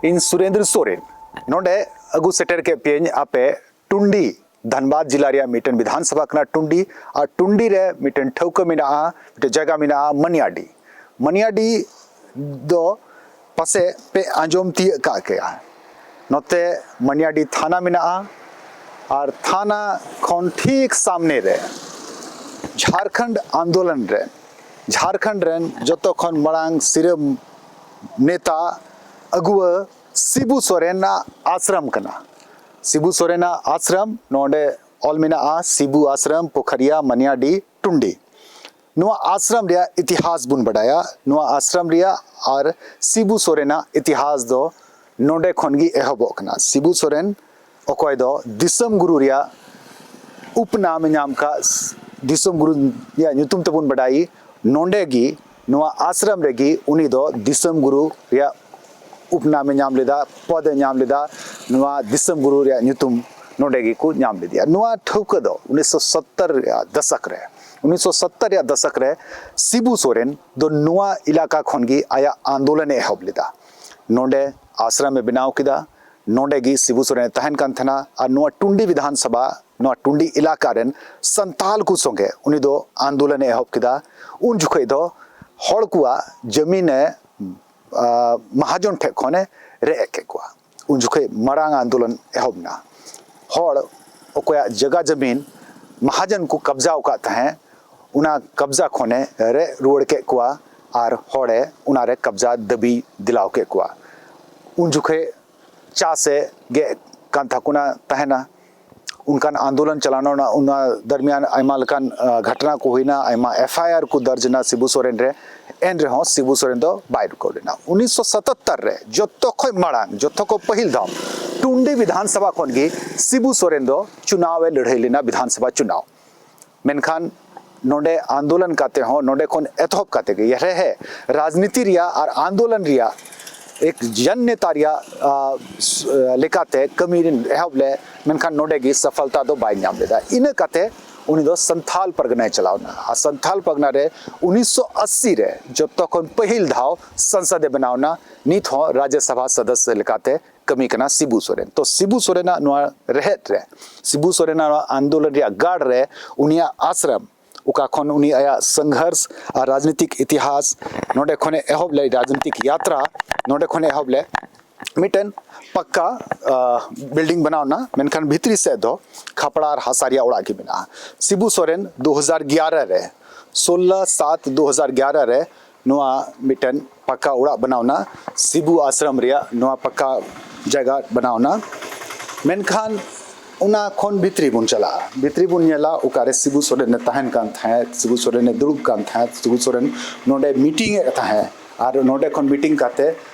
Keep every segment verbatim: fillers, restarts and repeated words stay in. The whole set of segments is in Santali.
ᱤᱧ ᱥᱩᱨᱮᱱᱫᱨᱚ ᱥᱚᱨᱮᱱ ᱱᱚᱰᱮ ᱟᱹᱜᱩ ᱥᱮᱴᱮᱨ ᱠᱮᱫ ᱯᱮᱭᱟᱹᱧ ᱟᱯᱮ ᱴᱩᱱᱰᱤ, ᱫᱷᱟᱱᱵᱟᱫᱽ ᱡᱤᱞᱟ ᱨᱮᱭᱟᱜ ᱢᱤᱫᱴᱮᱱ ᱵᱤᱫᱷᱟᱱ ᱥᱚᱵᱷᱟ ᱠᱟᱱᱟ ᱴᱩᱱᱰᱤ᱾ ᱟᱨ ᱴᱩᱱᱰᱤ ᱨᱮ ᱢᱤᱫᱴᱮᱱ ᱴᱷᱟᱹᱣᱠᱟᱹ ᱢᱮᱱᱟᱜᱼᱟ, ᱢᱤᱫᱴᱮᱱ ᱡᱟᱭᱜᱟ ᱢᱮᱱᱟᱜᱼᱟ ᱢᱟᱱᱤᱭᱟᱰᱤ᱾ ᱢᱟᱱᱤᱭᱟᱰᱤ ᱫᱚ ᱯᱟᱥᱮᱡ ᱯᱮ ᱟᱸᱡᱚᱢ ᱛᱤᱭᱟᱹᱜ ᱠᱟᱜ ᱠᱮᱭᱟ᱾ ᱱᱚᱛᱮ ᱢᱟᱱᱤᱭᱟᱰᱤ ᱛᱷᱟᱱᱟ ᱢᱮᱱᱟᱜᱼᱟ᱾ ᱟᱨ ᱛᱷᱟᱱᱟ ᱠᱷᱚᱱ ᱴᱷᱤᱠ ᱥᱟᱢᱱᱮ ᱨᱮ ᱡᱷᱟᱲᱠᱷᱚᱸᱰ ᱟᱱᱫᱳᱞᱚᱱ ᱨᱮ ᱡᱷᱟᱲᱠᱷᱚᱸᱰ ᱨᱮᱱ ᱡᱚᱛᱚ ᱠᱷᱚᱱ ᱢᱟᱲᱟᱝ ᱥᱤᱨᱟᱹ ᱱᱮᱛᱟ ᱟᱹᱜᱩᱣᱟᱹ ᱥᱤᱵᱩ ᱥᱚᱨᱮᱱᱟᱜ ᱟᱥᱨᱟᱢ ᱠᱟᱱᱟ᱾ ᱥᱤᱵᱩ ᱥᱚᱨᱮᱱᱟᱜ ᱟᱥᱨᱟᱢ ᱱᱚᱰᱮ ᱚᱞ ᱢᱮᱱᱟᱜᱼᱟ, ᱥᱤᱵᱩ ᱟᱥᱨᱟᱢ, ᱯᱳᱠᱷᱟᱨᱤᱭᱟ, ᱢᱟᱱᱤᱭᱟᱰᱤ, ᱴᱩᱱᱰᱤ᱾ ᱱᱚᱣᱟ ᱟᱥᱨᱟᱢ ᱨᱮᱭᱟᱜ ᱤᱛᱤᱦᱟᱥ ᱵᱚᱱ ᱵᱟᱰᱟᱭᱟ᱾ ᱱᱚᱣᱟ ᱟᱥᱨᱟᱢ ᱨᱮᱭᱟᱜ ᱟᱨ ᱥᱤᱵᱩ ᱥᱚᱨᱮᱱᱟᱜ ᱤᱛᱤᱦᱟᱥ ᱫᱚ ᱱᱚᱰᱮ ᱠᱷᱚᱱ ᱜᱮ ᱮᱦᱚᱵᱚᱜ ᱠᱟᱱᱟ᱾ ᱥᱤᱵᱩ ᱥᱚᱨᱮᱱ ᱚᱠᱚᱭ ᱫᱚ ᱫᱤᱥᱚᱢ ᱜᱩᱨᱩ ᱨᱮᱭᱟᱜ ᱩᱯᱱᱟᱢ ᱮ ᱧᱟᱢ ᱠᱟᱜ, ᱫᱤᱥᱚᱢ ᱜᱩᱨᱩ ᱨᱮᱭᱟᱜ ᱧᱩᱛᱩᱢ ᱛᱮᱵᱚᱱ ᱵᱟᱰᱟᱭ, ᱱᱚᱰᱮ ᱜᱮ, ᱱᱚᱣᱟ ᱟᱥᱨᱟᱢ ᱨᱮᱜᱮ ᱩᱱᱤ ᱫᱚ ᱫᱤᱥᱚᱢ ᱜᱩᱨᱩ ᱨᱮᱭᱟᱜ ᱩᱯᱱᱟᱢ ᱮ ᱧᱟᱢ ᱞᱮᱫᱟ, ᱯᱚᱫ ᱮ ᱧᱟᱢ ᱞᱮᱫᱟ᱾ ᱱᱚᱣᱟ ᱫᱤᱥᱚᱢ ᱜᱩᱨᱩ ᱨᱮᱭᱟᱜ ᱧᱩᱛᱩᱢ ᱱᱚᱰᱮ ᱜᱮᱠᱚ ᱧᱟᱢ ᱞᱮᱫᱮᱭᱟ᱾ ᱱᱚᱣᱟ ᱴᱷᱟᱹᱣᱠᱟᱹ ᱫᱚ ᱩᱱᱤᱥᱥᱚ ᱥᱚᱛᱛᱚᱨ ᱨᱮᱭᱟᱜ ᱫᱚᱥᱚᱠ ᱨᱮ, ᱩᱱᱤᱥᱥᱚ ᱥᱚᱛᱛᱚᱨ ᱨᱮᱭᱟᱜ ᱫᱚᱥᱚᱠ ᱨᱮ ᱥᱤᱵᱩ ᱥᱚᱨᱮᱱ ᱫᱚ ᱱᱚᱣᱟ ᱮᱞᱟᱠᱟ ᱠᱷᱚᱱ ᱜᱮ ᱟᱭᱟᱜ ᱟᱱᱫᱳᱞᱚᱱ ᱮ ᱮᱦᱚᱵ ᱞᱮᱫᱟ᱾ ᱱᱚᱰᱮ ᱟᱥᱨᱟᱢ ᱮ ᱵᱮᱱᱟᱣ ᱠᱮᱫᱟ, ᱱᱚᱰᱮ ᱜᱮ ᱥᱤᱵᱩ ᱥᱚᱨᱮᱱ ᱮ ᱛᱟᱦᱮᱱ ᱠᱟᱱ ᱛᱟᱦᱮᱱᱟ᱾ ᱟᱨ ᱱᱚᱣᱟ ᱴᱩᱱᱰᱤ ᱵᱤᱫᱷᱟᱱ ᱥᱚᱵᱷᱟ, ᱱᱚᱣᱟ ᱴᱩᱱᱰᱤ ᱮᱞᱟᱠᱟ ᱨᱮᱱ ᱥᱟᱱᱛᱟᱞ ᱠᱚ ᱥᱚᱸᱜᱮ ᱩᱱᱤ ᱫᱚ ᱟᱱᱫᱳᱞᱚᱱ ᱮ ᱮᱦᱚᱵ ᱠᱮᱫᱟ᱾ ᱩᱱ ᱡᱚᱠᱷᱚᱡ ᱫᱚ ᱦᱚᱲ ᱠᱚᱣᱟᱜ ᱡᱟᱹᱢᱤᱱ ᱮ, ᱟ, ᱢᱟᱦᱟᱡᱚᱱ ᱴᱷᱮᱡ ᱠᱷᱚᱱ ᱮ ᱨᱮᱡ ᱠᱮᱫ ᱠᱚᱣᱟ᱾ ᱩᱱ ᱡᱚᱠᱷᱚᱡ ᱢᱟᱨᱟᱝ ᱟᱱᱫᱳᱞᱚᱱ ᱮᱦᱚᱵ ᱮᱱᱟ᱾ ᱦᱚᱲ ᱚᱠᱚᱭᱟᱜ ᱡᱟᱭᱜᱟ ᱡᱟᱹᱢᱤᱱ ᱢᱟᱦᱟᱡᱚᱱ ᱠᱚ ᱠᱟᱵᱽᱡᱟᱣ ᱟᱠᱟᱫ ᱛᱟᱦᱮᱸᱫ, ᱚᱱᱟ ᱠᱟᱵᱽᱡᱟ ᱠᱷᱚᱱᱮ ᱨᱮᱡ ᱨᱩᱣᱟᱹᱲ ᱠᱮᱫ ᱠᱚᱣᱟ᱾ ᱟᱨ ᱦᱚᱲᱮ ᱚᱱᱟᱨᱮ ᱠᱟᱵᱽᱡᱟ ᱫᱟᱹᱵᱤ ᱫᱤᱞᱟᱣ ᱠᱮᱫ ᱠᱚᱣᱟ᱾ ᱩᱱ ᱡᱚᱠᱷᱮᱡ ᱪᱟᱥᱮ ᱜᱮᱫ ᱠᱟᱱ ᱛᱟᱠᱚᱱᱟ ᱛᱟᱦᱮᱱᱟ᱾ ᱚᱱᱠᱟᱱ ᱟᱱᱫᱳᱞᱚᱱ ᱪᱟᱞᱟᱣᱱᱟ᱾ ᱚᱱᱟ, ᱚᱱᱟ ᱫᱟᱨᱢᱤᱭᱟᱱ ᱟᱭᱢᱟ ᱞᱮᱠᱟᱱ, ᱟ, ᱜᱷᱟᱴᱱᱟ ᱠᱚ ᱦᱩᱭᱱᱟ, ᱟᱭᱢᱟ ᱮᱯᱷ ᱟᱭ ᱟᱨ ᱠᱚ ᱫᱟᱨᱡᱽ ᱮᱱᱟ ᱥᱤᱵᱩ ᱥᱚᱨᱮᱱ ᱨᱮ᱾ ᱮᱱ ᱨᱮᱦᱚᱸ ᱥᱤᱵᱩ ᱥᱚᱨᱮᱱ ᱫᱚ ᱵᱟᱭ ᱨᱩᱠᱟᱹᱣ ᱞᱮᱱᱟ᱾ ᱩᱱᱤᱥᱥᱚ ᱥᱟᱛᱟᱛᱛᱚᱨ ᱨᱮ ᱡᱚᱛᱚ ᱠᱷᱚᱱ ᱢᱟᱲᱟᱝ, ᱡᱚᱛᱚ ᱠᱷᱚᱱ ᱯᱟᱹᱦᱤᱞ ᱫᱷᱟᱣ ᱴᱩᱱᱰᱤ ᱵᱤᱫᱷᱟᱱ ᱥᱚᱵᱷᱟ ᱠᱷᱚᱱ ᱜᱮ ᱥᱤᱵᱩ ᱥᱚᱨᱮᱱ ᱫᱚ ᱪᱩᱱᱟᱣ ᱮ ᱞᱟᱹᱲᱦᱟᱹᱭ ᱞᱮᱱᱟ, ᱵᱤᱫᱷᱟᱱ ᱥᱚᱵᱷᱟ ᱪᱩᱱᱟᱣ᱾ ᱢᱮᱱᱠᱷᱟᱱ ᱱᱚᱰᱮ ᱟᱱᱫᱳᱞᱚᱱ ᱠᱟᱛᱮ ᱦᱚᱸ, ᱱᱚᱰᱮ ᱠᱷᱚᱱ ᱮᱛᱚᱦᱚᱵ ᱠᱟᱛᱮ ᱜᱮ, ᱦᱮᱸ, ᱦᱮᱸ, ᱨᱟᱡᱽᱱᱤᱛᱤ ᱨᱮᱭᱟᱜ ᱟᱨ ᱟᱱᱫᱳᱞᱚᱱ ᱨᱮᱭᱟᱜ ᱮᱠ ᱡᱚᱱ ᱱᱮᱛᱟ ᱨᱮᱭᱟᱜ, ᱟ, ᱥ-, ᱟ, ᱞᱮᱠᱟᱛᱮ ᱠᱟᱹᱢᱤ ᱮᱦᱚᱵ ᱞᱮ, ᱢᱮᱱᱠᱷᱟᱱ ᱱᱚᱰᱮ ᱜᱮ ᱥᱚᱯᱷᱚᱞᱛᱟ ᱫᱚ ᱵᱟᱭ ᱧᱟᱢ ᱞᱮᱫᱟ᱾ ᱤᱱᱟᱹ ᱠᱟᱛᱮ ᱩᱱᱤ ᱫᱚ ᱥᱟᱱᱛᱷᱟᱞ ᱯᱟᱨᱜᱟᱱᱟᱭ ᱪᱟᱞᱟᱣ ᱮᱱᱟ᱾ ᱟᱨ ᱥᱟᱱᱛᱷᱟᱞ ᱯᱟᱨᱜᱟᱱᱟ ᱨᱮ ᱩᱱᱤᱥᱥᱚ ᱟᱥᱤ ᱨᱮ ᱡᱚᱛᱚ ᱠᱷᱚᱱ ᱯᱟᱹᱦᱤᱞ ᱫᱷᱟᱣ ᱥᱚᱝᱥᱚᱫ ᱮ ᱵᱮᱱᱟᱣ ᱮᱱᱟ᱾ ᱱᱤᱛ ᱦᱚᱸ ᱨᱟᱡᱽᱭᱚ ᱥᱚᱵᱷᱟ ᱥᱚᱫᱚᱥᱥᱚ ᱞᱮᱠᱟᱛᱮ ᱠᱟᱹᱢᱤ ᱠᱟᱱᱟ ᱥᱤᱵᱩ ᱥᱚᱨᱮᱱ᱾ ᱛᱚ ᱥᱤᱵᱩ ᱥᱚᱨᱮᱱᱟᱜ ᱱᱚᱣᱟ ᱨᱮᱦᱮᱫ ᱨᱮ, ᱥᱤᱵᱩ ᱥᱚᱨᱮᱱᱟᱜ ᱱᱚᱣᱟ ᱟᱱᱫᱳᱞᱚᱱ ᱨᱮᱭᱟᱜ ᱜᱟᱲ ᱨᱮ ᱩᱱᱤᱭᱟᱜ ᱟᱥᱨᱚᱢ, ᱚᱠᱟ ᱠᱷᱚᱱ ᱩᱱᱤ ᱟᱭᱟᱜ ᱥᱚᱝᱜᱷᱚᱨᱥ ᱟᱨ ᱨᱟᱡᱽᱱᱤᱛᱤᱠ ᱤᱛᱤᱦᱟᱥ, ᱱᱚᱰᱮ ᱠᱷᱚᱱᱮ ᱮᱦᱚᱵ ᱞᱮᱫ ᱨᱟᱡᱽᱱᱤᱛᱤᱠ ᱭᱟᱛᱨᱟ, ᱱᱚᱰᱮ ᱠᱷᱚᱱᱮ ᱮᱦᱚᱵ ᱞᱮᱫ ᱢᱤᱫᱴᱮᱱ ᱯᱟᱠᱠᱟ, ᱟ, ᱵᱤᱞᱰᱤᱝ ᱵᱮᱱᱟᱣ ᱮᱱᱟ, ᱢᱮᱱᱠᱷᱟᱱ ᱵᱷᱤᱛᱨᱤ ᱥᱮᱫ ᱫᱚ ᱠᱷᱟᱯᱲᱟ ᱟᱨ ᱦᱟᱥᱟ ᱨᱮᱭᱟᱜ ᱚᱲᱟᱜ ᱜᱮ ᱢᱮᱱᱟᱜᱼᱟ᱾ ᱥᱤᱵᱩ ᱥᱚᱨᱮᱱ ᱫᱩ ᱦᱟᱡᱟᱨ ᱜᱭᱟᱨᱟ ᱨᱮ, ᱥᱳᱞᱞᱳ ᱥᱟᱛ ᱫᱩ ᱦᱟᱡᱟᱨ ᱜᱭᱟᱨᱟ ᱨᱮ ᱱᱚᱣᱟ ᱢᱤᱫᱴᱮᱱ ᱯᱟᱠᱟ ᱚᱲᱟᱜ ᱵᱮᱱᱟᱣ ᱮᱱᱟ᱾ ᱥᱤᱵᱩ ᱟᱥᱨᱚᱢ ᱨᱮᱭᱟᱜ ᱱᱚᱣᱟ ᱯᱟᱠᱟ ᱡᱟᱭᱜᱟ ᱵᱮᱱᱟᱣ ᱮᱱᱟ᱾ ᱢᱮᱱᱠᱷᱟᱱ ᱚᱱᱟ ᱠᱷᱚᱱ ᱵᱷᱤᱛᱨᱤ ᱵᱚᱱ ᱪᱟᱞᱟᱜᱼᱟ, ᱵᱷᱤᱛᱨᱤ ᱵᱚᱱ ᱧᱮᱞᱟ ᱚᱠᱟᱨᱮ ᱥᱤᱵᱩ ᱥᱚᱨᱮᱱ ᱮ ᱛᱟᱦᱮᱱ ᱠᱟᱱ ᱛᱟᱦᱮᱸᱫ, ᱥᱤᱵᱩ ᱥᱚᱨᱮᱱ ᱮ ᱫᱩᱲᱩᱵ ᱠᱟᱱ ᱛᱟᱦᱮᱸᱫ, ᱥᱤᱵᱩ ᱥᱚᱨᱮᱱ ᱱᱚᱰᱮ ᱢᱤᱴᱤᱝ ᱮᱫ ᱛᱟᱦᱮᱸᱫ᱾ ᱟᱨ ᱱᱚᱰᱮ ᱠᱷᱚᱱ ᱢᱤᱴᱤᱝ ᱠᱟᱛᱮ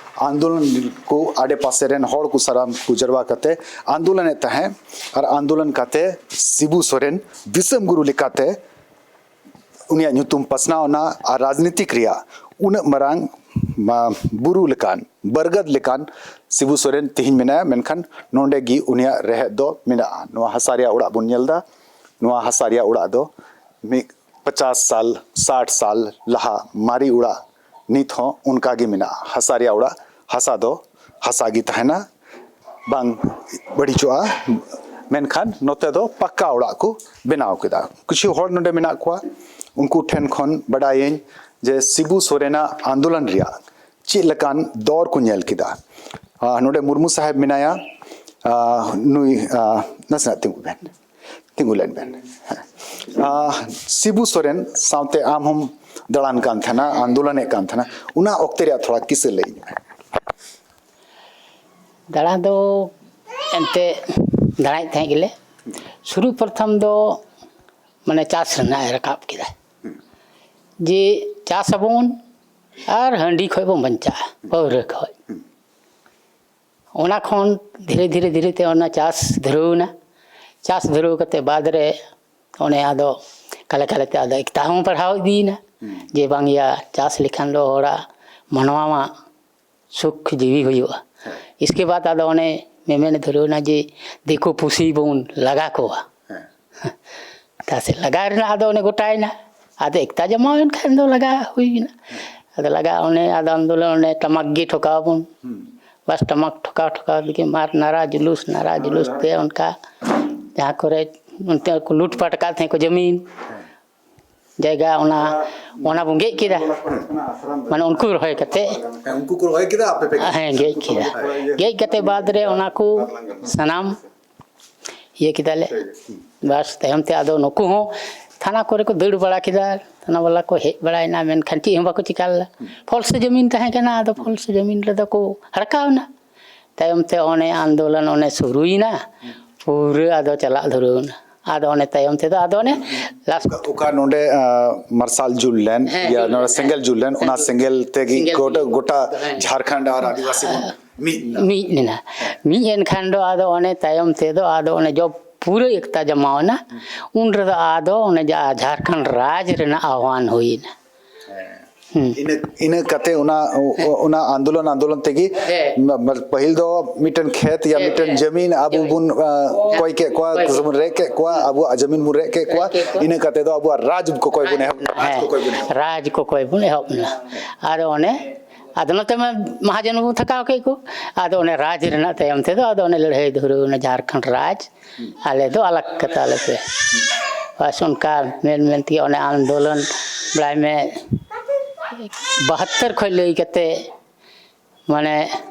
ᱟᱱᱫᱳᱞᱚᱱ ᱠᱚ ᱟᱰᱮ ᱯᱟᱥᱮ ᱨᱮᱱ ᱦᱚᱲ ᱠᱚ ᱥᱟᱱᱟᱢ ᱠᱚ ᱡᱟᱨᱣᱟ ᱠᱟᱛᱮ ᱟᱱᱫᱳᱞᱚᱱ ᱮᱫ ᱛᱟᱦᱮᱸᱫ᱾ ᱟᱨ ᱟᱱᱫᱳᱞᱚᱱ ᱠᱟᱛᱮ ᱥᱤᱵᱩ ᱥᱚᱨᱮᱱ ᱫᱤᱥᱚᱢ ᱜᱩᱨᱩ ᱞᱮᱠᱟᱛᱮ ᱩᱱᱤᱭᱟᱜ ᱧᱩᱛᱩᱢ ᱯᱟᱥᱱᱟᱣ ᱮᱱᱟ᱾ ᱟᱨ ᱨᱟᱡᱽᱱᱤᱛᱤᱠ ᱨᱮᱭᱟᱜ ᱩᱱᱟᱹᱜ ᱢᱟᱨᱟᱝ, ᱢᱟ, ᱵᱩᱨᱩ ᱞᱮᱠᱟᱱ, ᱵᱚᱨᱜᱚᱫ ᱞᱮᱠᱟᱱ ᱥᱤᱵᱩ ᱥᱚᱨᱮᱱ ᱛᱤᱦᱤᱧ ᱢᱮᱱᱟᱭᱟ, ᱢᱮᱱᱠᱷᱟᱱ ᱱᱚᱰᱮ ᱜᱮ ᱩᱱᱤᱭᱟᱜ ᱨᱮᱦᱮᱫ ᱫᱚ ᱢᱮᱱᱟᱜᱼᱟ᱾ ᱱᱚᱣᱟ ᱦᱟᱥᱟ ᱨᱮᱭᱟᱜ ᱚᱲᱟᱜ ᱵᱚᱱ ᱧᱮᱞ ᱮᱫᱟ᱾ ᱱᱚᱣᱟ ᱦᱟᱥᱟ ᱨᱮᱭᱟᱜ ᱚᱲᱟᱜ ᱫᱚ ᱢᱤᱫ ᱯᱚᱪᱟᱥ ᱥᱟᱞ, ᱥᱟᱴ ᱥᱟᱞ ᱞᱟᱦᱟ ᱢᱟᱨᱮ ᱚᱲᱟᱜ ᱱᱤᱛ ᱦᱚᱸ ᱚᱱᱠᱟ ᱜᱮ ᱢᱮᱱᱟᱜᱼᱟ᱾ ᱦᱟᱥᱟ ᱨᱮᱭᱟᱜ ᱚᱲᱟᱜ, ᱦᱟᱥᱟ ᱫᱚ ᱦᱟᱥᱟ ᱜᱮ ᱛᱟᱦᱮᱱᱟ, ᱵᱟᱝ ᱵᱟᱹᱲᱤᱡᱚᱜᱼᱟ᱾ ᱢᱮᱱᱠᱷᱟᱱ ᱱᱚᱛᱮ ᱫᱚ ᱯᱟᱠᱟ ᱚᱲᱟᱜ ᱠᱚ ᱵᱮᱱᱟᱣ ᱠᱮᱫᱟ᱾ ᱠᱤᱪᱷᱩ ᱦᱚᱲ ᱱᱚᱰᱮ ᱢᱮᱱᱟᱜ ᱠᱚᱣᱟ, ᱩᱱᱠᱩ ᱴᱷᱮᱱ ᱠᱷᱚᱱ ᱵᱟᱰᱟᱭᱟᱹᱧ ᱡᱮ ᱥᱤᱵᱩ ᱥᱚᱨᱮᱱᱟᱜ ᱟᱱᱫᱳᱞᱚᱱ ᱨᱮᱭᱟᱜ ᱪᱮᱫ ᱞᱮᱠᱟᱱ ᱫᱚᱨ ᱠᱚ ᱧᱮᱞ ᱠᱮᱫᱟ᱾ ᱟᱨ ᱱᱚᱰᱮ ᱢᱩᱨᱢᱩ ᱥᱟᱦᱮᱵᱽ ᱢᱮᱱᱟᱭᱟ, ᱟᱨ ᱱᱩᱭ, ᱟᱨ ᱱᱟᱥᱮᱱᱟᱜ ᱛᱤᱸᱜᱩ ᱵᱮᱱ, ᱛᱤᱸᱜᱩ ᱞᱮᱱ ᱵᱮᱱ᱾ ᱦᱮᱸ᱾ ᱟᱨ ᱥᱤᱵᱩ ᱥᱚᱨᱮᱱ ᱥᱟᱶᱛᱮ ᱟᱢ ᱦᱚᱸᱢ ᱫᱟᱬᱟᱱ ᱠᱟᱱ ᱛᱟᱦᱮᱱᱟ, ᱟᱱᱫᱳᱞᱚᱱᱮᱫ ᱠᱟᱱ ᱛᱟᱦᱮᱱᱟ, ᱚᱱᱟ ᱚᱠᱛᱮ ᱨᱮᱭᱟᱜ ᱛᱷᱚᱲᱟ ᱠᱤᱥᱟᱹ ᱞᱟᱹᱭ ᱤᱧ ᱢᱮ᱾ ᱫᱟᱬᱟ ᱫᱚ ᱮᱱᱛᱮ ᱫᱟᱬᱟᱭᱮᱫ ᱛᱟᱦᱮᱸᱫ ᱜᱮᱞᱮ᱾ ᱥᱩᱨᱩ ᱯᱨᱚᱛᱷᱚᱢ ᱫᱚ ᱢᱟᱱᱮ ᱪᱟᱥ ᱨᱮᱱᱟᱜ ᱮ ᱨᱟᱠᱟᱵ ᱠᱮᱫᱟ, ᱡᱮ ᱪᱟᱥ ᱟᱵᱚᱱ ᱟᱨ ᱦᱟᱺᱰᱤ ᱠᱷᱚᱡ ᱵᱚᱱ ᱵᱟᱧᱪᱟᱜᱼᱟ, ᱯᱟᱹᱣᱨᱟᱹ ᱠᱷᱚᱡ᱾ ᱚᱱᱟ ᱠᱷᱚᱱ ᱫᱷᱤᱨᱮ ᱫᱷᱤᱨᱮ ᱫᱷᱤᱨᱮ ᱛᱮ ᱚᱱᱟ ᱪᱟᱥ ᱫᱷᱩᱨᱟᱹᱣ ᱮᱱᱟ᱾ ᱪᱟᱥ ᱫᱷᱩᱨᱟᱹᱣ ᱠᱟᱛᱮ ᱵᱟᱫᱽ ᱨᱮ ᱚᱱᱮ ᱟᱫᱚ ᱠᱟᱞᱮ ᱠᱟᱞᱮ ᱛᱮ ᱟᱫᱚ ᱮᱠᱛᱟ ᱦᱚᱸ ᱯᱟᱲᱦᱟᱣ ᱤᱫᱤᱭᱮᱱᱟ, ᱡᱮ ᱵᱟᱝ ᱭᱟ, ᱪᱟᱥ ᱞᱮᱠᱷᱟᱱ ᱫᱚ ᱦᱚᱲᱟᱜ ᱢᱟᱱᱣᱟ ᱢᱟ ᱥᱩᱠ ᱡᱤᱣᱤ ᱦᱩᱭᱩᱜᱼᱟ᱾ ᱦᱮᱸ᱾ ᱤᱥᱠᱮ ᱵᱟᱫᱽ ᱟᱫᱚ ᱚᱱᱮ ᱢᱮᱢᱮᱱ ᱫᱷᱩᱨᱟᱹᱣ ᱮᱱᱟ ᱡᱮ ᱫᱤᱠᱩ ᱯᱩᱥᱤ ᱵᱚᱱ ᱞᱟᱜᱟ ᱠᱚᱣᱟ᱾ ᱦᱮᱸ᱾ ᱛᱟᱥᱮ ᱞᱟᱜᱟ ᱨᱮᱱᱟᱜ ᱟᱫᱚ ᱚᱱᱮ ᱜᱚᱴᱟᱭᱮᱱᱟ᱾ ᱟᱫᱚ ᱮᱠᱛᱟ ᱡᱟᱢᱟᱣᱮᱱ ᱠᱷᱟᱱ ᱫᱚ ᱞᱟᱜᱟ ᱦᱩᱭᱮᱱᱟ᱾ ᱟᱫᱚ ᱞᱟᱜᱟ ᱚᱱᱮ ᱟᱫᱚ ᱟᱱᱫᱳᱞᱚᱱ ᱚᱱᱮ ᱴᱟᱢᱟᱠ ᱜᱮ ᱴᱷᱚᱠᱟᱣ ᱵᱚᱱ᱾ ᱵᱟᱥ ᱴᱟᱢᱟᱠ ᱴᱷᱚᱠᱟᱣ ᱴᱷᱚᱠᱟᱣ ᱛᱮᱜᱮ ᱢᱟᱨ ᱱᱟᱨᱟ ᱡᱩᱞᱩᱥ ᱱᱟᱨᱟ ᱡᱩᱞᱩᱥ ᱛᱮ ᱚᱱᱠᱟ ᱡᱟᱦᱟᱸ ᱠᱚᱨᱮ ᱚᱱᱛᱮ ᱠᱚ ᱞᱩᱴ ᱯᱟᱴ ᱟᱠᱟᱫ ᱛᱟᱦᱮᱸ ᱠᱚ ᱡᱟᱹᱢᱤᱱ ᱡᱟᱭᱜᱟ, ᱚᱱᱟ ᱚᱱᱟ ᱵᱚᱱ ᱜᱮᱫ ᱠᱮᱫᱟ᱾ ᱢᱟᱱᱮ ᱩᱱᱠᱩ ᱨᱚᱦᱚᱭ ᱠᱟᱛᱮ᱾ ᱦᱮᱸ, ᱩᱱᱠᱩ ᱠᱚ ᱨᱚᱦᱚᱭ ᱠᱮᱫᱟ, ᱟᱯᱮ ᱯᱮ ᱜᱮᱫ? ᱦᱮᱸ, ᱜᱮᱫ ᱠᱮᱫᱟ᱾ ᱜᱮᱫ ᱠᱟᱛᱮ ᱵᱟᱫᱽ ᱨᱮ ᱚᱱᱟ ᱠᱚ ᱥᱟᱱᱟᱢ ᱤᱭᱟᱹ ᱠᱮᱫᱟᱞᱮ᱾ ᱵᱟᱥ ᱛᱟᱭᱚᱢ ᱛᱮ ᱟᱫᱚ ᱱᱩᱠᱩ ᱦᱚᱸ ᱛᱷᱟᱱᱟ ᱠᱚᱨᱮ ᱠᱚ ᱫᱟᱹᱲ ᱵᱟᱲᱟ ᱠᱮᱫᱟ᱾ ᱛᱷᱟᱱᱟ ᱵᱟᱞᱟ ᱠᱚ ᱦᱮᱡ ᱵᱟᱲᱟᱭᱮᱱᱟ, ᱢᱮᱱᱠᱷᱟᱱ ᱪᱮᱫ ᱦᱚᱸ ᱵᱟᱠᱚ ᱪᱤᱠᱟ ᱞᱮᱫᱟ᱾ ᱯᱷᱚᱞᱥ ᱡᱟᱹᱢᱤᱱ ᱛᱟᱦᱮᱸ ᱠᱟᱱᱟ, ᱟᱫᱚ ᱯᱷᱚᱞᱥ ᱡᱟᱹᱢᱤᱱ ᱨᱮᱫᱚ ᱠᱚ ᱦᱟᱨᱠᱟᱣ ᱮᱱᱟ᱾ ᱛᱟᱭᱚᱢ ᱛᱮ ᱚᱱᱮ ᱟᱱᱫᱳᱞᱚᱱ ᱚᱱᱮ ᱥᱩᱨᱩᱭᱮᱱᱟ, ᱯᱩᱨᱟᱹ ᱟᱫᱚ ᱪᱟᱞᱟᱜ ᱫᱷᱩᱨᱟᱹᱣ ᱮᱱᱟ᱾ ᱟᱫᱚ ᱚᱱᱮ ᱛᱟᱭᱚᱢ ᱛᱮᱫᱚ ᱟᱫᱚ ᱚᱱᱮ ᱞᱟᱥᱴ ᱚᱠᱟ ᱱᱚᱰᱮ ᱟᱸ, ᱢᱟᱨᱥᱟᱞ ᱡᱩᱞ ᱞᱮᱱ, ᱦᱮᱸ, ᱤᱭᱟᱹ, ᱡᱩᱞ ᱱᱚᱰᱮ ᱞᱮᱱ, ᱥᱮᱸᱜᱮᱞ ᱦᱮᱸ᱾ ᱡᱩᱞ ᱞᱮᱱ, ᱚᱱᱟ ᱥᱮᱸᱜᱮᱞ ᱛᱮᱜᱮ ᱥᱮᱸᱜᱮᱞ ᱜᱚᱴᱟ, ᱛᱮᱜᱮ᱾ ᱜᱚᱴᱟ ᱦᱮᱸ᱾ ᱡᱷᱟᱲᱠᱷᱚᱸᱰ ᱟᱨ ᱟᱹᱫᱤᱵᱟᱹᱥᱤ ᱵᱚᱱ ᱢᱤᱫ ᱮᱱᱟ᱾ ᱢᱤᱫ ᱮᱱᱟ᱾ ᱢᱤᱫ ᱮᱱ ᱠᱷᱟᱱ ᱫᱚ ᱟᱫᱚ ᱚᱱᱮ ᱛᱟᱭᱚᱢ ᱛᱮᱫᱚ ᱟᱫᱚ ᱚᱱᱮ ᱡᱚᱵ ᱯᱩᱨᱟᱹ ᱮᱠᱛᱟ ᱡᱟᱢᱟᱣ ᱮᱱᱟ, ᱩᱱ ᱨᱮᱫᱚ ᱟᱫᱚ ᱚᱱᱮ ᱡᱟ-, ᱡᱷᱟᱲᱠᱷᱚᱸᱰ ᱨᱟᱡᱽ ᱨᱮᱱᱟᱜ ᱟᱦᱣᱟᱱ ᱦᱩᱭ ᱮᱱᱟ᱾ ᱦᱩᱸ᱾ ᱤᱱᱟᱹ ᱤᱱᱟᱹ ᱠᱟᱛᱮ ᱚᱱᱟ ᱚᱱᱟ ᱟᱱᱫᱳᱞᱚᱱ ᱟᱱᱫᱳᱞᱚᱱ ᱛᱮᱜᱮ ᱦᱮᱸ᱾ ᱢ- ᱢ- ᱯᱟᱹᱦᱤᱞ ᱫᱚ ᱢᱤᱫᱴᱮᱱ ᱠᱷᱮᱛ ᱭᱟ ᱦᱮᱸ, ᱢᱤᱫᱴᱮᱱ ᱦᱮᱸ᱾ ᱡᱟᱹᱢᱤᱱ ᱟᱵᱚ ᱡᱟᱹᱢᱤᱱ᱾ ᱵᱚᱱ ᱟᱸ, ᱦᱮᱸ᱾ ᱠᱚᱭ ᱠᱮᱫ ᱠᱚᱣᱟ, ᱠᱚᱭ ᱠᱮᱫ ᱵᱚᱱ ᱨᱮᱡ ᱠᱮᱫ ᱠᱚᱣᱟ, ᱨᱮᱡ ᱠᱮᱫ ᱠᱚᱣᱟ᱾ ᱤᱱᱟᱹ ᱠᱟᱛᱮ ᱫᱚ ᱟᱵᱚᱣᱟᱜ ᱨᱟᱡᱽ ᱠᱚᱠᱚᱭ ᱵᱚᱱ ᱮᱦᱚᱵ ᱞᱮᱫᱟ, ᱨᱟᱡᱽ ᱦᱮᱸ᱾ ᱠᱚᱠᱚᱭ ᱵᱚᱱ ᱮᱦᱚᱵ ᱞᱮᱫᱟ᱾ ᱨᱟᱡᱽ ᱠᱚᱠᱚᱭ ᱵᱚᱱ ᱮᱦᱚᱵ ᱞᱮᱫᱟ᱾ ᱟᱫᱚ ᱚᱱᱮ ᱟᱫᱚ ᱱᱚᱛᱮ ᱢᱟ ᱢᱟᱦᱟᱡᱚᱱ ᱵᱚᱱ ᱛᱷᱟᱠᱟᱣ ᱠᱮᱫ ᱠᱚ᱾ ᱟᱫᱚ ᱚᱱᱮ ᱨᱟᱡᱽ ᱨᱮᱱᱟᱜ ᱛᱟᱭᱚᱢ ᱛᱮᱫᱚ ᱟᱫᱚ ᱚᱱᱮ ᱞᱟᱹᱲᱦᱟᱹᱭ ᱫᱷᱩᱨᱟᱹᱣ ᱮᱱᱟ, ᱡᱷᱟᱲᱠᱷᱚᱸᱰ ᱨᱟᱡᱽ ᱟᱞᱮ ᱫᱚ ᱟᱞᱟᱜᱽ ᱠᱟᱛᱟ ᱞᱮ ᱯᱮ᱾ ᱵᱟᱥ ᱚᱱᱠᱟ ᱢᱮᱱ ᱢᱮᱱ ᱛᱮᱜᱮ ᱚᱱᱮ ᱟᱱᱫᱳᱞᱚᱱ ᱵᱟᱲᱟᱭ ᱢᱮ, ᱵᱟᱦᱟᱛᱛᱚᱨ ᱠᱷᱚᱱ ᱞᱟᱹᱭ ᱠᱟᱛᱮ ᱢᱟᱱᱮ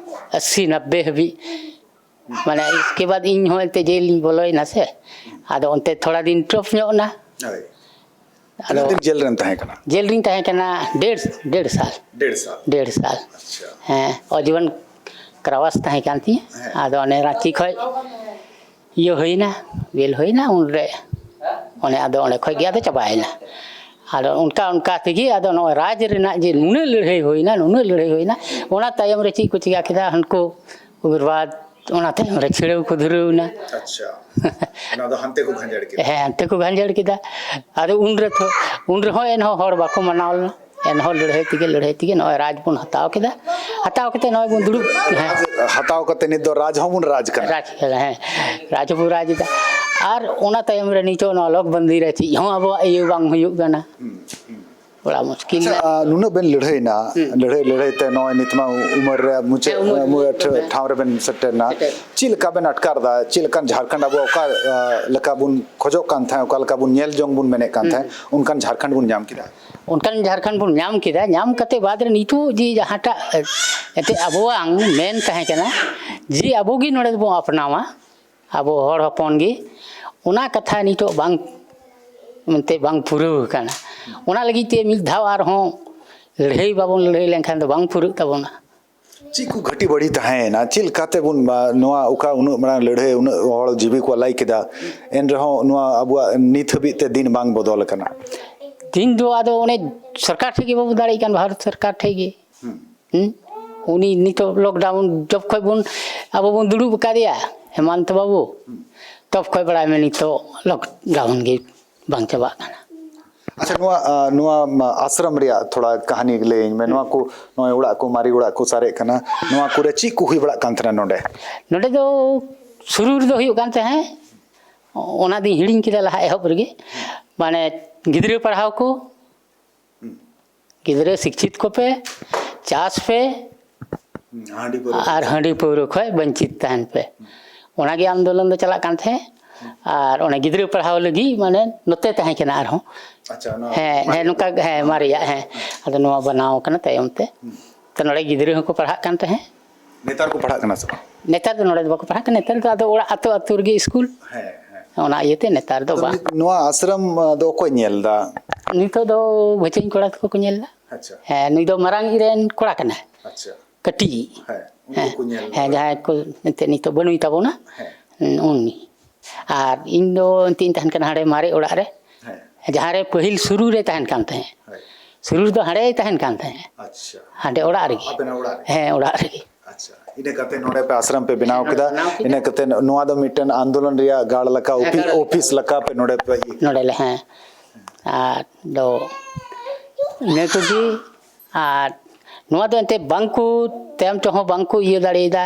ᱟᱥᱤ ᱱᱟᱵᱵᱮ ᱦᱟᱹᱵᱤᱡ᱾ ᱢᱟᱱᱮ ᱤᱥᱠᱮ ᱵᱟᱫ ᱤᱧ ᱦᱚᱸ ᱮᱱᱛᱮ ᱡᱮᱞ ᱤᱧ ᱵᱚᱞᱚᱭᱮᱱᱟ ᱥᱮ᱾ ᱟᱫᱚ ᱚᱱᱛᱮ ᱛᱷᱚᱲᱟ ᱫᱤᱱ ᱴᱚᱯ ᱧᱚᱜ ᱮᱱᱟ᱾ ᱦᱳᱭ᱾ ᱟᱫᱚ ᱛᱤᱱᱟᱹᱜ ᱫᱤᱱ ᱡᱮᱞ ᱨᱮᱢ ᱛᱟᱦᱮᱸ ᱠᱟᱱᱟ? ᱡᱮᱞ ᱨᱤᱧ ᱛᱟᱦᱮᱸ ᱠᱟᱱᱟ ᱰᱮᱲ ᱰᱮᱲ ᱥᱟᱞ᱾ ᱰᱮᱲ ᱥᱟᱞ᱾ ᱰᱮᱲ ᱥᱟᱞ᱾ ᱟᱪᱪᱷᱟ᱾ ᱦᱮᱸ, ᱚᱡᱤᱵᱚᱱ ᱠᱨᱟᱣᱟᱥ ᱛᱟᱦᱮᱸ ᱠᱟᱱ ᱛᱤᱧᱟᱹ᱾ ᱦᱮᱸ᱾ ᱟᱫᱚ ᱚᱱᱮ ᱨᱟᱸᱪᱤ ᱠᱷᱚᱡ ᱤᱭᱟᱹ ᱦᱩᱭᱱᱟ, ᱵᱮᱞ ᱦᱩᱭᱱᱟ, ᱩᱱᱨᱮ ᱚᱱᱮ ᱟᱫᱚ ᱚᱸᱰᱮ ᱠᱷᱚᱡ ᱜᱮ ᱟᱫᱚ ᱪᱟᱵᱟᱭᱮᱱᱟ᱾ ᱟᱫᱚ ᱚᱱᱠᱟ ᱚᱱᱠᱟ ᱛᱮᱜᱮ ᱟᱫᱚ ᱱᱚᱜᱼᱚᱭ ᱨᱟᱡᱽ ᱨᱮᱱᱟᱜ ᱡᱮ ᱱᱩᱱᱟᱹᱜ ᱞᱟᱹᱲᱦᱟᱹᱭ ᱦᱩᱭᱱᱟ, ᱱᱩᱱᱟᱹᱜ ᱞᱟᱹᱲᱦᱟᱹᱭ ᱦᱩᱭᱱᱟ, ᱚᱱᱟ ᱛᱟᱭᱚᱢ ᱨᱮ ᱪᱮᱫ ᱠᱚ ᱪᱤᱠᱟ ᱠᱮᱫᱟ ᱦᱟᱱᱠᱩ ᱩᱜᱨᱵᱟᱫ, ᱚᱱᱟ ᱛᱟᱭᱚᱢ ᱨᱮ ᱪᱷᱤᱲᱟᱹᱣ ᱠᱚ ᱫᱷᱩᱨᱟᱹᱣ ᱮᱱᱟ᱾ ᱟᱪᱪᱷᱟ᱾ ᱚᱱᱟ ᱫᱚ ᱦᱟᱱᱛᱮ ᱠᱚ ᱜᱷᱟᱸᱡᱟᱲ ᱠᱮᱫᱟ᱾ ᱦᱮᱸ, ᱦᱟᱱᱛᱮ ᱠᱚ ᱜᱷᱟᱸᱡᱟᱲ ᱠᱮᱫᱟ᱾ ᱟᱫᱚ ᱩᱱ ᱨᱮ ᱛᱷᱚ-, ᱩᱱ ᱨᱮᱦᱚᱸ ᱮᱱᱦᱚᱸ ᱦᱚᱲ ᱵᱟᱠᱚ ᱢᱟᱱᱟᱣ ᱞᱮᱱᱟ᱾ ᱮᱱᱦᱚᱸ ᱞᱟᱹᱲᱦᱟᱹᱭ ᱛᱮᱜᱮ, ᱞᱟᱹᱲᱦᱟᱹᱭ ᱛᱮᱜᱮ ᱱᱚᱜᱼᱚᱭ ᱨᱟᱡᱽ ᱵᱚᱱ ᱦᱟᱛᱟᱣ ᱠᱮᱫᱟ᱾ ᱦᱟᱛᱟᱣ ᱠᱟᱛᱮ ᱱᱚᱜᱼᱚᱭ ᱵᱚᱱ ᱫᱩᱲᱩᱵ, ᱦᱮᱸ᱾ ᱦᱟᱛᱟᱣ ᱠᱟᱛᱮ ᱱᱤᱛ ᱫᱚ ᱨᱟᱡᱽ ᱦᱚᱸᱵᱚᱱ ᱨᱟᱡᱽ ᱠᱟᱱᱟ᱾ ᱨᱟᱡᱽ ᱠᱮᱫᱟ, ᱦᱮᱸ᱾ ᱨᱟᱡᱽ ᱦᱚᱸᱵᱚᱱ ᱨᱟᱡᱽ ᱮᱫᱟ᱾ ᱟᱨ ᱚᱱᱟ ᱛᱟᱭᱚᱢ ᱨᱮ ᱱᱤᱛᱚᱜ ᱱᱚᱣᱟ ᱞᱚᱠᱵᱚᱱᱫᱤ ᱨᱮ ᱪᱮᱫ ᱦᱚᱸ ᱟᱵᱚᱣᱟᱜ ᱤᱭᱟᱹ ᱵᱟᱝ ᱦᱩᱭᱩᱜ ᱠᱟᱱᱟ᱾ ᱵᱟᱲᱟ ᱢᱩᱥᱠᱤᱞ ᱟᱪᱪᱷᱟ, ᱜᱮᱭᱟ᱾ ᱟ, ᱱᱩᱱᱟᱹᱜ ᱵᱮᱱ ᱞᱟᱹᱲᱦᱟᱹᱭᱱᱟ, ᱞᱟᱹᱲᱦᱟᱹᱭ ᱞᱟᱹᱲᱦᱟᱹᱭ ᱛᱮ ᱱᱚᱜᱼᱚᱭ ᱱᱤᱛ ᱢᱟ ᱩᱢᱮᱨ ᱨᱮ ᱢᱩᱪᱟᱹᱫ, ᱦᱮᱸ, ᱩᱢᱮᱨ ᱩᱢᱮᱨ ᱢᱩᱪᱟᱹᱫ ᱨᱮ᱾ ᱴᱷᱟᱶ ᱨᱮᱵᱮᱱ ᱥᱮᱴᱮᱨᱱᱟ᱾ ᱥᱮᱴᱮᱨ᱾ ᱪᱮᱫ ᱞᱮᱠᱟ ᱵᱮᱱ ᱟᱴᱠᱟᱨ ᱮᱫᱟ? ᱪᱮᱫ ᱞᱮᱠᱟᱱ ᱡᱷᱟᱲᱠᱷᱚᱸᱰ ᱟᱵᱚ ᱚᱠᱟ, ᱟ, ᱞᱮᱠᱟ ᱵᱚᱱ ᱠᱷᱚᱡᱚᱜ ᱠᱟᱱ ᱛᱟᱦᱮᱸᱫ, ᱚᱠᱟ ᱞᱮᱠᱟ ᱵᱚᱱ ᱧᱮᱞ ᱡᱚᱝ ᱵᱚᱱ ᱢᱮᱱᱮᱫ ᱠᱟᱱ ᱛᱟᱦᱮᱸᱫ, ᱚᱱᱠᱟᱱ ᱡᱷᱟᱲᱠᱷᱚᱸᱰ ᱵᱚᱱ ᱧᱟᱢ ᱠᱮᱫᱟ? ᱚᱱᱠᱟᱱ ᱡᱷᱟᱲᱠᱷᱚᱸᱰ ᱵᱚᱱ ᱧᱟᱢ ᱠᱮᱫᱟ᱾ ᱧᱟᱢ ᱠᱟᱛᱮ ᱵᱟᱫᱽ ᱨᱮ ᱱᱤᱛᱚᱜ ᱡᱮ ᱡᱟᱦᱟᱸᱴᱟᱜ ᱮᱱᱛᱮᱫ ᱟᱵᱚᱣᱟᱝ ᱢᱮᱱ ᱛᱟᱦᱮᱸ ᱠᱟᱱᱟ ᱡᱮ ᱟᱵᱚ ᱜᱮ ᱱᱚᱰᱮ ᱫᱚᱵᱚᱱ ᱟᱯᱱᱟᱣᱟ, ᱟᱵᱚ ᱦᱚᱲ ᱦᱚᱯᱚᱱ ᱜᱮ, ᱚᱱᱟ ᱠᱟᱛᱷᱟ ᱱᱤᱛᱚᱜ ᱵᱟᱝ, ᱮᱱᱛᱮᱫ ᱵᱟᱝ ᱯᱩᱨᱟᱹᱣ ᱟᱠᱟᱱᱟ᱾ ᱚᱱᱟ ᱞᱟᱹᱜᱤᱫ ᱛᱮ ᱢᱤᱫ ᱫᱷᱟᱣ ᱟᱨᱦᱚᱸ ᱞᱟᱹᱲᱦᱟᱹᱭ ᱵᱟᱵᱚᱱ ᱞᱟᱹᱲᱦᱟᱹᱭ ᱞᱮᱱᱠᱷᱟᱱ ᱫᱚ ᱵᱟᱝ ᱯᱩᱨᱟᱹᱜ ᱛᱟᱵᱚᱱᱟ᱾ ᱪᱮᱫ ᱠᱚ ᱜᱷᱟᱹᱴᱤ ᱵᱟᱹᱲᱤ ᱛᱟᱦᱮᱸᱭᱮᱱᱟ? ᱪᱮᱫ ᱞᱮᱠᱟᱛᱮ ᱵᱚᱱ, ᱟ, ᱱᱚᱣᱟ ᱚᱠᱟ ᱩᱱᱟᱹᱜ ᱢᱟᱨᱟᱝ ᱞᱟᱹᱲᱦᱟᱹᱭ, ᱩᱱᱟᱹᱜ ᱦᱚᱲ ᱡᱤᱣᱤ ᱠᱚ ᱟᱞᱟᱭ ᱠᱮᱫᱟ, ᱮᱱ ᱨᱮᱦᱚᱸ ᱱᱚᱣᱟ ᱟᱵᱚᱣᱟᱜ ᱱᱤᱛ ᱦᱟᱹᱵᱤᱡ ᱛᱮ ᱫᱤᱱ ᱵᱟᱝ ᱵᱚᱫᱚᱞ ᱟᱠᱟᱱᱟ? ᱫᱤᱱ ᱫᱚ ᱟᱫᱚ ᱚᱱᱮ ᱥᱚᱨᱠᱟᱨ ᱴᱷᱮᱡ ᱜᱮ ᱵᱟᱵᱚ ᱫᱟᱲᱮᱭᱟᱜ ᱠᱟᱱ, ᱵᱷᱟᱨᱚᱛ ᱥᱚᱨᱠᱟᱨ ᱴᱷᱮᱡ ᱜᱮ᱾ ᱦᱩᱸ? ᱩᱱᱤ ᱱᱤᱛᱚᱜ ᱞᱚᱠᱰᱟᱣᱩᱱ ᱡᱚᱵ ᱠᱷᱚᱡ ᱵᱚᱱ, ᱟᱵᱚ ᱵᱚᱱ ᱫᱩᱲᱩᱵ ᱟᱠᱟᱫᱮᱭᱟ, ᱦᱮᱢᱟᱱᱛᱚ ᱵᱟᱵᱩ, ᱛᱚᱵ ᱠᱷᱚᱡ ᱵᱟᱲᱟᱭ ᱢᱮ ᱱᱤᱛᱚᱜ ᱞᱚᱠᱰᱟᱣᱩᱱ ᱜᱮ ᱵᱟᱝ ᱪᱟᱵᱟᱜ ᱠᱟᱱᱟ᱾ ᱟᱪᱪᱷᱟ, ᱱᱚᱣᱟ, ᱟ, ᱱᱚᱣᱟ, ᱢᱟ, ᱟᱥᱨᱚᱢ ᱨᱮᱭᱟᱜ ᱛᱷᱚᱲᱟ ᱠᱟᱹᱦᱱᱤ ᱞᱟᱹᱭᱟᱹᱧ ᱢᱮ᱾ ᱱᱚᱣᱟ ᱠᱚ, ᱱᱚᱜᱼᱚᱭ ᱚᱲᱟᱜ ᱠᱚ, ᱢᱟᱨᱮ ᱚᱲᱟᱜ ᱠᱚ ᱥᱟᱨᱮᱡ ᱠᱟᱱᱟ, ᱱᱚᱣᱟ ᱠᱚᱨᱮ ᱪᱮᱫ ᱠᱚ ᱦᱩᱭ ᱵᱟᱲᱟᱜ ᱠᱟᱱ ᱛᱟᱦᱮᱱᱟ ᱱᱚᱰᱮ? ᱱᱚᱰᱮ ᱫᱚ ᱥᱩᱨᱩ ᱨᱮᱫᱚ ᱦᱩᱭᱩᱜ ᱠᱟᱱ ᱛᱟᱦᱮᱸᱫ, ᱚᱱᱟ ᱫᱚᱧ ᱦᱤᱲᱤᱧ ᱠᱮᱫᱟ ᱞᱟᱦᱟ ᱮᱦᱚᱵ ᱨᱮᱜᱮ, ᱢᱟᱱᱮ ᱜᱤᱫᱽᱨᱟᱹ ᱯᱟᱲᱦᱟᱣ ᱠᱚ, ᱜᱤᱫᱽᱨᱟᱹ ᱥᱤᱠᱪᱷᱤᱛ ᱠᱚᱯᱮ, ᱪᱟᱥ ᱯᱮ, ᱦᱩᱸ, ᱦᱟᱺᱰᱤ ᱯᱟᱹᱣᱨᱟᱹ᱾ ᱟᱨ ᱦᱟᱺᱰᱤ ᱯᱟᱹᱣᱨᱟᱹ ᱠᱷᱚᱡ ᱵᱟᱧᱪᱤᱛ ᱛᱟᱦᱮᱱ ᱯᱮ᱾ ᱚᱱᱟᱜᱮ ᱟᱱᱫᱳᱞᱚᱱ ᱫᱚ ᱪᱟᱞᱟᱜ ᱠᱟᱱ ᱛᱟᱦᱮᱸᱫ᱾ ᱟᱨ ᱚᱱᱮ ᱜᱤᱫᱽᱨᱟᱹ ᱯᱟᱲᱦᱟᱣ ᱞᱟᱹᱜᱤᱫ ᱢᱟᱱᱮ ᱱᱚᱛᱮ ᱛᱟᱦᱮᱸ ᱠᱟᱱᱟ ᱟᱨᱦᱚᱸ᱾ ᱟᱪᱪᱷᱟ, ᱚᱱᱟ ᱦᱮᱸ, ᱦᱮᱸ, ᱱᱚᱝᱠᱟ, ᱦᱮᱸ, ᱢᱟᱨᱮᱭᱟᱜ, ᱦᱮᱸ᱾ ᱟᱫᱚ ᱱᱚᱣᱟ ᱵᱮᱱᱟᱣ ᱠᱟᱱᱟ ᱛᱟᱭᱚᱢ ᱛᱮ᱾ ᱛᱚ ᱱᱚᱰᱮ ᱜᱤᱫᱽᱨᱟᱹ ᱦᱚᱸᱠᱚ ᱯᱟᱲᱦᱟᱜ ᱠᱟᱱ ᱛᱟᱦᱮᱸᱫ᱾ ᱱᱮᱛᱟᱨ ᱠᱚ ᱯᱟᱲᱦᱟᱜ ᱠᱟᱱᱟ ᱥᱮ ᱵᱟᱝ? ᱱᱮᱛᱟᱨ ᱫᱚ ᱱᱚᱰᱮ ᱫᱚ ᱵᱟᱠᱚ ᱯᱟᱲᱦᱟᱜ ᱠᱟᱱᱟ, ᱱᱮᱛᱟᱨ ᱫᱚ ᱟᱫᱚ ᱚᱲᱟᱜ, ᱟᱹᱛᱩ, ᱟᱹᱛᱩ ᱨᱮᱜᱮ ᱥᱠᱩᱞ᱾ ᱦᱮᱸ, ᱦᱮᱸ᱾ ᱚᱱᱟ ᱤᱭᱟᱹᱛᱮ ᱱᱮᱛᱟᱨ ᱫᱚ ᱛᱚ ᱵᱟᱝ᱾ ᱱᱤᱛ-, ᱱᱚᱣᱟ ᱟᱥᱨᱚᱢ, ᱟ, ᱫᱚ ᱚᱠᱚᱭ ᱧᱮᱞ ᱮᱫᱟ? ᱱᱤᱛᱚᱜ ᱫᱚ ᱵᱷᱟᱹᱪᱟᱹᱧ ᱠᱚᱲᱟ ᱛᱟᱠᱚ ᱠᱚ ᱧᱮᱞ ᱮᱫᱟ᱾ ᱟᱪᱪᱷᱟ᱾ ᱦᱮᱸ, ᱱᱩᱭ ᱫᱚ ᱢᱟᱨᱟᱝ ᱤᱡ ᱨᱮᱱ ᱠᱚᱲᱟ ᱠᱟᱱᱟᱭ᱾ ᱟᱪᱪᱷᱟ᱾ ᱠᱟᱹᱴᱤᱡ ᱤᱡ᱾ ᱦᱮᱸ, ᱩᱱᱠᱩ ᱠᱚ ᱧᱮᱞ ᱦᱮᱸ, ᱮᱫᱟ᱾ ᱡᱟᱦᱟᱸᱭ ᱠᱚ ᱮᱱᱛᱮᱫ ᱱᱤᱛᱚᱜ ᱵᱟᱹᱱᱩᱭ ᱛᱟᱵᱚᱱᱟ, ᱦᱮᱸ᱾ ᱩᱱᱤ᱾ ᱟᱨ ᱤᱧ ᱫᱚ ᱮᱱᱛᱮᱫ ᱤᱧ ᱛᱟᱦᱮᱱ ᱠᱟᱱᱟ ᱦᱟᱸᱰᱮ ᱢᱟᱨᱮ ᱚᱲᱟᱜ ᱨᱮ, ᱦᱮᱸ᱾ ᱡᱟᱦᱟᱸ ᱨᱮ ᱯᱟᱹᱦᱤᱞ ᱥᱩᱨᱩ ᱨᱮ ᱛᱟᱦᱮᱱ ᱠᱟᱱ ᱛᱟᱦᱮᱸᱫ᱾ ᱦᱮᱸ᱾ ᱥᱩᱨᱩ ᱨᱮᱫᱚ ᱦᱟᱸᱰᱮᱭ ᱛᱟᱦᱮᱱ ᱠᱟᱱ ᱛᱟᱦᱮᱸᱫ᱾ ᱟᱪᱪᱷᱟ᱾ ᱦᱟᱸᱰᱮ ᱚᱲᱟᱜ ᱨᱮᱜᱮ᱾ ᱟᱵᱮᱱᱟᱜ ᱚᱲᱟᱜ ᱨᱮ? ᱦᱮᱸ, ᱚᱲᱟᱜ ᱨᱮᱜᱮ᱾ ᱟᱪᱪᱷᱟ᱾ ᱤᱱᱟᱹ ᱠᱟᱛᱮ ᱱᱚᱰᱮ ᱯᱮ ᱟᱥᱨᱚᱢ ᱯᱮ ᱵᱮᱱᱟᱣ ᱠᱮᱫᱟ᱾ ᱦᱮᱸ, ᱚᱯᱷᱤ-, ᱜᱟᱲ ᱞᱮᱠᱟ᱾ ᱚᱯᱷᱤᱥ ᱞᱮᱠᱟ ᱯᱮ ᱱᱚᱰᱮ ᱯᱮ ᱤᱭᱟᱹ᱾ ᱱᱚᱰᱮ ᱞᱮ, ᱦᱮᱸ᱾ ᱟᱨ ᱫᱚ ᱤᱱᱟᱹ ᱠᱚᱜᱮ᱾ ᱟᱨ ᱱᱚᱣᱟ ᱫᱚ ᱮᱱᱛᱮᱫ ᱵᱟᱝᱠᱚ, ᱛᱟᱭᱚᱢ ᱛᱮᱦᱚᱸ ᱵᱟᱝᱠᱚ ᱤᱭᱟᱹ ᱫᱟᱲᱮᱭᱟᱫᱟ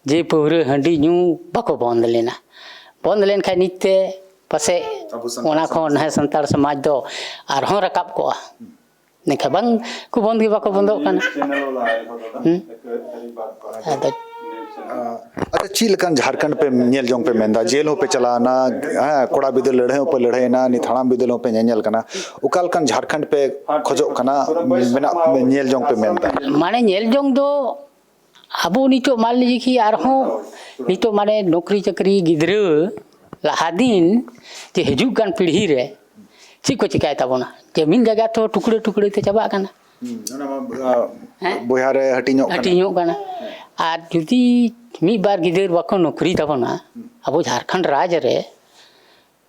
ᱡᱮ ᱯᱟᱹᱣᱨᱟᱹ ᱦᱟᱺᱰᱤ ᱧᱩ ᱵᱟᱠᱚ ᱵᱚᱱᱫ ᱞᱮᱱᱟ᱾ ᱵᱚᱱᱫ ᱞᱮᱱᱠᱷᱟᱱ ᱱᱤᱛ ᱛᱮ ᱯᱟᱥᱮᱡ ᱟᱵᱚ ᱥᱟᱱᱛᱟᱲ ᱚᱱᱟ ᱠᱷᱚᱱ ᱥᱚᱢᱟᱡᱽ᱾ ᱦᱮᱸ, ᱥᱟᱱᱛᱟᱲ ᱥᱚᱢᱟᱡᱽ ᱫᱚ ᱟᱨᱦᱚᱸ ᱨᱟᱠᱟᱵ ᱠᱚᱜᱼᱟ᱾ ᱢᱮᱱᱠᱷᱟᱱ ᱵᱟᱝ ᱠᱚ ᱵᱚᱱᱫ ᱜᱮ ᱵᱟᱠᱚ ᱵᱚᱱᱫᱚᱜ ᱠᱟᱱᱟ᱾ ᱦᱩᱸ? ᱟᱫᱚ ᱟᱪᱪᱷᱟ, ᱪᱮᱫ ᱞᱮᱠᱟᱱ ᱡᱷᱟᱲᱠᱷᱚᱸᱰ ᱯᱮ ᱧᱮᱞ ᱡᱚᱝ ᱯᱮ ᱢᱮᱱᱫᱟ? ᱡᱮᱞ ᱦᱚᱸᱯᱮ ᱪᱟᱞᱟᱣᱱᱟ, ᱦᱮᱸ, ᱠᱚᱲᱟ ᱵᱤᱫᱟᱹᱞ ᱞᱟᱹᱲᱦᱟᱹᱭ ᱦᱚᱸᱯᱮ ᱞᱟᱹᱲᱦᱟᱹᱭᱱᱟ, ᱱᱤᱛ ᱦᱟᱲᱟᱢ ᱵᱤᱫᱟᱹᱞ ᱦᱚᱸᱯᱮ ᱧᱮᱧᱮᱞ ᱠᱟᱱᱟ᱾ ᱚᱠᱟ ᱞᱮᱠᱟᱱ ᱡᱷᱟᱲᱠᱷᱚᱸᱰ ᱯᱮ ᱠᱷᱚᱡᱚᱜ ᱠᱟᱱᱟ, ᱢᱮᱱᱟᱜ, ᱧᱮᱞ ᱡᱚᱝ ᱯᱮ ᱢᱮᱱᱫᱟ? ᱢᱟᱱᱮ ᱧᱮᱞ ᱡᱚᱝ ᱫᱚ ᱟᱵᱚ ᱱᱤᱛᱚᱜ ᱢᱟᱱ ᱞᱮ ᱠᱤ ᱟᱨᱦᱚᱸ ᱱᱤᱛᱚᱜ ᱢᱟᱱᱮ ᱱᱚᱠᱨᱤ ᱪᱟᱹᱠᱨᱤ ᱜᱤᱫᱽᱨᱟᱹ ᱞᱟᱦᱟ ᱫᱤᱱ ᱡᱮ ᱦᱤᱡᱩᱜ ᱠᱟᱱ ᱯᱤᱲᱦᱤ ᱨᱮ ᱪᱮᱫ ᱠᱚ ᱪᱤᱠᱟᱭ ᱛᱟᱵᱚᱱᱟ? ᱡᱟᱹᱢᱤᱱ ᱡᱟᱭᱜᱟ ᱛᱚ ᱴᱩᱠᱲᱟᱹ ᱴᱩᱠᱲᱟᱹ ᱛᱮ ᱪᱟᱵᱟᱜ ᱠᱟᱱᱟ᱾ ᱦᱩᱸ, ᱚᱱᱟ ᱢᱟ, ᱟ, ᱦᱮᱸ? ᱵᱚᱭᱦᱟ ᱨᱮ ᱦᱟᱹᱴᱤᱧᱚᱜ ᱠᱟᱱᱟ᱾ ᱦᱟᱹᱴᱤᱧᱚᱜ ᱠᱟᱱᱟ᱾ ᱟᱨ ᱡᱩᱫᱤ ᱢᱤᱫ ᱵᱟᱨ ᱜᱤᱫᱟᱹᱨ ᱵᱟᱠᱚ ᱱᱚᱠᱨᱤ ᱛᱟᱵᱚᱱᱟ, ᱦᱩᱸ᱾ ᱟᱵᱚ ᱡᱷᱟᱲᱠᱷᱚᱸᱰ ᱨᱟᱡᱽ ᱨᱮ,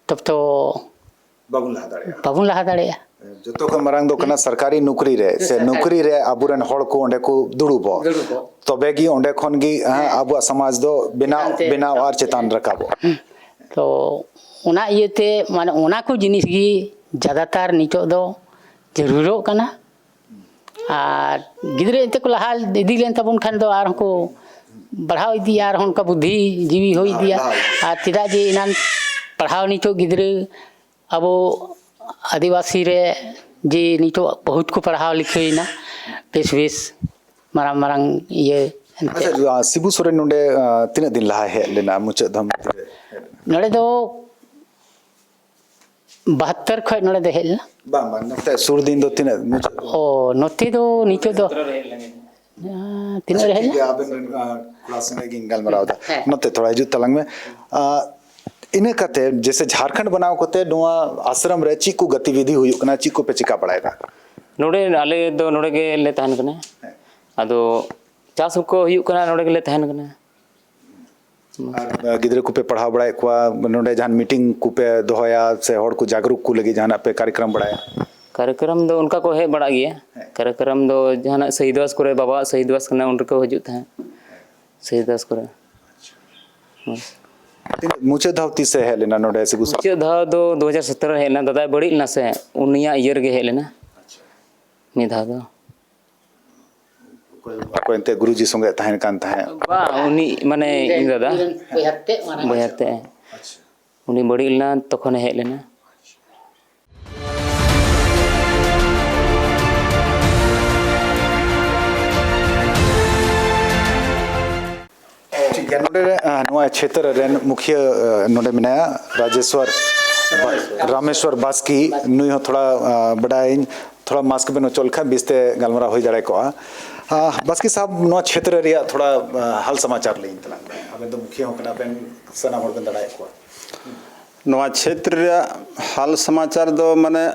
ᱛᱚᱵᱮ ᱛᱚ ᱵᱟᱵᱚᱱ ᱞᱟᱦᱟ ᱫᱟᱲᱮᱭᱟᱜᱼᱟ᱾ ᱵᱟᱵᱚᱱ ᱞᱟᱦᱟ ᱫᱟᱲᱮᱭᱟᱜᱼᱟ᱾ ᱡᱚᱛᱚ ᱠᱷᱚᱱ ᱢᱟᱨᱟᱝ ᱫᱚ ᱠᱟᱱᱟ ᱦᱩᱸ᱾ ᱥᱚᱨᱠᱟᱨᱤ ᱱᱚᱠᱨᱤ ᱨᱮ, ᱥᱮ ᱥᱚᱨᱠᱟᱨᱤ᱾ ᱱᱚᱠᱨᱤ ᱨᱮ ᱟᱵᱚᱨᱮᱱ ᱦᱚᱲ ᱠᱚ ᱚᱸᱰᱮ ᱠᱚ ᱫᱩᱲᱩᱵᱚᱜ᱾ ᱫᱩᱲᱩᱵᱚᱜ᱾ ᱛᱚᱵᱮ ᱜᱮ ᱚᱸᱰᱮ ᱠᱷᱚᱱ ᱜᱮ, ᱦᱮᱸ, ᱦᱮᱸ᱾ ᱟᱵᱚᱣᱟᱜ ᱥᱚᱢᱟᱡᱽ ᱫᱚ ᱵᱮᱱᱟᱣ, ᱪᱮᱛᱟᱱ ᱛᱮ ᱵᱮᱱᱟᱣ ᱟᱨ ᱪᱮᱛᱟᱱ ᱨᱟᱠᱟᱵᱚᱜ᱾ ᱦᱩᱸ᱾ ᱛᱚ ᱚᱱᱟ ᱤᱭᱟᱹᱛᱮ ᱢᱟᱱᱮ ᱚᱱᱟ ᱠᱚ ᱡᱤᱱᱤᱥ ᱜᱮ ᱡᱟᱫᱟᱛᱟᱨ ᱱᱤᱛᱚᱜ ᱫᱚ ᱡᱟᱹᱨᱩᱲᱚᱜ ᱠᱟᱱᱟ᱾ ᱟᱨ ᱜᱤᱫᱽᱨᱟᱹ ᱮᱱᱛᱮ ᱠᱚ ᱞᱟᱦᱟ ᱤᱫᱤ ᱞᱮᱱ ᱛᱟᱵᱚᱱ ᱠᱷᱟᱱ ᱫᱚ ᱟᱨᱦᱚᱸ ᱠᱚ ᱵᱟᱲᱦᱟᱣ ᱤᱫᱤᱭᱟ, ᱟᱨᱦᱚᱸ ᱚᱱᱠᱟ ᱵᱩᱫᱽᱫᱷᱤ ᱡᱤᱣᱤ ᱦᱩᱭ ᱤᱫᱤᱭᱟ᱾ ᱟᱨ ᱪᱮᱫᱟᱜ ᱡᱮ ᱮᱱᱟᱱ ᱯᱟᱲᱦᱟᱣ ᱱᱤᱛᱚᱜ ᱜᱤᱫᱽᱨᱟᱹ ᱟᱵᱚ ᱟᱹᱫᱤᱵᱟᱹᱥᱤ ᱨᱮ ᱡᱮ ᱱᱤᱛᱚᱜ ᱵᱚᱦᱩᱛ ᱠᱚ ᱯᱟᱲᱦᱟᱣ ᱞᱤᱠᱷᱟᱹᱭᱮᱱᱟ, ᱵᱮᱥ ᱵᱮᱥ ᱢᱟᱨᱟᱝ ᱢᱟᱨᱟᱝ ᱤᱭᱟᱹ ᱮᱱᱛᱮ᱾ ᱟᱪᱪᱷᱟ, ᱥᱤᱵᱩ ᱥᱚᱨᱮᱱ ᱱᱚᱰᱮ, ᱟᱸ, ᱛᱤᱱᱟᱹᱜ ᱫᱤᱱ ᱞᱟᱦᱟᱭ ᱦᱮᱡ ᱞᱮᱱᱟ ᱢᱩᱪᱟᱹᱫ ᱫᱷᱟᱢ ᱨᱮ? ᱱᱚᱰᱮ ᱫᱚ ᱵᱟᱦᱟᱛᱛᱚᱨ ᱠᱷᱚᱱ ᱱᱚᱰᱮ ᱫᱚ ᱦᱮᱡ ᱞᱮᱱᱟ᱾ ᱵᱟᱝ, ᱵᱟᱝ, ᱱᱚᱛᱮ ᱥᱩᱨ ᱫᱤᱱ ᱫᱚ ᱛᱤᱱᱟᱹᱜ ᱢᱩᱪᱟᱹᱫ? ᱚ, ᱱᱚᱛᱮ ᱫᱚ ᱱᱤᱛᱚᱜ ᱫᱚ, ᱟᱸ, ᱛᱤᱱᱟᱹᱜ ᱨᱮ ᱟᱪᱪᱷᱟ, ᱦᱮᱡ ᱴᱷᱤᱠ ᱞᱮᱱᱟ? ᱜᱮᱭᱟ, ᱟᱵᱮᱱ ᱨᱮᱱ, ᱟᱸ, ᱠᱚᱲᱟ ᱥᱚᱸᱜᱮ ᱜᱤᱧ ᱜᱟᱞᱢᱟᱨᱟᱣ ᱮᱫᱟ᱾ ᱦᱮᱸ᱾ ᱱᱚᱛᱮ ᱛᱷᱚᱲᱟ ᱦᱤᱡᱩᱜ ᱛᱟᱞᱟᱝ ᱢᱮ᱾ ᱟᱸ, ᱤᱱᱟᱹ ᱠᱟᱛᱮ ᱡᱮᱥᱮ ᱡᱷᱟᱲᱠᱷᱚᱸᱰ ᱵᱮᱱᱟᱣ ᱠᱟᱛᱮ ᱱᱚᱣᱟ ᱟᱥᱨᱚᱢ ᱨᱮ ᱪᱮᱫ ᱠᱚ ᱜᱚᱛᱤᱵᱤᱫᱷᱤ ᱦᱩᱭᱩᱜ ᱠᱟᱱᱟ, ᱪᱮᱫ ᱠᱚᱯᱮ ᱪᱤᱠᱟ ᱵᱟᱲᱟᱭᱮᱫᱟ? ᱱᱚᱰᱮ ᱟᱞᱮ ᱫᱚ ᱱᱚᱰᱮ ᱜᱮᱞᱮ ᱛᱟᱦᱮᱱ ᱠᱟᱱᱟ᱾ ᱦᱮᱸ᱾ ᱟᱫᱚ ᱪᱟᱥ ᱠᱚ ᱦᱩᱭᱩᱜ ᱠᱟᱱᱟ, ᱱᱚᱰᱮ ᱜᱮᱞᱮ ᱛᱟᱦᱮᱱ ᱠᱟᱱᱟ᱾ ᱟᱨ, ᱟ, ᱜᱤᱫᱽᱨᱟᱹ ᱠᱚᱯᱮ ᱯᱟᱲᱦᱟᱣ ᱵᱟᱲᱟᱭᱮᱫ ᱠᱚᱣᱟ, ᱱᱚᱰᱮ ᱡᱟᱦᱟᱱ ᱢᱤᱴᱤᱝ ᱠᱚᱯᱮ ᱫᱚᱦᱚᱭᱟ ᱥᱮ ᱦᱚᱲ ᱠᱚ ᱡᱟᱜᱽᱨᱩᱠ ᱠᱚ ᱞᱟᱹᱜᱤᱫ ᱡᱟᱦᱟᱱᱟᱜ ᱯᱮ ᱠᱟᱨᱭᱚᱠᱨᱚᱢ ᱵᱟᱲᱟᱭᱟ? ᱠᱟᱨᱭᱚᱠᱨᱚᱢ ᱫᱚ ᱚᱱᱠᱟ ᱠᱚ ᱦᱮᱡ ᱵᱟᱲᱟᱜ ᱜᱮᱭᱟ᱾ ᱦᱮᱸ᱾ ᱠᱟᱨᱭᱚᱠᱨᱚᱢ ᱫᱚ ᱡᱟᱦᱟᱱᱟᱜ ᱥᱟᱹᱦᱤ ᱫᱤᱵᱚᱥ ᱠᱚᱨᱮ, ᱵᱟᱵᱟᱣᱟᱜ ᱥᱟᱹᱦᱤ ᱫᱤᱵᱚᱥ ᱠᱟᱱᱟ, ᱩᱱ ᱨᱮᱠᱚ ᱦᱤᱡᱩᱜ ᱛᱟᱦᱮᱸᱫ ᱥᱟᱹᱦᱤ ᱫᱤᱵᱚᱥ ᱠᱚᱨᱮ᱾ ᱦᱳᱭ᱾ ᱛᱤᱱᱟᱹᱜ, ᱢᱩᱪᱟᱹᱫ ᱫᱷᱟᱣ ᱛᱤᱥᱮ ᱦᱮᱡ ᱞᱮᱱᱟ ᱱᱚᱰᱮ ᱥᱤᱵᱩ ᱥᱚᱨᱮᱱ? ᱢᱩᱪᱟᱹᱫ ᱫᱷᱟᱣ ᱫᱚ ᱫᱩ ᱦᱟᱡᱟᱨ ᱥᱚᱛᱨᱚ ᱨᱮ ᱦᱮᱡ ᱞᱮᱱᱟ, ᱫᱟᱫᱟᱭ ᱵᱟᱹᱲᱤᱡ ᱞᱮᱱᱟ ᱥᱮ, ᱩᱱᱤᱭᱟᱜ ᱤᱭᱟᱹ ᱨᱮᱜᱮ ᱦᱮᱡ ᱞᱮᱱᱟ᱾ ᱟᱪᱪᱷᱟ᱾ ᱢᱤᱫ ᱫᱷᱟᱣ ᱫᱚ᱾ ᱚᱠᱚᱭ, ᱚᱠᱚᱭ ᱮᱱᱛᱮ ᱜᱩᱨᱩᱡᱤ ᱥᱚᱸᱜᱮ ᱛᱟᱦᱮᱱ ᱠᱟᱱ ᱛᱟᱦᱮᱸᱫ? ᱵᱟᱝ, ᱩᱱᱤ ᱢᱟᱱᱮ ᱤᱧ ᱫᱟᱫᱟ᱾ ᱵᱚᱭᱦᱟ ᱛᱮ᱾ ᱟᱪᱪᱷᱟ᱾ ᱩᱱᱤ ᱵᱟᱹᱲᱤᱡ ᱞᱮᱱᱟ, ᱛᱚᱠᱷᱚᱱᱮ ᱦᱮᱡ ᱞᱮᱱᱟ᱾ ᱴᱷᱤᱠ ᱜᱮᱭᱟ, ᱱᱚᱰᱮ, ᱟ, ᱱᱚᱣᱟ ᱪᱷᱮᱛᱨᱚ ᱨᱮᱱ ᱢᱩᱠᱷᱤᱭᱟᱹ, ᱟ, ᱱᱚᱰᱮ ᱢᱮᱱᱟᱭᱟ ᱨᱟᱡᱮᱥᱣᱚᱨ ᱵᱟ-, ᱨᱟᱢᱮᱥᱣᱚᱨ ᱵᱟᱥᱠᱤ᱾ ᱱᱩᱭ ᱦᱚᱸ ᱛᱷᱚᱲᱟ, ᱟ, ᱵᱟᱰᱟᱭᱟᱹᱧ, ᱛᱷᱚᱲᱟ ᱢᱟᱥᱠ ᱵᱮᱱ ᱚᱪᱚᱜ ᱞᱮᱠᱷᱟᱱ ᱵᱮᱥᱛᱮ ᱜᱟᱞᱢᱟᱨᱟᱣ ᱦᱩᱭ ᱫᱟᱲᱮ ᱠᱚᱜᱼᱟ᱾ ᱟ, ᱵᱟᱥᱠᱤ ᱥᱟᱦᱟᱵ, ᱱᱚᱣᱟ ᱪᱷᱮᱛᱨᱚ ᱨᱮᱭᱟᱜ ᱛᱷᱚᱲᱟ, ᱟ, ᱦᱟᱞ ᱥᱚᱢᱟᱪᱟᱨ ᱞᱟᱹᱭᱟᱹᱧ ᱛᱟᱞᱟᱝ ᱵᱮᱱ᱾ ᱟᱵᱮᱱ ᱫᱚ ᱢᱩᱠᱷᱤᱭᱟᱹ ᱦᱚᱸ ᱠᱟᱱᱟ ᱵᱮᱱ, ᱥᱟᱱᱟᱢ ᱦᱚᱲ ᱵᱮᱱ ᱫᱟᱲᱮᱭᱟᱜ ᱠᱚᱣᱟ᱾ ᱱᱚᱣᱟ ᱪᱷᱮᱛᱨᱚ ᱨᱮᱭᱟᱜ ᱦᱟᱞ ᱥᱚᱢᱟᱪᱟᱨ ᱫᱚ ᱢᱟᱱᱮ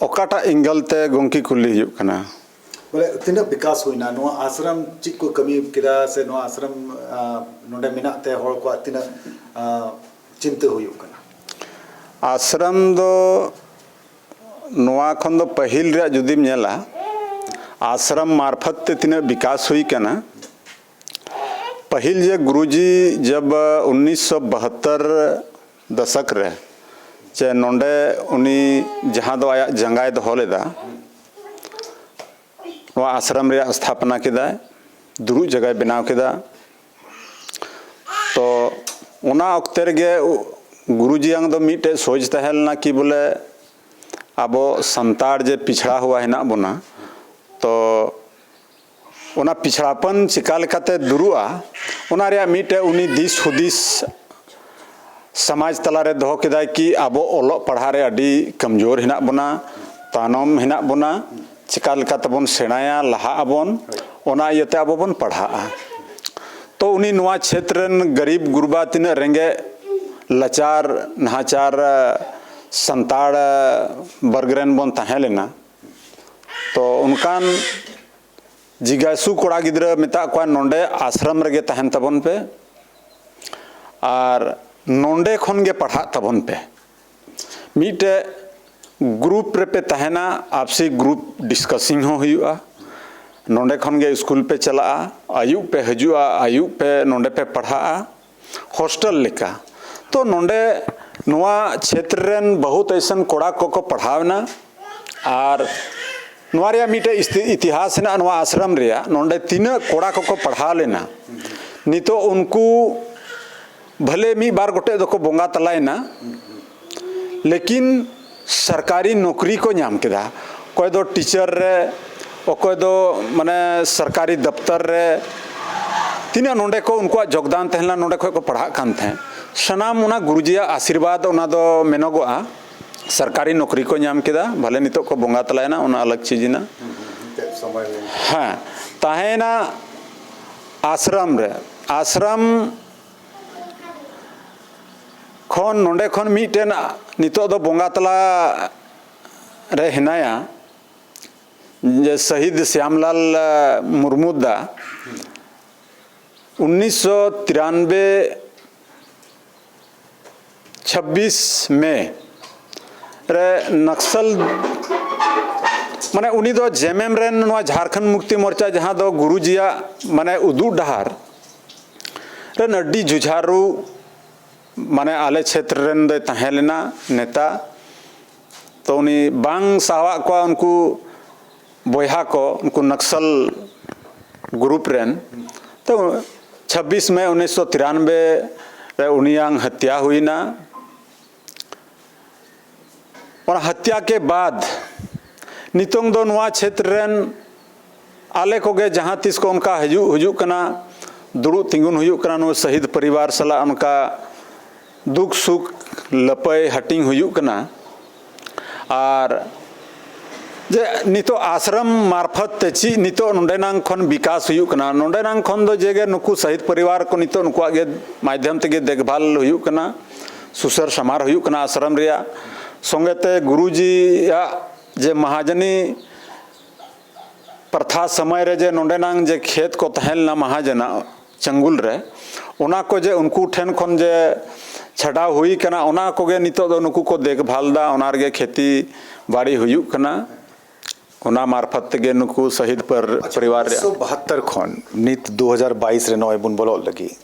ᱚᱠᱟᱴᱟᱜ angle ᱛᱮ ᱜᱚᱢᱠᱮ ᱠᱩᱞᱤ ᱦᱩᱭᱩᱜ ᱠᱟᱱᱟ? ᱵᱚᱞᱮ, ᱛᱤᱱᱟᱹᱜ ᱵᱤᱠᱟᱥ ᱦᱩᱭᱱᱟ? ᱱᱚᱣᱟ ᱟᱥᱨᱚᱢ ᱪᱮᱫ ᱠᱚ ᱠᱟᱹᱢᱤ ᱠᱮᱫᱟ, ᱥᱮ ᱱᱚᱣᱟ ᱟᱥᱨᱚᱢ, ᱟ, ᱱᱚᱰᱮ ᱢᱮᱱᱟᱜ ᱛᱮ ᱦᱚᱲ ᱠᱚᱣᱟᱜ ᱛᱤᱱᱟᱹᱜ, ᱟ, ᱪᱤᱱᱛᱟᱹ ᱦᱩᱭᱩᱜ ᱠᱟᱱᱟ? ᱟᱥᱨᱚᱢ ᱫᱚ ᱱᱚᱣᱟ ᱠᱷᱚᱱ ᱫᱚ ᱯᱟᱹᱦᱤᱞ ᱨᱮᱭᱟᱜ ᱡᱩᱫᱤᱢ ᱧᱮᱞᱟ, ᱟᱥᱨᱚᱢ ᱢᱟᱨᱯᱷᱚᱛ ᱛᱮ ᱛᱤᱱᱟᱹᱜ ᱵᱤᱠᱟᱥ ᱦᱩᱭ ᱠᱟᱱᱟ, ᱯᱟᱹᱦᱤᱞ ᱡᱮ ᱜᱩᱨᱩᱡᱤ ᱡᱟᱵ ᱩᱱᱤᱥᱥᱚ ᱵᱟᱦᱟᱛᱛᱚᱨ ᱫᱚᱥᱚᱠ ᱨᱮ, ᱪᱮ ᱱᱚᱰᱮ ᱩᱱᱤ ᱡᱟᱦᱟᱸ ᱫᱚ ᱟᱭᱟᱜ ᱡᱟᱸᱜᱟᱭ ᱫᱚᱦᱚ ᱞᱮᱫᱟ, ᱱᱚᱣᱟ ᱟᱥᱨᱚᱢ ᱨᱮᱭᱟᱜ ᱥᱛᱷᱟᱯᱚᱱᱟ ᱠᱮᱫᱟᱭ, ᱫᱩᱲᱩᱵ ᱡᱟᱭᱜᱟᱭ ᱵᱮᱱᱟᱣ ᱠᱮᱫᱟ᱾ ᱛᱚ ᱚᱱᱟ ᱚᱠᱛᱮ ᱨᱮᱜᱮ ᱜᱩᱨᱩᱡᱤᱭᱟᱝ ᱫᱚ ᱢᱤᱫᱴᱮᱡ ᱥᱚᱪ ᱛᱟᱦᱮᱸ ᱞᱮᱱᱟ ᱠᱤ ᱵᱚᱞᱮ ᱟᱵᱚ ᱥᱟᱱᱛᱟᱲ ᱡᱮ ᱯᱤᱪᱷᱲᱟ ᱦᱩᱣᱟ ᱦᱮᱱᱟᱜ ᱵᱚᱱᱟ, ᱛᱚ ᱚᱱᱟ ᱯᱤᱪᱷᱲᱟᱯᱚᱱ ᱪᱤᱠᱟ ᱞᱮᱠᱟᱛᱮ ᱫᱩᱨᱩᱜᱼᱟ, ᱚᱱᱟ ᱨᱮᱭᱟᱜ ᱢᱤᱫᱴᱮᱡ ᱩᱱᱤ ᱫᱤᱥ ᱦᱩᱫᱤᱥ ᱥᱚᱢᱟᱡᱽ ᱛᱟᱞᱟᱨᱮ ᱫᱚᱦᱚ ᱠᱮᱫᱟᱭ ᱠᱤ ᱟᱵᱚ ᱚᱞᱚᱜ ᱯᱟᱲᱦᱟᱜ ᱨᱮ ᱟᱹᱰᱤ ᱠᱚᱢᱡᱳᱨ ᱦᱮᱱᱟᱜ ᱵᱚᱱᱟ, ᱛᱟᱭᱱᱚᱢ ᱦᱮᱱᱟᱜ ᱵᱚᱱᱟ, ᱪᱤᱠᱟ ᱞᱮᱠᱟ ᱛᱮᱵᱚᱱ ᱥᱮᱬᱟᱭᱟ, ᱞᱟᱦᱟᱜ ᱟᱵᱚᱱ, ᱚᱱᱟ ᱤᱭᱟᱹᱛᱮ ᱟᱵᱚ ᱵᱚᱱ ᱯᱟᱲᱦᱟᱜᱼᱟ᱾ ᱛᱚ ᱩᱱᱤ ᱱᱚᱣᱟ ᱪᱷᱮᱛᱨᱚ ᱨᱮᱱ ᱜᱟᱨᱤᱵ ᱜᱩᱨᱵᱟ, ᱛᱤᱱᱟᱹᱜ ᱨᱮᱸᱜᱮᱡ ᱞᱟᱪᱟᱨ ᱱᱟᱦᱟᱪᱟᱨ ᱥᱟᱱᱛᱟᱲ ᱵᱚᱨᱜᱽ ᱨᱮᱱ ᱵᱚᱱ ᱛᱟᱦᱮᱸ ᱞᱮᱱᱟ, ᱛᱚ ᱚᱱᱠᱟᱱ ᱡᱤᱜᱟᱥᱩ ᱠᱚᱲᱟ ᱜᱤᱫᱽᱨᱟᱹ ᱢᱮᱛᱟᱜ ᱠᱚᱣᱟ, ᱱᱚᱰᱮ ᱟᱥᱨᱚᱢ ᱨᱮᱜᱮ ᱛᱟᱦᱮᱱ ᱛᱟᱵᱚᱱ ᱯᱮ ᱟᱨ ᱱᱚᱰᱮ ᱠᱷᱚᱱ ᱜᱮ ᱯᱟᱲᱦᱟᱜ ᱛᱟᱵᱚᱱ ᱯᱮ᱾ ᱢᱤᱫᱴᱮᱡ ᱜᱨᱩᱯ ᱨᱮᱯᱮ ᱛᱟᱦᱮᱱᱟ, ᱟᱯᱥᱤ ᱜᱨᱩᱯ ᱰᱤᱥᱠᱟᱥᱤᱝ ᱦᱚᱸ ᱦᱩᱭᱩᱜᱼᱟ᱾ ᱱᱚᱰᱮ ᱠᱷᱚᱱ ᱜᱮ ᱥᱠᱩᱞ ᱯᱮ ᱪᱟᱞᱟᱜᱼᱟ, ᱟᱹᱭᱩᱵ ᱯᱮ ᱦᱤᱡᱩᱜᱼᱟ, ᱟᱹᱭᱩᱵ ᱯᱮ ᱱᱚᱰᱮ ᱯᱮ ᱯᱟᱲᱦᱟᱜᱼᱟ, ᱦᱳᱥᱴᱮᱞ ᱞᱮᱠᱟ᱾ ᱛᱚ ᱱᱚᱰᱮ ᱱᱚᱣᱟ ᱪᱷᱮᱛᱨᱚ ᱨᱮᱱ ᱵᱚᱦᱩᱛ ᱮᱭᱥᱮᱱ ᱠᱚᱲᱟ ᱠᱚᱠᱚ ᱯᱟᱲᱦᱟᱣ ᱮᱱᱟ ᱟᱨ ᱱᱚᱣᱟ ᱨᱮᱭᱟᱜ ᱢᱤᱫᱴᱮᱡ ᱤᱥᱛᱤ- ᱤᱛᱤᱦᱟᱥ ᱦᱮᱱᱟᱜᱼᱟ᱾ ᱱᱚᱣᱟ ᱟᱥᱨᱚᱢ ᱨᱮᱭᱟᱜ ᱱᱚᱰᱮ ᱛᱤᱱᱟᱹᱜ ᱠᱚᱲᱟ ᱠᱚᱠᱚ ᱯᱟᱲᱦᱟᱣ ᱞᱮᱱᱟ, ᱱᱤᱛᱚᱜ ᱩᱱᱠᱩ ᱵᱷᱟᱞᱮ ᱢᱤᱫ ᱵᱟᱨ ᱜᱚᱴᱮᱡ ᱫᱚᱠᱚ ᱵᱚᱸᱜᱟ ᱛᱟᱞᱟᱭᱮᱱᱟ, ᱞᱮᱠᱤᱱ ᱥᱚᱨᱠᱟᱨᱤ ᱱᱚᱠᱨᱤ ᱠᱚ ᱧᱟᱢ ᱠᱮᱫᱟ᱾ ᱚᱠᱚᱭ ᱫᱚ ᱴᱤᱪᱟᱨ ᱨᱮ, ᱚᱠᱚᱭ ᱫᱚ ᱢᱟᱱᱮ ᱥᱚᱨᱠᱟᱨᱤ ᱫᱚᱯᱛᱚᱨ ᱨᱮ, ᱛᱤᱱᱟᱹᱜ ᱱᱚᱰᱮ ᱠᱚ ᱩᱱᱠᱩᱣᱟᱜ ᱡᱳᱜᱽᱫᱟᱱ ᱛᱟᱦᱮᱸ ᱞᱮᱱᱟ, ᱱᱚᱰᱮ ᱠᱷᱚᱡ ᱠᱚ ᱯᱟᱲᱦᱟᱜ ᱠᱟᱱ ᱛᱟᱦᱮᱸᱫ᱾ ᱥᱟᱱᱟᱢ ᱚᱱᱟ ᱜᱩᱨᱩᱡᱤᱭᱟᱜ ᱟᱥᱤᱨᱵᱟᱫᱽ ᱚᱱᱟ ᱫᱚ ᱢᱮᱱᱚᱜᱚᱜᱼᱟ᱾ ᱥᱚᱨᱠᱟᱨᱤ ᱱᱚᱠᱨᱤ ᱠᱚ ᱧᱟᱢ ᱠᱮᱫᱟ, ᱵᱷᱟᱞᱮ ᱱᱤᱛᱚᱜ ᱠᱚ ᱵᱚᱸᱜᱟ ᱛᱟᱞᱟᱭᱮᱱᱟ, ᱚᱱᱟ ᱟᱞᱟᱜᱽ ᱪᱤᱡᱽ ᱮᱱᱟ᱾ ᱦᱮᱸ, ᱛᱟᱦᱮᱸᱭᱮᱱᱟ ᱟᱥᱨᱚᱢ ᱨᱮ᱾ ᱟᱥᱨᱚᱢ ᱠᱷᱚᱱ, ᱱᱚᱰᱮ ᱠᱷᱚᱱ ᱢᱤᱫᱴᱮᱱ ᱱᱤᱛᱚᱜ ᱫᱚ ᱵᱚᱸᱜᱟ ᱛᱟᱞᱟ ᱨᱮ ᱦᱮᱱᱟᱭᱟ, ᱡᱮ ᱥᱟᱹᱦᱤᱫ ᱥᱭᱟᱢᱞᱟᱞ, ᱟ, ᱢᱩᱨᱢᱩ ᱫᱟ, ᱩᱱᱤᱥᱥᱚ ᱛᱤᱨᱟᱱᱵᱮ ᱪᱷᱟᱵᱵᱤᱥ ᱢᱮ ᱨᱮ ᱱᱟᱠᱥᱟᱞ, ᱢᱟᱱᱮ ᱩᱱᱤ ᱫᱚ ᱡᱮᱢᱮᱢ ᱨᱮᱱ, ᱱᱚᱣᱟ ᱡᱷᱟᱨᱠᱷᱚᱸᱰ ᱢᱩᱠᱛᱤ ᱢᱳᱨᱪᱟ ᱡᱟᱦᱟᱸ ᱫᱚ ᱜᱩᱨᱩᱡᱤᱭᱟᱜ ᱢᱟᱱᱮ ᱩᱫᱩᱜ ᱰᱟᱦᱟᱨ ᱨᱮᱱ ᱟᱹᱰᱤ ᱡᱩᱡᱷᱟᱨᱩ, ᱢᱟᱱᱮ ᱟᱞᱮ ᱪᱷᱮᱛᱨᱚ ᱨᱮᱱ ᱫᱚᱭ ᱛᱟᱦᱮᱸ ᱞᱮᱱᱟ ᱱᱮᱛᱟ᱾ ᱛᱚ ᱩᱱᱤ ᱵᱟᱝ ᱥᱟᱦᱟᱣᱟᱜ ᱠᱚᱣᱟ ᱩᱱᱠᱩ ᱵᱚᱭᱦᱟ ᱠᱚ, ᱩᱱᱠᱩ ᱱᱟᱠᱥᱟᱞ ᱜᱨᱩᱯ ᱨᱮᱱ᱾ ᱛᱚ ᱪᱷᱟᱵᱵᱤᱥ ᱢᱮ ᱩᱱᱤᱥᱥᱚ ᱛᱤᱨᱟᱱᱵᱮ ᱨᱮ ᱩᱱᱤᱭᱟᱝ ᱦᱚᱛᱭᱟ ᱦᱩᱭᱱᱟ᱾ ᱚᱱᱟ ᱦᱚᱛᱭᱟ ᱠᱮ ᱵᱟᱫ ᱱᱤᱛᱚᱝ ᱫᱚ ᱱᱚᱣᱟ ᱪᱷᱮᱛᱨᱚ ᱨᱮᱱ ᱟᱞᱮ ᱠᱚᱜᱮ ᱡᱟᱦᱟᱸ ᱛᱤᱥ ᱠᱚ ᱚᱱᱠᱟ ᱦᱤᱡᱩᱜ, ᱦᱤᱡᱩᱜ ᱠᱟᱱᱟ, ᱫᱩᱲᱩᱵ ᱛᱤᱸᱜᱩᱱ ᱦᱩᱭᱩᱜ ᱠᱟᱱᱟ, ᱱᱚᱣᱟ ᱥᱟᱹᱦᱤᱫ ᱯᱚᱨᱤᱵᱟᱨ ᱥᱟᱞᱟᱜ ᱚᱱᱠᱟ ᱫᱩᱠ ᱥᱩᱠ ᱞᱟᱹᱯᱟᱹᱭ ᱦᱟᱹᱴᱤᱧ ᱦᱩᱭᱩᱜ ᱠᱟᱱᱟ᱾ ᱟᱨ ᱡᱮ ᱱᱤᱛᱚᱜ ᱟᱥᱨᱚᱢ ᱢᱟᱨᱯᱷᱚᱛ ᱛᱮ ᱪᱮᱫ ᱱᱤᱛᱚᱜ ᱱᱚᱰᱮᱱᱟᱝ ᱠᱷᱚᱱ ᱵᱤᱠᱟᱥ ᱦᱩᱭᱩᱜ ᱠᱟᱱᱟ, ᱱᱚᱰᱮᱱᱟᱝ ᱠᱷᱚᱱ ᱫᱚ ᱡᱮᱜᱮ ᱱᱩᱠᱩ ᱥᱟᱹᱦᱤᱫ ᱯᱚᱨᱤᱵᱟᱨ ᱠᱚ ᱱᱤᱛᱚᱜ ᱱᱩᱠᱩᱣᱟᱜ ᱜᱮ ᱢᱟᱫᱽᱫᱷᱚᱢ ᱛᱮᱜᱮ ᱫᱮᱠᱷᱵᱷᱟᱞ ᱦᱩᱭᱩᱜ ᱠᱟᱱᱟ, ᱥᱩᱥᱟᱹᱨ ᱥᱟᱢᱟᱨ ᱦᱩᱭᱩᱜ ᱠᱟᱱᱟ ᱟᱥᱨᱚᱢ ᱨᱮᱭᱟᱜ᱾ ᱥᱚᱸᱜᱮ ᱛᱮ ᱜᱩᱨᱩᱡᱤᱭᱟᱜ ᱡᱮ ᱢᱟᱦᱟᱡᱚᱱᱤ ᱯᱨᱚᱛᱷᱟ ᱥᱚᱢᱚᱭ ᱨᱮ ᱡᱮ ᱱᱚᱰᱮᱱᱟᱝ ᱡᱮ ᱠᱷᱮᱛ ᱠᱚ ᱛᱟᱦᱮᱸ ᱞᱮᱱᱟ ᱢᱟᱦᱟᱡᱚᱱᱟᱜ ᱪᱟᱝᱜᱩᱞ ᱨᱮ, ᱚᱱᱟ ᱠᱚ ᱡᱮ ᱩᱱᱠᱩ ᱴᱷᱮᱱ ᱠᱷᱚᱱ ᱡᱮ ᱪᱷᱟᱰᱟᱣ ᱦᱩᱭ ᱠᱟᱱᱟ, ᱚᱱᱟ ᱠᱚᱜᱮ ᱱᱤᱛᱚᱜ ᱫᱚ ᱱᱩᱠᱩ ᱠᱚ ᱫᱮᱠᱷᱵᱷᱟᱞ ᱫᱟ, ᱚᱱᱟ ᱨᱮᱜᱮ ᱠᱷᱮᱛᱤ ᱵᱟᱲᱤ ᱦᱩᱭᱩᱜ ᱠᱟᱱᱟ᱾ ᱚᱱᱟ ᱢᱟᱨᱯᱷᱚᱛ ᱛᱮᱜᱮ ᱱᱩᱠᱩ ᱥᱟᱹᱦᱤᱫ ᱯᱟᱨ-, ᱟᱪᱪᱷᱟ, ᱯᱚᱨᱤᱵᱟᱨ ᱨᱮᱭᱟᱜ᱾ ᱩᱱᱤᱥᱥᱚ ᱵᱟᱦᱟᱛᱛᱚᱨ ᱠᱷᱚᱱ ᱱᱤᱛ ᱫᱩ ᱦᱟᱡᱟᱨ ᱵᱟᱭᱤᱥ ᱨᱮ ᱱᱚᱜᱼᱚᱭ ᱵᱚᱱ ᱵᱚᱞᱚᱜ ᱞᱟᱹᱜᱤᱫ,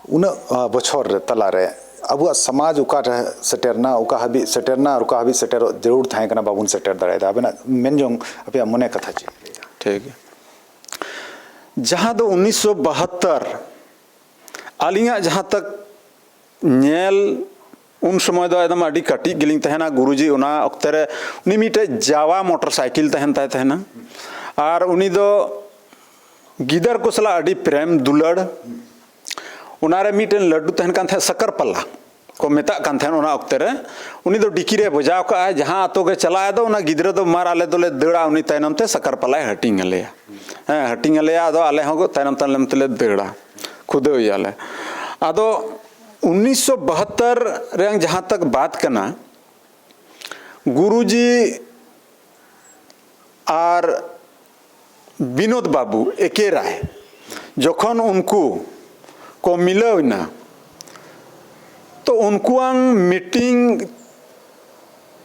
ᱩᱱᱟᱹᱜ, ᱟ, ᱵᱚᱪᱷᱚᱨ ᱨᱮ ᱛᱟᱞᱟᱨᱮ ᱟᱵᱚᱣᱟᱜ ᱥᱚᱢᱟᱡᱽ ᱚᱠᱟ ᱨᱮ ᱥᱮᱴᱮᱨᱱᱟ, ᱚᱠᱟ ᱦᱟᱹᱵᱤᱡ ᱥᱮᱴᱮᱨᱱᱟ ᱟᱨ ᱚᱠᱟ ᱦᱟᱹᱵᱤᱡ ᱥᱮᱴᱮᱨᱚᱜ ᱡᱟᱹᱨᱩᱲ ᱛᱟᱦᱮᱸ ᱠᱟᱱᱟ, ᱵᱟᱵᱚᱱ ᱥᱮᱴᱮᱨ ᱫᱟᱲᱮᱭᱟᱫᱟ᱾ ᱟᱵᱮᱱᱟᱜ ᱢᱮᱱ ᱡᱚᱝ, ᱟᱯᱮᱭᱟᱜ ᱢᱚᱱᱮ ᱠᱟᱛᱷᱟ ᱪᱮᱫ? ᱴᱷᱤᱠ ᱜᱮᱭᱟ᱾ ᱡᱟᱦᱟᱸ ᱫᱚ ᱩᱱᱤᱥᱥᱚ ᱵᱟᱦᱟᱛᱛᱚᱨ, ᱟᱹᱞᱤᱧᱟᱜ ᱡᱟᱦᱟᱸ ᱛᱟᱠ ᱧᱮᱞ, ᱩᱱ ᱥᱚᱢᱚᱭ ᱫᱚ ᱮᱠᱫᱚᱢ ᱟᱹᱰᱤ ᱠᱟᱹᱴᱤᱡ ᱜᱮᱞᱤᱧ ᱛᱟᱦᱮᱱᱟ᱾ ᱜᱩᱨᱩᱡᱤ ᱚᱱᱟ ᱚᱠᱛᱮ ᱨᱮ ᱩᱱᱤ ᱢᱤᱫᱴᱮᱡ ᱡᱟᱣᱟ ᱢᱚᱴᱚᱨ ᱥᱟᱭᱠᱮᱞ ᱛᱟᱦᱮᱱ ᱛᱟᱭ ᱛᱟᱦᱮᱱᱟ, ᱟᱨ ᱩᱱᱤ ᱫᱚ ᱜᱤᱫᱟᱹᱨ ᱠᱚ ᱥᱟᱞᱟᱜ ᱟᱹᱰᱤ ᱯᱨᱮᱢ ᱫᱩᱞᱟᱹᱲ᱾ ᱚᱱᱟᱨᱮ ᱢᱤᱫᱴᱮᱱ ᱞᱟᱹᱰᱩ ᱛᱟᱦᱮᱱ ᱠᱟᱱ ᱛᱟᱦᱮᱸᱫ, ᱥᱟᱠᱟᱨ ᱯᱟᱞᱟ ᱠᱚ ᱢᱮᱛᱟᱜ ᱠᱟᱱ ᱛᱟᱦᱮᱸᱫ ᱚᱱᱟ ᱚᱠᱛᱮ ᱨᱮ᱾ ᱩᱱᱤ ᱫᱚ ᱰᱤᱠᱤ ᱨᱮ ᱵᱚᱡᱟᱣ ᱠᱟᱜᱼᱟᱭ, ᱡᱟᱦᱟᱸ ᱟᱛᱳ ᱜᱮ ᱪᱟᱞᱟᱜᱼᱟᱭ ᱫᱚ ᱚᱱᱟ ᱜᱤᱫᱽᱨᱟᱹ ᱫᱚ ᱢᱟᱨ ᱟᱞᱮ ᱫᱚᱞᱮ ᱫᱟᱹᱲᱟ, ᱩᱱᱤ ᱛᱟᱭᱱᱚᱢ ᱛᱮ ᱥᱟᱠᱟᱨ ᱯᱟᱞᱟᱭ ᱦᱟᱹᱴᱤᱧ ᱟᱞᱮᱭᱟ᱾ ᱦᱮᱸ, ᱦᱟᱹᱴᱤᱧ ᱟᱞᱮᱭᱟ, ᱟᱫᱚ ᱟᱞᱮ ᱦᱚᱸ ᱛᱟᱭᱱᱚᱢ ᱛᱟᱭᱱᱚᱢ ᱛᱮᱞᱮ ᱫᱟᱹᱲᱟ, ᱠᱷᱩᱫᱟᱹᱣ ᱮᱭᱟᱞᱮ᱾ ᱟᱫᱚ ᱩᱱᱤᱥᱥᱚ ᱵᱟᱦᱟᱛᱛᱚᱨ ᱨᱮᱭᱟᱝ ᱡᱟᱦᱟᱸ ᱛᱟᱠ ᱵᱟᱛ ᱠᱟᱱᱟ, ᱜᱩᱨᱩᱡᱤ ᱟᱨ ᱵᱤᱱᱳᱫ ᱵᱟᱵᱩ ᱮᱠᱮ ᱨᱟᱭ ᱡᱚᱠᱷᱚᱱ ᱩᱱᱠᱩ ᱠᱚ ᱢᱤᱞᱟᱹᱣ ᱮᱱᱟ, ᱛᱚ ᱩᱱᱠᱩᱣᱟᱝ ᱢᱤᱴᱤᱝ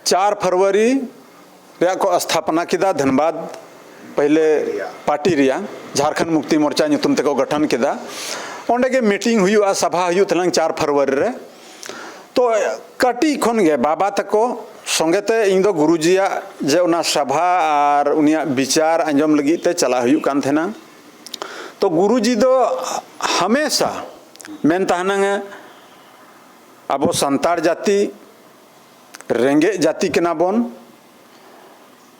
ᱪᱟᱨ ᱯᱷᱮᱵᱽᱨᱩᱣᱟᱨᱤ ᱨᱮᱭᱟᱜ ᱠᱚ ᱥᱛᱷᱟᱯᱚᱱᱟ ᱠᱮᱫᱟ ᱫᱷᱟᱱᱵᱟᱫᱽ ᱯᱟᱹᱦᱤᱞᱮ ᱯᱟᱨᱴᱤ ᱨᱮᱭᱟᱜ, ᱡᱷᱟᱨᱠᱷᱚᱸᱰ ᱢᱩᱠᱛᱤ ᱢᱳᱨᱪᱟ ᱧᱩᱛᱩᱢ ᱛᱮᱠᱚ ᱜᱚᱴᱷᱚᱱ ᱠᱮᱫᱟ᱾ ᱚᱸᱰᱮ ᱜᱮ ᱢᱤᱴᱤᱝ ᱦᱩᱭᱩᱜᱼᱟ, ᱥᱟᱵᱷᱟ ᱦᱩᱭᱩᱜ ᱛᱟᱞᱟᱝ ᱪᱟᱨ ᱯᱷᱮᱵᱽᱨᱩᱣᱟᱨᱤ ᱨᱮ᱾ ᱛᱚ ᱠᱟᱹᱴᱤᱡ ᱠᱷᱚᱱ ᱜᱮ ᱵᱟᱵᱟ ᱛᱟᱠᱚ ᱥᱚᱸᱜᱮ ᱛᱮ ᱤᱧ ᱫᱚ ᱜᱩᱨᱩᱡᱤᱭᱟᱜ ᱡᱮ ᱚᱱᱟ ᱥᱟᱵᱷᱟ ᱟᱨ ᱩᱱᱤᱭᱟᱜ ᱵᱤᱪᱟᱨ ᱟᱸᱡᱚᱢ ᱞᱟᱹᱜᱤᱫ ᱛᱮ ᱪᱟᱞᱟᱜ ᱦᱩᱭᱩᱜ ᱠᱟᱱ ᱛᱟᱦᱮᱱᱟ᱾ ᱛᱚ ᱜᱩᱨᱩᱡᱤ ᱫᱚ ᱦᱟᱢᱮᱥᱟ ᱢᱮᱱ ᱛᱟᱦᱮᱱᱟᱝ, ᱟᱵᱚ ᱥᱟᱱᱛᱟᱲ ᱡᱟᱹᱛᱤ ᱨᱮᱸᱜᱮᱡ ᱡᱟᱹᱛᱤ ᱠᱟᱱᱟ ᱵᱚᱱ,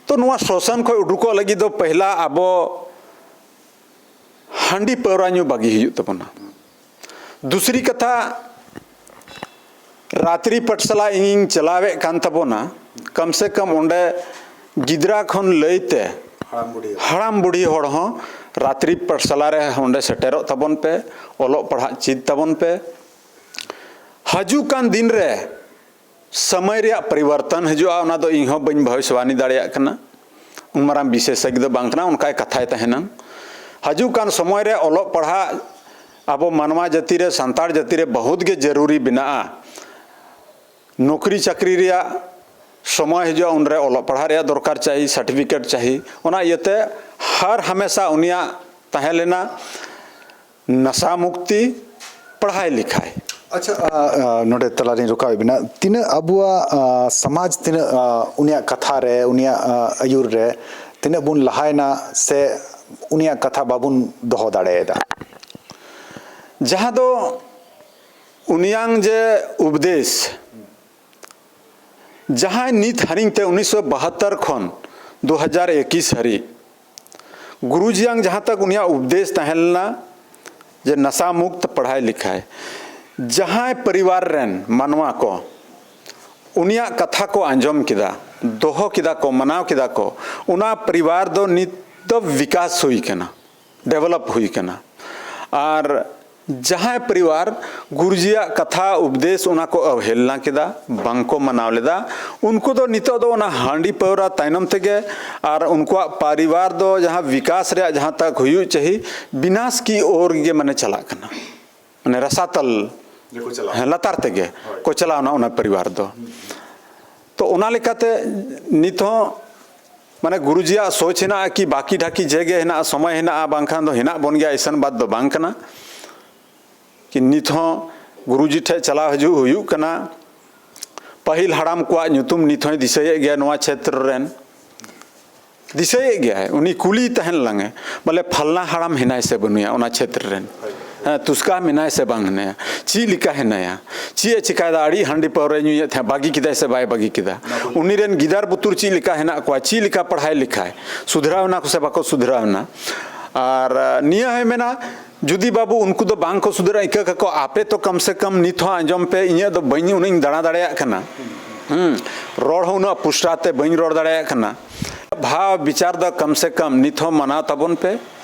ᱛᱚ ᱱᱚᱣᱟ ᱥᱳᱥᱟᱱ ᱠᱷᱚᱱ ᱩᱰᱩᱠᱚᱜ ᱞᱟᱹᱜᱤᱫ ᱫᱚ ᱯᱟᱹᱦᱤᱞᱟ ᱟᱵᱚ ᱦᱟᱺᱰᱤ ᱯᱟᱹᱣᱨᱟ ᱧᱩ ᱵᱟᱹᱜᱤ ᱦᱩᱭᱩᱜ ᱛᱟᱵᱚᱱᱟ᱾ ᱫᱩᱥᱨᱤ ᱠᱟᱛᱷᱟ, ᱨᱟᱛᱨᱤ ᱯᱟᱴᱥᱟᱞᱟ ᱤᱧᱤᱧ ᱪᱟᱞᱟᱣᱮᱫ ᱠᱟᱱ ᱛᱟᱵᱚᱱᱟ, ᱠᱚᱢ ᱥᱮ ᱠᱚᱢ ᱚᱸᱰᱮ ᱜᱤᱫᱽᱨᱟᱹ ᱠᱷᱚᱱ ᱞᱟᱹᱭ ᱛᱮ ᱦᱟᱲᱟᱢ ᱵᱩᱰᱷᱤ ᱦᱚᱲ ᱦᱚᱸ ᱨᱟᱛᱨᱤ ᱯᱟᱴᱥᱟᱞᱟ ᱨᱮ ᱚᱸᱰᱮ ᱥᱮᱴᱮᱨᱚᱜ ᱛᱟᱵᱚᱱ ᱯᱮ, ᱚᱞᱚᱜ ᱯᱟᱲᱦᱟᱜ ᱪᱮᱫ ᱛᱟᱵᱚᱱ ᱯᱮ᱾ ᱦᱤᱡᱩᱜ ᱠᱟᱱ ᱫᱤᱱ ᱨᱮ ᱥᱚᱢᱚᱭ ᱨᱮᱭᱟᱜ ᱯᱚᱨᱤᱵᱚᱨᱛᱚᱱ ᱦᱤᱡᱩᱜᱼᱟ, ᱚᱱᱟ ᱫᱚ ᱤᱧ ᱦᱚᱸ ᱵᱟᱹᱧ ᱵᱷᱚᱵᱤᱥᱥᱚᱵᱟᱱᱤ ᱫᱟᱲᱮᱭᱟᱜ ᱠᱟᱱᱟ᱾ ᱩᱱ ᱢᱟᱨᱟᱝ ᱵᱤᱥᱮᱥᱚᱡᱽ ᱫᱚ ᱵᱟᱝ ᱠᱟᱱᱟ, ᱚᱱᱠᱟᱭ ᱠᱟᱛᱷᱟᱭ ᱛᱟᱦᱮᱱᱟ᱾ ᱦᱤᱡᱩᱜ ᱠᱟᱱ ᱥᱚᱢᱚᱭ ᱨᱮ ᱚᱞᱚᱜ ᱯᱟᱲᱦᱟᱜ ᱟᱵᱚ ᱢᱟᱱᱣᱟ ᱡᱟᱹᱛᱤ ᱨᱮ, ᱥᱟᱱᱛᱟᱲ ᱡᱟᱹᱛᱤ ᱨᱮ ᱵᱚᱦᱩᱛ ᱜᱮ ᱡᱟᱹᱨᱩᱨᱤ ᱢᱮᱱᱟᱜᱼᱟ᱾ ᱱᱚᱠᱨᱤ ᱪᱟᱹᱠᱨᱤ ᱨᱮᱭᱟᱜ ᱥᱚᱢᱚᱭ ᱦᱤᱡᱩᱜᱼᱟ, ᱩᱱᱨᱮ ᱚᱞᱚᱜ ᱯᱟᱲᱦᱟᱜ ᱨᱮᱭᱟᱜ ᱫᱚᱨᱠᱟᱨ ᱪᱟᱹᱦᱤ, ᱥᱟᱨᱴᱤᱯᱷᱤᱠᱮᱴ ᱪᱟᱹᱦᱤ᱾ ᱚᱱᱟ ᱤᱭᱟᱹᱛᱮ ᱦᱟᱨ ᱦᱟᱢᱮᱥᱟ ᱩᱱᱤᱭᱟᱜ ᱛᱟᱦᱮᱸ ᱞᱮᱱᱟ ᱱᱟᱥᱟ ᱢᱩᱠᱛᱤ, ᱯᱟᱲᱦᱟᱭ ᱞᱤᱠᱷᱟᱭ᱾ ᱟᱪᱪᱷᱟ, ᱟ, ᱟ, ᱱᱚᱰᱮ ᱛᱟᱞᱟᱨᱤᱧ ᱨᱚᱠᱟᱣᱮᱫ ᱵᱮᱱᱟ᱾ ᱛᱤᱱᱟᱹᱜ ᱟᱵᱚᱣᱟᱜ, ᱟ, ᱥᱚᱢᱟᱡᱽ ᱛᱤᱱᱟᱹᱜ, ᱟ, ᱩᱱᱤᱭᱟᱜ ᱠᱟᱛᱷᱟ ᱨᱮ, ᱩᱱᱤᱭᱟᱜ, ᱟ, ᱟᱹᱭᱩᱨ ᱨᱮ ᱛᱤᱱᱟᱹᱜ ᱵᱚᱱ ᱞᱟᱦᱟᱭᱮᱱᱟ ᱥᱮ ᱩᱱᱤᱭᱟᱜ ᱠᱟᱛᱷᱟ ᱵᱟᱵᱚᱱ ᱫᱚᱦᱚ ᱫᱟᱲᱮᱭᱟᱫᱟ? ᱡᱟᱦᱟᱸ ᱫᱚ ᱩᱱᱤᱭᱟᱝ ᱡᱮ ᱩᱯᱫᱮᱥ, ᱡᱟᱦᱟᱸᱭ ᱱᱤᱛ ᱦᱟᱹᱨᱤᱧ ᱛᱮ ᱩᱱᱤᱥᱥᱚ ᱵᱟᱦᱟᱛᱛᱚᱨ ᱠᱷᱚᱱ ᱫᱩ ᱦᱟᱡᱟᱨ ᱮᱠᱤᱥ ᱦᱟᱹᱨᱤᱡ ᱜᱩᱨᱩᱡᱤᱭᱟᱝ ᱡᱟᱦᱟᱸ ᱛᱟᱠ ᱩᱱᱤᱭᱟᱜ ᱩᱯᱫᱮᱥ ᱛᱟᱦᱮᱸ ᱞᱮᱱᱟ ᱡᱮ ᱱᱟᱥᱟ ᱢᱩᱠᱛ ᱯᱟᱲᱦᱟᱭ ᱞᱤᱠᱷᱟᱭ, ᱡᱟᱦᱟᱸᱭ ᱯᱚᱨᱤᱵᱟᱨ ᱨᱮᱱ ᱢᱟᱱᱣᱟ ᱠᱚ ᱩᱱᱤᱭᱟᱜ ᱠᱟᱛᱷᱟ ᱠᱚ ᱟᱸᱡᱚᱢ ᱠᱮᱫᱟ, ᱫᱚᱦᱚ ᱠᱮᱫᱟ ᱠᱚ, ᱢᱟᱱᱟᱣ ᱠᱮᱫᱟ ᱠᱚ, ᱚᱱᱟ ᱯᱚᱨᱤᱵᱟᱨ ᱫᱚ ᱱᱤᱛ ᱫᱚ ᱵᱤᱠᱟᱥ ᱦᱩᱭ ᱠᱟᱱᱟ, ᱰᱮᱵᱷᱮᱞᱚᱯ ᱦᱩᱭ ᱠᱟᱱᱟ᱾ ᱟᱨ ᱡᱟᱦᱟᱸᱭ ᱯᱚᱨᱤᱵᱟᱨ ᱜᱩᱨᱩᱡᱤᱭᱟᱜ ᱠᱟᱛᱷᱟ ᱩᱯᱫᱮᱥ ᱚᱱᱟ ᱠᱚ ᱚᱵᱦᱮᱞᱱᱟ ᱠᱮᱫᱟ, ᱵᱟᱝ ᱠᱚ ᱢᱟᱱᱟᱣ ᱞᱮᱫᱟ, ᱩᱱᱠᱩ ᱫᱚ ᱱᱤᱛᱚᱜ ᱫᱚ ᱚᱱᱟ ᱦᱟᱺᱰᱤ ᱯᱟᱹᱣᱨᱟ ᱛᱟᱭᱱᱚᱢ ᱛᱮᱜᱮ ᱟᱨ ᱩᱱᱠᱩᱣᱟᱜ ᱯᱚᱨᱤᱵᱟᱨ ᱫᱚ ᱡᱟᱦᱟᱸ ᱵᱤᱠᱟᱥ ᱨᱮᱭᱟᱜ ᱡᱟᱦᱟᱸ ᱛᱟᱠ ᱦᱩᱭᱩᱜ ᱪᱟᱹᱦᱤ, ᱵᱤᱱᱟᱥ ᱠᱤ ᱳᱨ ᱜᱮ ᱢᱟᱱᱮ ᱪᱟᱞᱟᱜ ᱠᱟᱱᱟ, ᱢᱟᱱᱮ ᱨᱟᱥᱟᱛᱟᱞ ᱨᱮᱠᱚ ᱪᱟᱞᱟᱣ᱾ ᱦᱮᱸ, ᱞᱟᱛᱟᱨ ᱛᱮᱜᱮ ᱦᱳᱭ᱾ ᱠᱚ ᱪᱟᱞᱟᱣᱱᱟ ᱚᱱᱟ ᱯᱚᱨᱤᱵᱟᱨ ᱫᱚ᱾ ᱛᱚ ᱚᱱᱟ ᱞᱮᱠᱟᱛᱮ ᱱᱤᱛ ᱦᱚᱸ ᱢᱟᱱᱮ ᱜᱩᱨᱩᱡᱤᱭᱟᱜ ᱥᱳᱪ ᱦᱮᱱᱟᱜᱼᱟ ᱠᱤ ᱵᱟᱠᱤ ᱰᱷᱟᱠᱤ ᱡᱮ ᱜᱮ ᱦᱮᱱᱟᱜᱼᱟ, ᱥᱚᱢᱚᱭ ᱦᱮᱱᱟᱜᱼᱟ, ᱵᱟᱝᱠᱷᱟᱱ ᱫᱚ ᱦᱮᱱᱟᱜ ᱵᱚᱱ ᱜᱮᱭᱟ, ᱤᱥᱟᱱ ᱵᱟᱫ ᱫᱚ ᱵᱟᱝ ᱠᱟᱱᱟ᱾ ᱠᱤ ᱱᱤᱛ ᱦᱚᱸ ᱜᱩᱨᱩᱡᱤ ᱴᱷᱮᱡ ᱪᱟᱞᱟᱣ ᱦᱤᱡᱩᱜ ᱦᱩᱭᱩᱜ ᱠᱟᱱᱟ᱾ ᱯᱟᱹᱦᱤᱞ ᱦᱟᱲᱟᱢ ᱠᱚᱣᱟᱜ ᱧᱩᱛᱩᱢ ᱱᱤᱛ ᱦᱚᱸᱭ ᱫᱤᱥᱟᱹᱭᱮᱫ ᱜᱮᱭᱟ ᱱᱚᱣᱟ ᱪᱷᱮᱛᱨᱚ ᱨᱮᱱ᱾ ᱫᱤᱥᱟᱹᱭᱮᱫ ᱜᱮᱭᱟᱭ, ᱩᱱᱤ ᱠᱩᱞᱤ ᱛᱟᱦᱮᱱ ᱞᱟᱝᱮ, ᱵᱚᱞᱮ, ᱯᱷᱟᱞᱱᱟ ᱦᱟᱲᱟᱢ ᱦᱮᱱᱟᱭ ᱥᱮ ᱵᱟᱹᱱᱩᱭᱟ ᱚᱱᱟ ᱪᱷᱮᱛᱨᱚ ᱨᱮᱱ? ᱦᱮᱸ, ᱛᱩᱥᱠᱟ ᱢᱮᱱᱟᱭ ᱥᱮ ᱵᱟᱝ ᱦᱮᱱᱟᱭᱟ? ᱪᱮᱫ ᱞᱮᱠᱟ ᱦᱮᱱᱟᱭᱟ? ᱪᱮᱫ ᱮ ᱪᱮᱠᱟᱭᱮᱫᱟ? ᱟᱹᱰᱤ ᱦᱟᱺᱰᱤ ᱯᱟᱹᱣᱨᱟᱹᱭ ᱧᱩᱭᱮᱫ ᱛᱟᱦᱮᱸᱫ, ᱵᱟᱹᱜᱤ ᱠᱮᱫᱟᱭ ᱥᱮ ᱵᱟᱭ ᱵᱟᱹᱜᱤ ᱠᱮᱫᱟ? ᱩᱱᱤ ᱨᱮᱱ ᱜᱤᱫᱟᱹᱨ ᱵᱩᱛᱩᱨ ᱪᱮᱫ ᱞᱮᱠᱟ ᱦᱮᱱᱟᱜ ᱠᱚᱣᱟ? ᱪᱮᱫ ᱞᱮᱠᱟ ᱯᱟᱲᱦᱟᱭ ᱞᱮᱠᱷᱟᱭ? ᱥᱩᱫᱷᱨᱟᱣ ᱮᱱᱟ ᱠᱚ ᱥᱮ ᱵᱟᱠᱚ ᱥᱩᱫᱷᱨᱟᱣ ᱮᱱᱟ? ᱟᱨ, ᱟ, ᱱᱤᱭᱟᱹ ᱦᱚᱸᱭ ᱢᱮᱱᱟ, ᱡᱩᱫᱤ ᱵᱟᱹᱵᱩ ᱩᱱᱠᱩ ᱫᱚ ᱵᱟᱝ ᱠᱚ ᱥᱩᱫᱷᱨᱟᱹᱜᱼᱟ, ᱤᱠᱟᱹ ᱠᱟᱠᱚ, ᱟᱯᱮ ᱛᱚ ᱠᱚᱢ ᱥᱮ ᱠᱚᱢ ᱱᱤᱛ ᱦᱚᱸ ᱟᱸᱡᱚᱢ ᱯᱮ, ᱤᱧᱟᱹᱜ ᱫᱚ ᱵᱟᱹᱧ, ᱩᱱᱟᱹᱜ ᱤᱧ ᱫᱟᱬᱟ ᱫᱟᱲᱮᱭᱟᱜ ᱠᱟᱱᱟ᱾ ᱦᱩᱸ, ᱨᱚᱲ ᱦᱚᱸ ᱩᱱᱟᱹᱜ ᱯᱩᱥᱴᱟᱹᱣ ᱛᱮ ᱵᱟᱹᱧ ᱨᱚᱲ ᱫᱟᱲᱮᱭᱟᱜ ᱠᱟᱱᱟ᱾ ᱵᱷᱟᱣ ᱵᱤᱪᱟᱨ ᱫᱚ ᱠᱚᱢ ᱥᱮ ᱠᱚᱢ ᱱᱤᱛ ᱦᱚᱸ ᱢᱟᱱᱟᱣ ᱛᱟᱵᱚᱱ ᱯᱮ᱾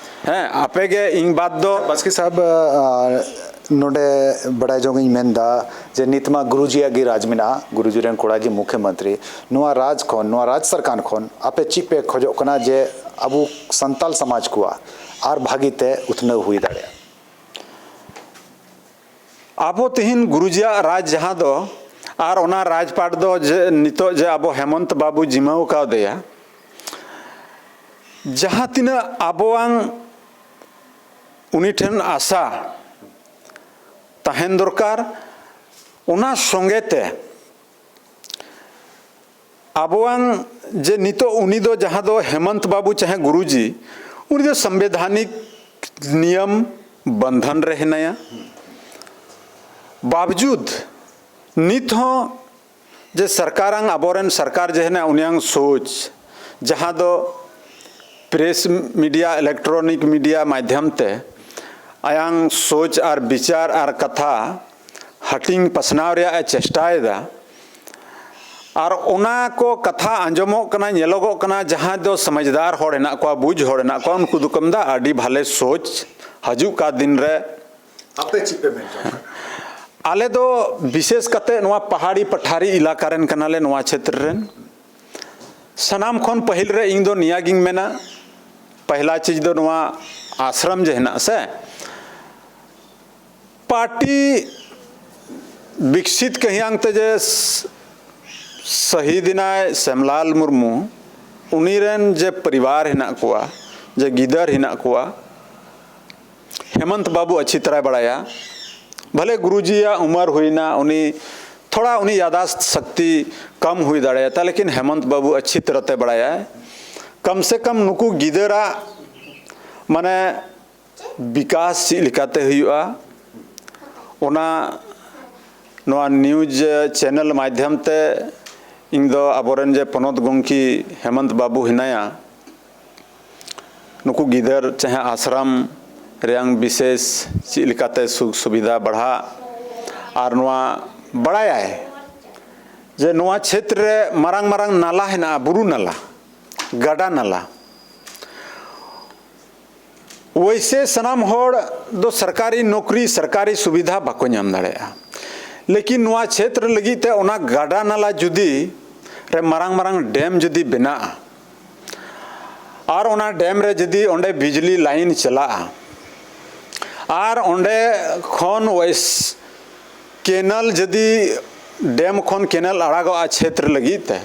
ᱦᱮᱸ, ᱟᱯᱮ ᱜᱮ ᱤᱧ ᱵᱟᱫ ᱫᱚ᱾ ᱵᱟᱥᱠᱮ ᱥᱟᱦᱮᱵᱽ, ᱟ, ᱱᱚᱰᱮ ᱵᱟᱲᱟᱭ ᱡᱚᱝ ᱤᱧ ᱢᱮᱱᱫᱟ ᱡᱮ ᱱᱤᱛ ᱢᱟ ᱜᱩᱨᱩᱡᱤᱭᱟᱜ ᱜᱮ ᱨᱟᱡᱽ ᱢᱮᱱᱟᱜᱼᱟ, ᱜᱩᱨᱩᱡᱤ ᱨᱮᱱ ᱠᱚᱲᱟ ᱜᱮ ᱢᱩᱠᱷᱭᱚᱢᱚᱱᱛᱨᱤ᱾ ᱱᱚᱣᱟ ᱨᱟᱡᱽ ᱠᱷᱚᱱ, ᱱᱚᱣᱟ ᱨᱟᱡᱽ ᱥᱚᱨᱠᱟᱨ ᱠᱷᱚᱱ ᱟᱯᱮ ᱪᱮᱫ ᱯᱮ ᱠᱷᱚᱡᱚᱜ ᱠᱟᱱᱟ ᱡᱮ ᱟᱵᱚ ᱥᱟᱱᱛᱟᱞ ᱥᱚᱢᱟᱡᱽ ᱠᱚᱣᱟᱜ ᱟᱨ ᱵᱷᱟᱹᱜᱤ ᱛᱮ ᱩᱛᱱᱟᱹᱣ ᱦᱩᱭ ᱫᱟᱲᱮᱭᱟᱜᱼᱟ? ᱟᱵᱚ ᱛᱮᱦᱮᱧ ᱜᱩᱨᱩᱡᱤᱭᱟᱜ ᱨᱟᱡᱽ ᱡᱟᱦᱟᱸ ᱫᱚ, ᱟᱨ ᱚᱱᱟ ᱨᱟᱡᱽᱯᱟᱴ ᱫᱚ ᱡᱮ ᱱᱤᱛᱚᱜ ᱡᱮ ᱟᱵᱚ ᱦᱮᱢᱚᱱᱛ ᱵᱟᱵᱩ ᱡᱤᱢᱟᱹᱣ ᱠᱟᱣᱫᱮᱭᱟ, ᱡᱟᱦᱟᱸ ᱛᱤᱱᱟᱹᱜ ᱟᱵᱚᱣᱟᱝ ᱩᱱᱤ ᱴᱷᱮᱱ ᱟᱥᱟ ᱛᱟᱦᱮᱱ ᱫᱚᱨᱠᱟᱨ᱾ ᱚᱱᱟ ᱥᱚᱸᱜᱮ ᱛᱮ ᱟᱵᱚᱣᱟᱝ ᱡᱮ ᱱᱤᱛᱚᱜ ᱩᱱᱤ ᱫᱚ ᱡᱟᱦᱟᱸ ᱫᱚ ᱦᱮᱢᱚᱱᱛ ᱵᱟᱵᱩ ᱪᱟᱦᱮ ᱜᱩᱨᱩᱡᱤ, ᱩᱱᱤ ᱫᱚ ᱥᱟᱝᱵᱤᱫᱷᱟᱱᱤᱠ ᱱᱤᱭᱚᱢ ᱵᱚᱱᱫᱷᱚᱱ ᱨᱮ ᱦᱮᱱᱟᱭᱟ᱾ ᱵᱟᱵᱡᱩᱫ ᱱᱤᱛ ᱦᱚᱸ ᱡᱮ ᱥᱚᱨᱠᱟᱨᱟᱝ, ᱟᱵᱚᱨᱮᱱ ᱥᱚᱨᱠᱟᱨ ᱡᱮ ᱦᱮᱱᱟᱜ, ᱩᱱᱤᱭᱟᱝ ᱥᱳᱪ, ᱡᱟᱦᱟᱸ ᱫᱚ press media, electronic media ᱢᱟᱫᱽᱫᱷᱚᱢ ᱛᱮ ᱟᱭᱟᱝ ᱥᱳᱪ ᱟᱨ ᱵᱤᱪᱟᱨ ᱟᱨ ᱠᱟᱛᱷᱟ ᱦᱟᱹᱴᱤᱧ ᱯᱟᱥᱱᱟᱣ ᱨᱮᱭᱟᱜ ᱮ ᱪᱮᱥᱴᱟᱭᱮᱫᱟ᱾ ᱟᱨ ᱚᱱᱟ ᱠᱚ ᱠᱟᱛᱷᱟ ᱟᱸᱡᱚᱢᱚᱜ ᱠᱟᱱᱟ, ᱧᱮᱞᱚᱜᱚᱜ ᱠᱟᱱᱟ, ᱡᱟᱦᱟᱸᱭ ᱫᱚ ᱥᱚᱢᱟᱡᱽᱫᱟᱨ ᱦᱚᱲ ᱦᱮᱱᱟᱜ ᱠᱚᱣᱟ, ᱵᱩᱡᱽ ᱦᱚᱲ ᱦᱮᱱᱟᱜ ᱠᱚᱣᱟ, ᱩᱱᱠᱩ ᱫᱚᱠᱚ ᱢᱮᱱᱫᱟ ᱟᱹᱰᱤ ᱵᱷᱟᱞᱮ ᱥᱳᱪ, ᱦᱤᱡᱩᱜ ᱠᱟᱱ ᱫᱤᱱ ᱨᱮ᱾ ᱟᱯᱮ ᱪᱮᱫ ᱯᱮ ᱢᱮᱱ ᱡᱚᱝ ᱠᱟᱱᱟ? ᱟᱞᱮ ᱫᱚ ᱵᱤᱥᱮᱥ ᱠᱟᱛᱮ ᱱᱚᱣᱟ ᱯᱟᱦᱟᱲᱤ ᱯᱟᱴᱷᱟᱨᱤ ᱮᱞᱟᱠᱟ ᱨᱮᱱ ᱠᱟᱱᱟᱞᱮ, ᱱᱚᱣᱟ ᱪᱷᱮᱛᱨᱚ ᱨᱮᱱ᱾ ᱥᱟᱱᱟᱢ ᱠᱷᱚᱱ ᱯᱟᱹᱦᱤᱞ ᱨᱮ ᱤᱧ ᱫᱚ ᱱᱤᱭᱟᱹ ᱜᱤᱧ ᱢᱮᱱᱟ, ᱯᱟᱦᱞᱟ ᱪᱤᱡᱽ ᱫᱚ ᱱᱚᱣᱟ ᱟᱥᱨᱚᱢ ᱡᱮ ᱦᱮᱱᱟᱜ ᱥᱮ, ᱯᱟᱨᱴᱤ ᱵᱤᱠᱥᱤᱛ ᱠᱟᱹᱦᱤᱭᱟᱝ ᱛᱮ ᱡᱮ ᱥ-, ᱥᱟᱹᱦᱤᱫ ᱮᱱᱟᱭ ᱥᱮᱢᱞᱟᱞ ᱢᱩᱨᱢᱩ, ᱩᱱᱤ ᱨᱮᱱ ᱡᱮ ᱯᱚᱨᱤᱵᱟᱨ ᱦᱮᱱᱟᱜ ᱠᱚᱣᱟ, ᱡᱮ ᱜᱤᱫᱟᱹᱨ ᱦᱮᱱᱟᱜ ᱠᱚᱣᱟ, ᱦᱮᱢᱚᱱᱛ ᱵᱟᱵᱩ ᱟᱪᱪᱷᱤ ᱛᱟᱨᱟᱭ ᱵᱟᱲᱟᱭᱟ᱾ ᱵᱷᱟᱞᱮ ᱜᱩᱨᱩᱡᱤᱭᱟᱜ ᱩᱢᱟᱹᱨ ᱦᱩᱭᱱᱟ, ᱩᱱᱤ ᱛᱷᱚᱲᱟ ᱩᱱᱤ ᱭᱟᱫᱟᱥᱛ ᱥᱚᱠᱛᱤ ᱠᱚᱢ ᱦᱩᱭ ᱫᱟᱲᱮᱭᱟᱛᱟ, ᱞᱮᱠᱤᱱ ᱦᱮᱢᱚᱱᱛ ᱵᱟᱵᱩ ᱟᱪᱪᱷᱤ ᱛᱟᱨᱟᱛᱮ ᱵᱟᱲᱟᱭᱟᱭ᱾ ᱠᱚᱢ ᱥᱮ ᱠᱚᱢ ᱱᱩᱠᱩ ᱜᱤᱫᱟᱹᱨᱟᱜ ᱢᱟᱱᱮ ᱵᱤᱠᱟᱥ ᱪᱮᱫ ᱞᱮᱠᱟᱛᱮ ᱦᱩᱭᱩᱜᱼᱟ, ᱚᱱᱟ ᱱᱚᱣᱟ news channel ᱢᱟᱫᱽᱫᱷᱚᱢ ᱛᱮ ᱤᱧ ᱫᱚ ᱟᱵᱚᱨᱮᱱ ᱡᱮ ᱯᱚᱱᱚᱛ ᱜᱚᱢᱠᱮ ᱦᱮᱢᱚᱱᱛ ᱵᱟᱵᱩ ᱦᱮᱱᱟᱭᱟ, ᱱᱩᱠᱩ ᱜᱤᱫᱟᱹᱨ ᱪᱟᱦᱮ ᱟᱥᱨᱚᱢ ᱨᱮᱭᱟᱝ ᱵᱤᱥᱮᱥ ᱪᱮᱫ ᱞᱮᱠᱟᱛᱮ ᱥᱩᱠ ᱥᱩᱵᱤᱫᱷᱟ ᱵᱟᱲᱦᱟᱜ, ᱟᱨ ᱱᱚᱣᱟ ᱵᱟᱲᱟᱭᱟᱭ ᱡᱮ ᱱᱚᱣᱟ ᱪᱷᱮᱛᱨᱚ ᱨᱮ ᱢᱟᱨᱟᱝ ᱢᱟᱨᱟᱝ ᱱᱟᱞᱟ ᱦᱮᱱᱟᱜᱼᱟ, ᱵᱩᱨᱩ ᱱᱟᱞᱟ, ᱜᱟᱰᱟ ᱱᱟᱞᱟ᱾ ᱚᱵᱚᱥᱥᱚ ᱥᱟᱱᱟᱢ ᱦᱚᱲ ᱫᱚ ᱥᱚᱨᱠᱟᱨᱤ ᱱᱚᱠᱨᱤ, ᱥᱚᱨᱠᱟᱨᱤ ᱥᱩᱵᱤᱫᱷᱟ ᱵᱟᱠᱚ ᱧᱟᱢ ᱫᱟᱲᱮᱭᱟᱜᱼᱟ, ᱞᱮᱠᱤᱱ ᱱᱚᱣᱟ ᱪᱷᱮᱛᱨᱚ ᱞᱟᱹᱜᱤᱫ ᱛᱮ ᱚᱱᱟ ᱜᱟᱰᱟ ᱱᱟᱞᱟ ᱡᱩᱫᱤ ᱨᱮ ᱢᱟᱨᱟᱝ ᱢᱟᱨᱟᱝ ᱰᱮᱢ ᱡᱩᱫᱤ ᱵᱮᱱᱟᱜᱼᱟ, ᱟᱨ ᱚᱱᱟ ᱰᱮᱢ ᱨᱮ ᱡᱩᱫᱤ ᱚᱸᱰᱮ ᱵᱤᱡᱽᱞᱤ ᱞᱟᱭᱤᱱ ᱪᱟᱞᱟᱜᱼᱟ, ᱟᱨ ᱚᱸᱰᱮ ᱠᱷᱚᱱ ᱣᱮᱥ ᱠᱮᱱᱟᱞ ᱡᱩᱫᱤ ᱰᱮᱢ ᱠᱷᱚᱱ ᱠᱮᱱᱟᱞ ᱟᱲᱟᱜᱚᱜᱼᱟ ᱪᱷᱮᱛᱨᱚ ᱞᱟᱹᱜᱤᱫ ᱛᱮ,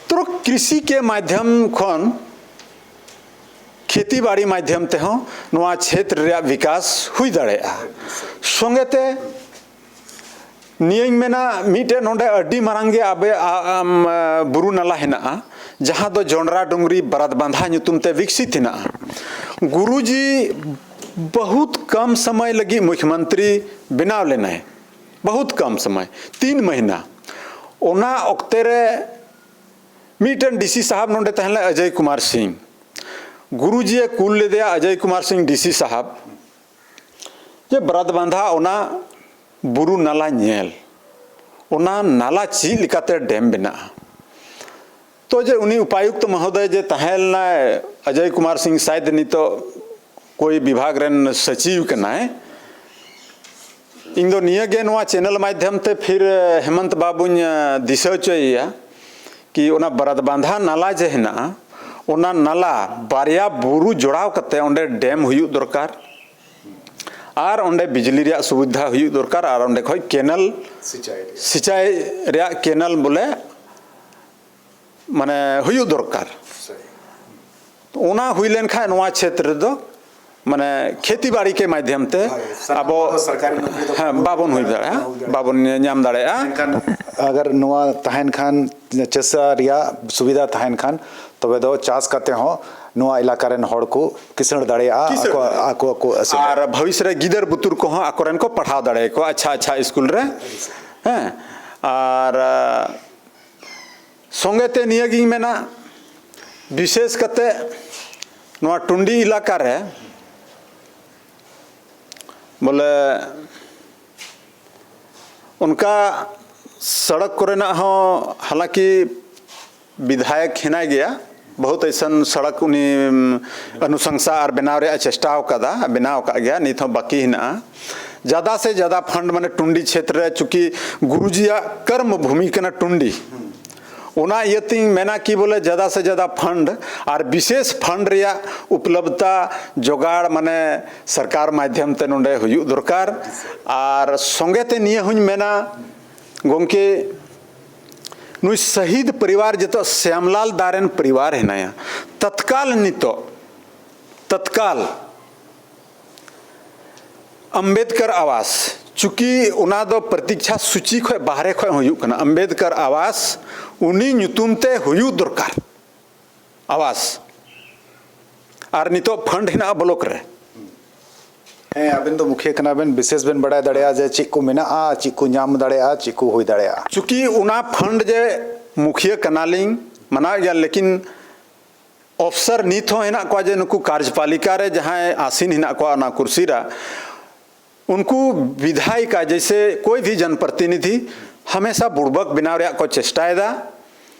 ᱛᱚ ᱠᱨᱤᱥᱤ ᱠᱮ ᱢᱟᱫᱽᱫᱷᱚᱢ ᱠᱷᱚᱱ ᱠᱷᱮᱛᱤ ᱵᱟᱲᱤ ᱢᱟᱫᱽᱫᱷᱚᱢ ᱛᱮᱦᱚᱸ ᱱᱚᱣᱟ ᱪᱷᱮᱛᱨᱚ ᱨᱮᱭᱟᱜ ᱵᱤᱠᱟᱥ ᱦᱩᱭ ᱫᱟᱲᱮᱭᱟᱜᱼᱟ᱾ ᱥᱚᱸᱜᱮ ᱛᱮ ᱱᱤᱭᱟᱹᱧ ᱢᱮᱱᱟ, ᱢᱤᱫᱴᱮᱱ ᱱᱚᱰᱮ ᱟᱹᱰᱤ ᱢᱟᱨᱟᱝ ᱜᱮ ᱟᱵᱮ-, ᱟ-, ᱟᱢ, ᱟ, ᱵᱩᱨᱩ ᱱᱟᱞᱟ ᱦᱮᱱᱟᱜᱼᱟ, ᱡᱟᱦᱟᱸ ᱫᱚ ᱡᱚᱱᱰᱨᱟ ᱰᱩᱝᱨᱤ ᱵᱟᱨᱟᱫ ᱵᱟᱸᱫᱷᱟ ᱧᱩᱛᱩᱢ ᱛᱮ ᱵᱤᱠᱥᱤᱛ ᱦᱮᱱᱟᱜᱼᱟ᱾ ᱜᱩᱨᱩᱡᱤ ᱵᱚᱦᱩᱛ ᱠᱚᱢ ᱥᱚᱢᱚᱭ ᱞᱟᱹᱜᱤᱫ ᱢᱩᱠᱷᱭᱚᱢᱚᱱᱛᱨᱤ ᱵᱮᱱᱟᱣ ᱞᱮᱱᱟᱭ, ᱵᱚᱦᱩᱛ ᱠᱚᱢ ᱥᱚᱢᱚᱭ, ᱛᱤᱱ ᱢᱟᱹᱦᱱᱟᱹ᱾ ᱚᱱᱟ ᱚᱠᱛᱮ ᱨᱮ ᱢᱤᱫᱴᱮᱱ ᱰᱤ ᱥᱤ ᱥᱟᱦᱟᱵ ᱱᱚᱰᱮ ᱛᱟᱦᱮᱸ ᱞᱮᱱᱟ, ᱚᱡᱚᱭ ᱠᱩᱢᱟᱨ ᱥᱤᱝ᱾ ᱜᱩᱨᱩᱡᱤᱭᱮ ᱠᱩᱞ ᱞᱮᱫᱮᱭᱟ, ᱚᱡᱚᱭ ᱠᱩᱢᱟᱨ ᱥᱤᱝ ᱰᱤ ᱥᱤ ᱥᱟᱦᱟᱵ, ᱡᱮ ᱵᱨᱟᱫ ᱵᱟᱸᱫᱷᱟ ᱚᱱᱟ ᱵᱩᱨᱩ ᱱᱟᱞᱟ ᱧᱮᱞ, ᱚᱱᱟ ᱱᱟᱞᱟ ᱪᱮᱫ ᱞᱮᱠᱟᱛᱮ ᱰᱮᱢ ᱵᱮᱱᱟᱜᱼᱟ᱾ ᱛᱚ ᱡᱮ ᱩᱱᱤ ᱩᱯᱟᱭᱩᱠᱛ ᱢᱚᱦᱳᱫᱚᱭ ᱡᱮ ᱛᱟᱦᱮᱸ ᱞᱮᱱᱟᱭ, ᱚᱡᱚᱭ ᱠᱩᱢᱟᱨ ᱥᱤᱝ ᱥᱟᱭᱫ ᱱᱤᱛᱚᱜ ᱠᱳᱭ ᱵᱤᱵᱷᱟᱜᱽ ᱨᱮᱱ ᱥᱚᱪᱤᱵᱽ ᱠᱟᱱᱟᱭ᱾ ᱤᱧ ᱫᱚ ᱱᱤᱭᱟᱹ ᱜᱮ ᱱᱚᱣᱟ ᱪᱮᱱᱮᱞ ᱢᱟᱫᱽᱫᱷᱚᱢ ᱛᱮ ᱯᱷᱤᱨ ᱦᱮᱢᱚᱱᱛ ᱵᱟᱵᱩᱧ, ᱟ, ᱫᱤᱥᱟᱹ ᱦᱚᱪᱚᱭᱮᱭᱟ ᱠᱤ ᱚᱱᱟ ᱵᱨᱟᱫ ᱵᱟᱸᱫᱷᱟ ᱱᱟᱞᱟ ᱡᱮ ᱦᱮᱱᱟᱜᱼᱟ, ᱚᱱᱟ ᱱᱟᱞᱟ ᱵᱟᱨᱭᱟ ᱵᱩᱨᱩ ᱡᱚᱲᱟᱣ ᱠᱟᱛᱮ ᱚᱸᱰᱮ ᱰᱮᱢ ᱦᱩᱭᱩᱜ ᱫᱚᱨᱠᱟᱨ, ᱟᱨ ᱚᱸᱰᱮ ᱵᱤᱡᱽᱞᱤ ᱨᱮᱭᱟᱜ ᱥᱩᱵᱤᱫᱷᱟ ᱦᱩᱭᱩᱜ ᱫᱚᱨᱠᱟᱨ, ᱟᱨ ᱚᱸᱰᱮ ᱠᱷᱚᱡ ᱠᱮᱱᱮᱞ, ᱥᱤᱪᱟᱭ ᱨᱮᱭᱟᱜ᱾ ᱥᱤᱪᱟᱭ ᱨᱮᱭᱟᱜ ᱠᱮᱱᱮᱞ ᱵᱚᱞᱮ ᱢᱟᱱᱮ ᱦᱩᱭᱩᱜ ᱫᱚᱨᱠᱟᱨ᱾ ᱥᱟᱹᱨᱤ᱾ ᱚᱱᱟ ᱦᱩᱭ ᱞᱮᱱᱠᱷᱟᱱ ᱱᱚᱣᱟ ᱪᱷᱮᱛᱨᱚ ᱨᱮᱫᱚ ᱢᱟᱱᱮ ᱠᱷᱮᱛᱤ ᱵᱟᱲᱤ ᱠᱮ ᱢᱟᱫᱽᱫᱷᱚᱢ ᱛᱮ ᱦᱳᱭ, ᱥᱟᱱᱟᱢ ᱟᱵᱚ ᱠᱚᱫᱚ ᱥᱚᱨᱠᱟᱨᱤ ᱱᱚᱠᱨᱤ ᱫᱚ ᱦᱮᱸ, ᱵᱟᱵᱚᱱ ᱦᱩᱭ ᱫᱟᱲᱮᱭᱟᱜᱼᱟ, ᱵᱟᱵᱚᱱ ᱧᱟᱢ ᱫᱟᱲᱮᱭᱟᱜᱼᱟ᱾ ᱢᱮᱱᱠᱷᱟᱱ ᱟᱜᱟᱨ ᱱᱚᱣᱟ ᱛᱟᱦᱮᱱ ᱠᱷᱟᱱ, ᱪᱟᱥᱟ ᱨᱮᱭᱟᱜ ᱥᱩᱵᱤᱫᱷᱟ ᱛᱟᱦᱮᱱ ᱠᱷᱟᱱ, ᱛᱚᱵᱮ ᱫᱚ ᱪᱟᱥ ᱠᱟᱛᱮ ᱦᱚᱸ ᱱᱚᱣᱟ ᱮᱞᱟᱠᱟ ᱨᱮᱱ ᱦᱚᱲ ᱠᱚ ᱠᱤᱥᱟᱹᱬ ᱫᱟᱲᱮᱭᱟᱜᱼᱟ, ᱠᱤᱥᱟᱹᱬ ᱟᱠᱚ, ᱫᱟᱲᱮᱭᱟᱜᱼᱟ᱾ ᱟᱠᱚ, ᱟᱠᱚ ᱟᱹᱥᱩᱞ ᱟᱨ ᱫᱟᱲᱮᱭᱟᱜᱼᱟ᱾ ᱵᱷᱚᱵᱤᱥ ᱨᱮ ᱜᱤᱫᱟᱹᱨ ᱵᱩᱛᱩᱨ ᱠᱚᱦᱚᱸ ᱟᱠᱚᱨᱮᱱ ᱠᱚ ᱯᱟᱲᱦᱟᱣ ᱫᱟᱲᱮᱭᱟᱠᱚᱣᱟ ᱟᱪᱪᱷᱟ, ᱟᱪᱪᱷᱟ ᱥᱠᱩᱞ ᱨᱮ᱾ ᱦᱮᱸ, ᱟᱨ ᱥᱚᱸᱜᱮ ᱛᱮ ᱱᱤᱭᱟᱹᱜᱤᱧ ᱢᱮᱱᱟ, ᱵᱤᱥᱮᱥ ᱠᱟᱛᱮ ᱱᱚᱣᱟ ᱴᱩᱱᱰᱤ ᱮᱞᱟᱠᱟ ᱨᱮ ᱵᱚᱞᱮ ᱚᱱᱠᱟ ᱥᱚᱲᱚᱠ ᱠᱚᱨᱮᱱᱟᱜ ᱦᱚᱸ, ᱦᱟᱞᱟᱸᱠᱤ ᱵᱤᱫᱷᱟᱭᱚᱠ ᱦᱮᱱᱟᱭ ᱜᱮᱭᱟ, ᱵᱚᱦᱩᱛ ᱮᱭᱥᱟᱱ ᱥᱚᱲᱚᱠ ᱩᱱᱤ, ᱩᱢ, ᱚᱱᱩᱥᱚᱝᱥᱟ ᱟᱨ ᱵᱮᱱᱟᱣ ᱨᱮᱭᱟᱜ ᱮ ᱪᱮᱥᱴᱟ ᱟᱠᱟᱫᱟ, ᱵᱮᱱᱟᱣ ᱟᱠᱟᱫ ᱜᱮᱭᱟ, ᱱᱤᱛ ᱦᱚᱸ ᱵᱟᱹᱠᱤ ᱦᱮᱱᱟᱜᱼᱟ᱾ ᱡᱟᱫᱟ ᱥᱮ ᱡᱟᱫᱟ ᱯᱷᱟᱱᱰ ᱢᱟᱱᱮ ᱴᱩᱱᱰᱤ ᱪᱷᱮᱛᱨᱚ ᱨᱮ, ᱪᱩᱸᱠᱤ ᱜᱩᱨᱩᱡᱤᱭᱟᱜ ᱠᱚᱨᱢᱚ ᱵᱷᱩᱢᱤ ᱠᱟᱱᱟ ᱴᱩᱱᱰᱤ, ᱚᱱᱟ ᱤᱭᱟᱹᱛᱤᱧ ᱢᱮᱱᱟ ᱠᱤ ᱵᱚᱞᱮ ᱡᱟᱫᱟ ᱥᱮ ᱡᱟᱫᱟ ᱯᱷᱟᱱᱰ ᱟᱨ ᱵᱤᱥᱮᱥ ᱯᱷᱟᱱᱰ ᱨᱮᱭᱟᱜ ᱩᱯᱞᱚᱵᱫᱷᱟ ᱡᱚᱜᱟᱲ ᱢᱟᱱᱮ ᱥᱚᱨᱠᱟᱨ ᱢᱟᱫᱽᱫᱷᱚᱢ ᱛᱮ ᱱᱚᱰᱮ ᱦᱩᱭᱩᱜ ᱫᱚᱨᱠᱟᱨ᱾ ᱟᱨ ᱥᱚᱸᱜᱮ ᱛᱮ ᱱᱤᱭᱟᱹ ᱦᱚᱸᱧ ᱢᱮᱱᱟ ᱜᱚᱢᱠᱮ, ᱱᱩᱭ ᱥᱟᱹᱦᱤᱫ ᱯᱚᱨᱤᱵᱟᱨ ᱡᱚᱛᱚ ᱥᱭᱟᱢᱞᱟᱞ ᱫᱟ ᱨᱮᱱ ᱯᱚᱨᱤᱵᱟᱨ ᱦᱮᱱᱟᱭᱟ, ᱛᱚᱛᱠᱟᱞ ᱱᱤᱛᱚᱜ ᱛᱚᱛᱠᱟᱞ ᱟᱢᱵᱮᱫᱠᱟᱨ ᱟᱣᱟᱥ, ᱪᱩᱸᱠᱤ ᱚᱱᱟ ᱫᱚ ᱯᱨᱚᱛᱤᱠᱪᱷᱟ ᱥᱩᱪᱤ ᱠᱷᱚᱱ ᱵᱟᱦᱨᱮ ᱠᱷᱚᱱ ᱦᱩᱭᱩᱜ ᱠᱟᱱᱟ, ᱟᱢᱵᱮᱫᱠᱟᱨ ᱟᱣᱟᱥ, ᱩᱱᱤ ᱧᱩᱛᱩᱢ ᱛᱮ ᱦᱩᱭᱩᱜ ᱫᱚᱨᱠᱟᱨ ᱟᱣᱟᱥ᱾ ᱟᱨ ᱱᱤᱛᱚᱜ ᱯᱷᱟᱱᱰ ᱦᱮᱱᱟᱜᱼᱟ ᱵᱞᱚᱠ ᱨᱮ᱾ ᱦᱮᱸ, ᱟᱵᱮᱱ ᱫᱚ ᱢᱩᱠᱷᱤᱭᱟᱹ ᱠᱟᱱᱟ ᱵᱮᱱ, ᱵᱤᱥᱮᱥ ᱵᱮᱱ ᱵᱟᱲᱟᱭ ᱫᱟᱲᱮᱭᱟᱜᱼᱟ ᱡᱮ ᱪᱮᱫ ᱠᱚ ᱢᱮᱱᱟᱜᱼᱟ, ᱪᱮᱫ ᱠᱚ ᱧᱟᱢ ᱫᱟᱲᱮᱭᱟᱜᱼᱟ, ᱪᱮᱫ ᱠᱚ ᱦᱩᱭ ᱫᱟᱲᱮᱭᱟᱜᱼᱟ᱾ ᱪᱩᱸᱠᱤ ᱚᱱᱟ ᱯᱷᱟᱱᱰ ᱡᱮ ᱢᱩᱠᱷᱤᱭᱟᱹ ᱠᱟᱱᱟᱞᱤᱧ, ᱢᱟᱱᱟᱣ ᱜᱮᱭᱟ, ᱞᱮᱠᱤᱱ ᱚᱯᱷᱥᱟᱨ ᱱᱤᱛ ᱦᱚᱸ ᱦᱮᱱᱟᱜ ᱠᱚᱣᱟ ᱡᱮ ᱱᱩᱠᱩ ᱠᱟᱨᱡᱽᱯᱟᱞᱤᱠᱟ ᱨᱮ ᱡᱟᱦᱟᱸᱭ ᱟᱥᱤᱱ ᱦᱮᱱᱟᱜ ᱠᱚᱣᱟ ᱚᱱᱟ ᱠᱩᱨᱥᱤ ᱨᱮ, ᱩᱱᱠᱩ ᱵᱤᱫᱷᱟᱭᱤᱠᱟ ᱡᱮᱭᱥᱮ ᱠᱳᱭ ᱵᱷᱤ ᱡᱚᱱᱯᱨᱚᱛᱤᱱᱤᱫᱷᱤ ᱦᱟᱢᱮᱥᱟ ᱵᱩᱲᱵᱟᱠ ᱵᱮᱱᱟᱣ ᱨᱮᱭᱟᱜ ᱠᱚ ᱪᱮᱥᱴᱟᱭᱮᱫᱟ᱾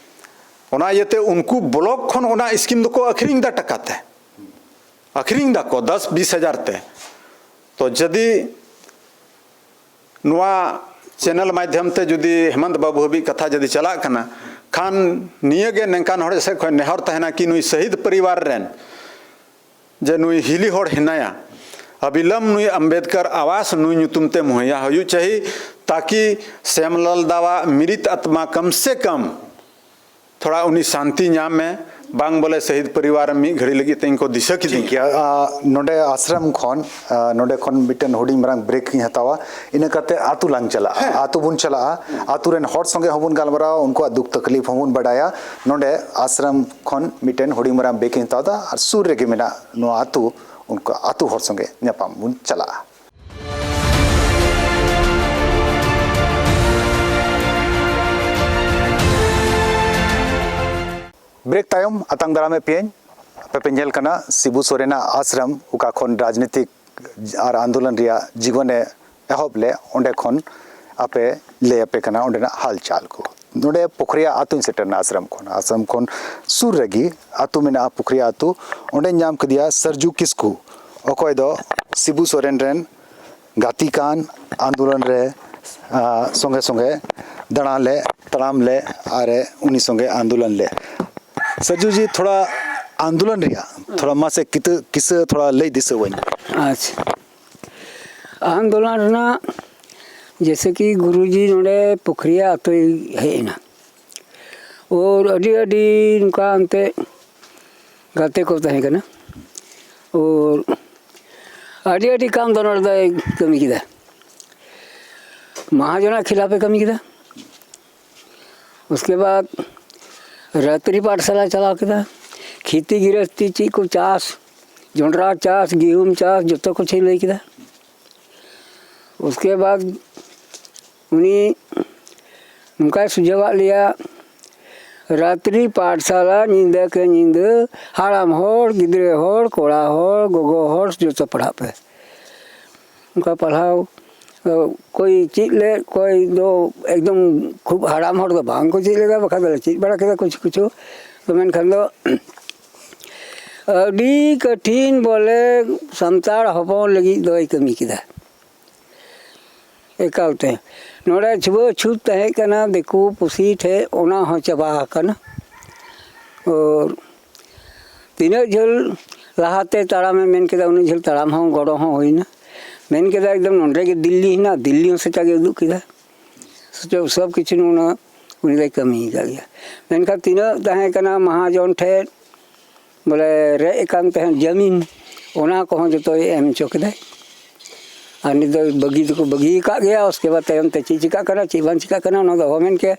ᱚᱱᱟ ᱤᱭᱟᱹᱛᱮ ᱩᱱᱠᱩ ᱵᱞᱚᱠ ᱠᱷᱚᱱ ᱚᱱᱟ ᱥᱠᱤᱢ ᱫᱚᱠᱚ ᱟᱹᱠᱷᱨᱤᱧ ᱮᱫᱟ ᱴᱟᱠᱟ ᱛᱮ, ᱟᱹᱠᱷᱨᱤᱧ ᱫᱟᱠᱚ ᱫᱚᱥ ᱵᱤᱥ ᱦᱟᱡᱟᱨ ᱛᱮ᱾ ᱛᱚ ᱡᱩᱫᱤ ᱱᱚᱣᱟ ᱪᱮᱱᱮᱞ ᱢᱟᱫᱽᱫᱷᱚᱢ ᱛᱮ ᱡᱩᱫᱤ ᱦᱮᱢᱚᱱᱛ ᱵᱟᱹᱵᱩ ᱦᱟᱹᱵᱤᱡ ᱠᱟᱛᱷᱟ ᱡᱩᱫᱤ ᱪᱟᱞᱟᱜ ᱠᱟᱱᱟ ᱠᱷᱟᱱ, ᱱᱤᱭᱟᱹ ᱜᱮ ᱱᱤᱝᱠᱟᱱ ᱦᱚᱲ ᱥᱮᱫ ᱠᱷᱚᱱ ᱱᱮᱦᱚᱨ ᱛᱟᱦᱮᱱᱟ ᱠᱤ ᱱᱩᱭ ᱥᱟᱹᱦᱤᱫ ᱯᱚᱨᱤᱵᱟᱨ ᱨᱮᱱ ᱡᱮ ᱱᱩᱭ ᱦᱤᱞᱤ ᱦᱚᱲ ᱦᱮᱱᱟᱭᱟ, ᱚᱵᱤᱞᱚᱢ ᱱᱩᱭ ᱟᱢᱵᱮᱫᱠᱟᱨ ᱟᱣᱟᱥ ᱱᱩᱭ ᱧᱩᱛᱩᱢ ᱛᱮ ᱢᱩᱦᱟᱹᱭᱟ ᱦᱩᱭᱩᱜ ᱪᱟᱹᱦᱤ, ᱛᱟᱠᱤ ᱥᱮᱢᱞᱟᱞ ᱫᱟᱣᱟ ᱢᱤᱨᱤᱛ ᱟᱛᱢᱟ ᱠᱟᱢ ᱥᱮ ᱠᱟᱢ ᱛᱷᱚᱲᱟ ᱩᱱᱤ ᱥᱟᱱᱛᱤ ᱧᱟᱢ ᱢᱮ, ᱵᱟᱝ ᱵᱚᱞᱮ ᱥᱟᱹᱦᱤᱫ ᱯᱚᱨᱤᱵᱟᱨ ᱢᱤᱫ ᱜᱷᱟᱹᱲᱤ ᱞᱟᱹᱜᱤᱫ ᱛᱮ ᱤᱧ ᱠᱚ ᱫᱤᱥᱟᱹ ᱠᱤᱫᱤᱧ᱾ ᱴᱷᱤᱠ ᱜᱮᱭᱟ᱾ ᱟᱨ ᱱᱚᱰᱮ ᱟᱥᱨᱚᱢ ᱠᱷᱚᱱ, ᱟᱨ ᱱᱚᱰᱮ ᱠᱷᱚᱱ ᱢᱤᱫᱴᱮᱱ ᱦᱩᱰᱤᱧ ᱢᱟᱨᱟᱝ ᱵᱨᱮᱠ ᱤᱧ ᱦᱟᱛᱟᱣᱟ, ᱤᱱᱟᱹ ᱠᱟᱛᱮ ᱟᱹᱛᱩ ᱞᱟᱝ ᱪᱟᱞᱟᱜᱼᱟ᱾ ᱟᱹᱛᱩ ᱵᱚᱱ ᱪᱟᱞᱟᱜᱼᱟ, ᱟᱹᱛᱩ ᱨᱮᱱ ᱦᱚᱲ ᱥᱚᱸᱜᱮ ᱦᱚᱸᱵᱚᱱ ᱜᱟᱞᱢᱟᱨᱟᱣᱟ, ᱩᱱᱠᱩᱣᱟᱜ ᱫᱩᱠ ᱛᱟᱠᱞᱤᱯ ᱦᱚᱸᱵᱚᱱ ᱵᱟᱰᱟᱭᱟ᱾ ᱱᱚᱰᱮ ᱟᱥᱨᱚᱢ ᱠᱷᱚᱱ ᱢᱤᱫᱴᱮᱱ ᱦᱩᱰᱤᱧ ᱢᱟᱨᱟᱝ ᱵᱨᱮᱠ ᱤᱧ ᱦᱟᱛᱟᱣ ᱮᱫᱟ, ᱟᱨ ᱥᱩᱨ ᱨᱮᱜᱮ ᱢᱮᱱᱟᱜ ᱱᱚᱣᱟ ᱟᱹᱛᱩ, ᱩᱱᱠᱩ ᱟᱹᱛᱩ ᱦᱚᱲ ᱥᱚᱸᱜᱮ ᱧᱟᱯᱟᱢ ᱵᱚᱱ ᱪᱟᱞᱟᱜᱼᱟ᱾ ᱵᱨᱮᱠ ᱛᱟᱭᱚᱢ ᱟᱛᱟᱝ ᱫᱟᱨᱟᱢᱮᱫ ᱯᱮᱭᱟᱹᱧ᱾ ᱟᱯᱮ ᱯᱮ ᱧᱮᱞ ᱠᱟᱱᱟ ᱥᱤᱵᱩ ᱥᱚᱨᱮᱱᱟᱜ ᱟᱥᱨᱚᱢ, ᱚᱠᱟ ᱠᱷᱚᱱ ᱨᱟᱡᱽᱱᱤᱛᱤᱠ ᱟᱨ ᱟᱱᱫᱳᱞᱚᱱ ᱨᱮᱭᱟᱜ ᱡᱤᱵᱚᱱᱮ ᱮᱦᱚᱵ ᱞᱮᱫ, ᱚᱸᱰᱮ ᱠᱷᱚᱱ ᱟᱯᱮ ᱞᱟᱹᱭ ᱟᱯᱮ ᱠᱟᱱᱟ ᱚᱸᱰᱮᱱᱟᱜ ᱦᱟᱞᱪᱟᱞ ᱠᱚ᱾ ᱱᱚᱰᱮ ᱯᱩᱠᱷᱨᱤᱭᱟ ᱟᱹᱛᱩᱧ ᱥᱮᱴᱮᱨ ᱮᱱᱟ ᱟᱥᱨᱚᱢ ᱠᱷᱚᱱ᱾ ᱟᱥᱨᱚᱢ ᱠᱷᱚᱱ ᱥᱩᱨ ᱨᱮᱜᱮ ᱟᱹᱛᱩ ᱢᱮᱱᱟᱜᱼᱟ, ᱯᱩᱠᱷᱨᱤᱭᱟ ᱟᱹᱛᱩ᱾ ᱚᱸᱰᱮᱧ ᱧᱟᱢ ᱠᱮᱫᱮᱭᱟ ᱥᱟᱨᱡᱩ ᱠᱤᱥᱠᱩ, ᱚᱠᱚᱭ ᱫᱚ ᱥᱤᱵᱩ ᱥᱚᱨᱮᱱ ᱨᱮᱱ ᱜᱟᱛᱮ ᱠᱟᱱ, ᱟᱱᱫᱳᱞᱚᱱ ᱨᱮ, ᱟ, ᱥᱚᱸᱜᱮ ᱥᱚᱸᱜᱮ ᱫᱟᱬᱟᱱ ᱞᱮ, ᱛᱟᱲᱟᱢ ᱞᱮ, ᱟᱨ ᱩᱱᱤ ᱥᱚᱸᱜᱮ ᱟᱱᱫᱳᱞᱚᱱ ᱞᱮ᱾ ᱥᱟᱨᱡᱩ ᱡᱤ, ᱛᱷᱚᱲᱟ ᱟᱱᱫᱳᱞᱚᱱ ᱨᱮᱭᱟᱜ ᱛᱷᱚᱲᱟ ᱢᱟᱥᱮ ᱠᱤᱛᱟᱹ-, ᱠᱤᱥᱟᱹ ᱛᱷᱚᱲᱟ ᱞᱟᱹᱭ ᱫᱤᱥᱟᱹᱣᱟᱹᱧ᱾ ᱟᱪᱪᱷᱟ, ᱟᱱᱫᱳᱞᱚᱱ ᱨᱮᱱᱟᱜ ᱡᱮᱭᱥᱮ ᱠᱤ ᱜᱩᱨᱩᱡᱤ ᱱᱚᱰᱮ ᱯᱩᱠᱷᱨᱤᱭᱟ ᱟᱛᱳᱭ ᱦᱮᱡ ᱮᱱᱟ, ᱳᱨ ᱟᱹᱰᱤ ᱟᱹᱰᱤ ᱱᱚᱝᱠᱟ ᱮᱱᱛᱮ ᱜᱟᱛᱮ ᱠᱚ ᱛᱟᱦᱮᱸ ᱠᱟᱱᱟ᱾ ᱟᱹᱰᱤ ᱟᱹᱰᱤ ᱠᱟᱢ ᱫᱚ ᱱᱚᱰᱮ ᱫᱚᱭ ᱠᱟᱹᱢᱤ ᱠᱮᱫᱟ᱾ ᱢᱟᱦᱟᱡᱚᱱᱟᱜ ᱠᱷᱤᱞᱟᱯᱮ ᱠᱟᱹᱢᱤ ᱠᱮᱫᱟ᱾ ᱩᱥᱠᱮ ᱵᱟᱫ ᱨᱟᱛᱨᱤ ᱯᱟᱴᱷᱥᱟᱞᱟ ᱪᱟᱞᱟᱣ ᱠᱮᱫᱟ᱾ ᱠᱷᱮᱛᱤ ᱜᱤᱨᱟᱹᱥᱛᱤ ᱪᱮᱫ ᱠᱚ ᱪᱟᱥ, ᱡᱚᱱᱰᱨᱟ ᱪᱟᱥ, ᱜᱤᱦᱩᱢ ᱪᱟᱥ, ᱡᱚᱛᱚ ᱠᱤᱪᱷᱩᱭ ᱞᱟᱹᱭ ᱠᱮᱫᱟ᱾ ᱩᱥᱠᱮ ᱵᱟᱫ ᱩᱱᱤ ᱱᱚᱝᱠᱟᱭ ᱥᱩᱡᱷᱟᱹᱣᱟᱫ ᱞᱮᱭᱟ, ᱨᱟᱛᱨᱤ ᱯᱟᱴᱷᱥᱟᱞᱟ ᱧᱤᱫᱟᱹ ᱠᱮ ᱧᱤᱫᱟᱹ, ᱦᱟᱲᱟᱢ ᱦᱚᱲ, ᱜᱤᱫᱽᱨᱟᱹ ᱦᱚᱲ, ᱠᱚᱲᱟ ᱦᱚᱲ, ᱜᱚᱜᱚ ᱦᱚᱲ, ᱡᱚᱛᱚ ᱯᱟᱲᱦᱟᱜ ᱯᱮ᱾ ᱚᱱᱠᱟ ᱯᱟᱲᱦᱟᱣ, ᱚᱠᱚᱭ ᱪᱮᱫ ᱞᱮᱫ, ᱚᱠᱚᱭ ᱫᱚ ᱮᱠᱫᱚᱢ ᱠᱷᱩᱵ ᱦᱟᱲᱟᱢ ᱦᱚᱲ ᱫᱚ ᱵᱟᱝ ᱠᱚ ᱪᱮᱫ ᱞᱮᱫᱟ, ᱵᱟᱠᱷᱟᱡ ᱫᱚᱞᱮ ᱪᱮᱫ ᱵᱟᱲᱟ ᱠᱮᱫᱟ ᱠᱤᱪᱷᱩ ᱠᱤᱪᱷᱩ᱾ ᱛᱚ ᱢᱮᱱᱠᱷᱟᱱ ᱫᱚ ᱟᱹᱰᱤ ᱠᱟᱹᱴᱷᱤᱱ ᱵᱚᱞᱮ ᱥᱟᱱᱛᱟᱲ ᱦᱚᱯᱚᱱ ᱞᱟᱹᱜᱤᱫ ᱫᱚᱭ ᱠᱟᱹᱢᱤ ᱠᱮᱫᱟ᱾ ᱮᱠᱟᱞᱛᱮ ᱱᱚᱰᱮ ᱪᱷᱩᱣᱟᱹ ᱪᱷᱩᱛ ᱛᱟᱦᱮᱸ ᱠᱟᱱᱟ ᱫᱤᱠᱩ ᱯᱩᱥᱤ ᱴᱷᱮᱡ, ᱚᱱᱟ ᱦᱚᱸ ᱪᱟᱵᱟ ᱟᱠᱟᱱᱟ᱾ ᱟᱨ ᱛᱤᱱᱟᱹᱜ ᱡᱷᱟᱹᱞ ᱞᱟᱦᱟᱛᱮ ᱛᱟᱲᱟᱢᱮ ᱢᱮᱱ ᱠᱮᱫᱟ, ᱩᱱᱟᱹᱜ ᱡᱷᱟᱹᱞ ᱛᱟᱲᱟᱢ ᱦᱚᱸ ᱜᱚᱲᱚ ᱦᱚᱸ ᱦᱩᱭᱱᱟ᱾ ᱢᱮᱱ ᱠᱮᱫᱟ ᱮᱠᱫᱚᱢ ᱱᱚᱰᱮ ᱜᱮ ᱫᱤᱞᱞᱤ ᱦᱮᱱᱟᱜᱼᱟ, ᱫᱤᱞᱞᱤ ᱦᱚᱸ ᱥᱮᱴᱟ ᱜᱮ ᱩᱫᱩᱜ ᱠᱮᱫᱟ᱾ ᱥᱚᱵ ᱠᱤᱪᱷᱩ ᱱᱚᱜᱼᱚ ᱱᱟ ᱩᱱᱤ ᱫᱚᱭ ᱠᱟᱹᱢᱤ ᱟᱠᱟᱫ ᱜᱮᱭᱟ᱾ ᱢᱮᱱᱠᱷᱟᱱ ᱛᱤᱱᱟᱹᱜ ᱛᱟᱦᱮᱸ ᱠᱟᱱᱟ ᱢᱟᱦᱟᱡᱚᱱ ᱴᱷᱮᱡ ᱵᱚᱞᱮ ᱨᱮᱡ ᱟᱠᱟᱱ ᱛᱟᱦᱮᱸᱫ ᱡᱟᱹᱢᱤᱱ, ᱚᱱᱟ ᱠᱚᱦᱚᱸ ᱡᱚᱛᱚᱭ ᱮᱢ ᱦᱚᱪᱚ ᱠᱮᱫᱟᱭ᱾ ᱟᱨ ᱱᱤᱛ ᱫᱚ ᱵᱟᱹᱜᱤ ᱫᱚᱠᱚ ᱵᱟᱹᱜᱤ ᱟᱠᱟᱫ ᱜᱮᱭᱟ᱾ ᱩᱥᱠᱮ ᱵᱟᱫ ᱛᱟᱭᱚᱢ ᱛᱮ ᱪᱮᱫ ᱪᱤᱠᱟᱹᱜ ᱠᱟᱱᱟ, ᱪᱮᱫ ᱵᱟᱝ ᱪᱤᱠᱟᱹᱜ ᱠᱟᱱᱟ, ᱚᱱᱟ ᱫᱚ ᱚᱦᱚ ᱢᱮᱱ ᱠᱮᱭᱟ᱾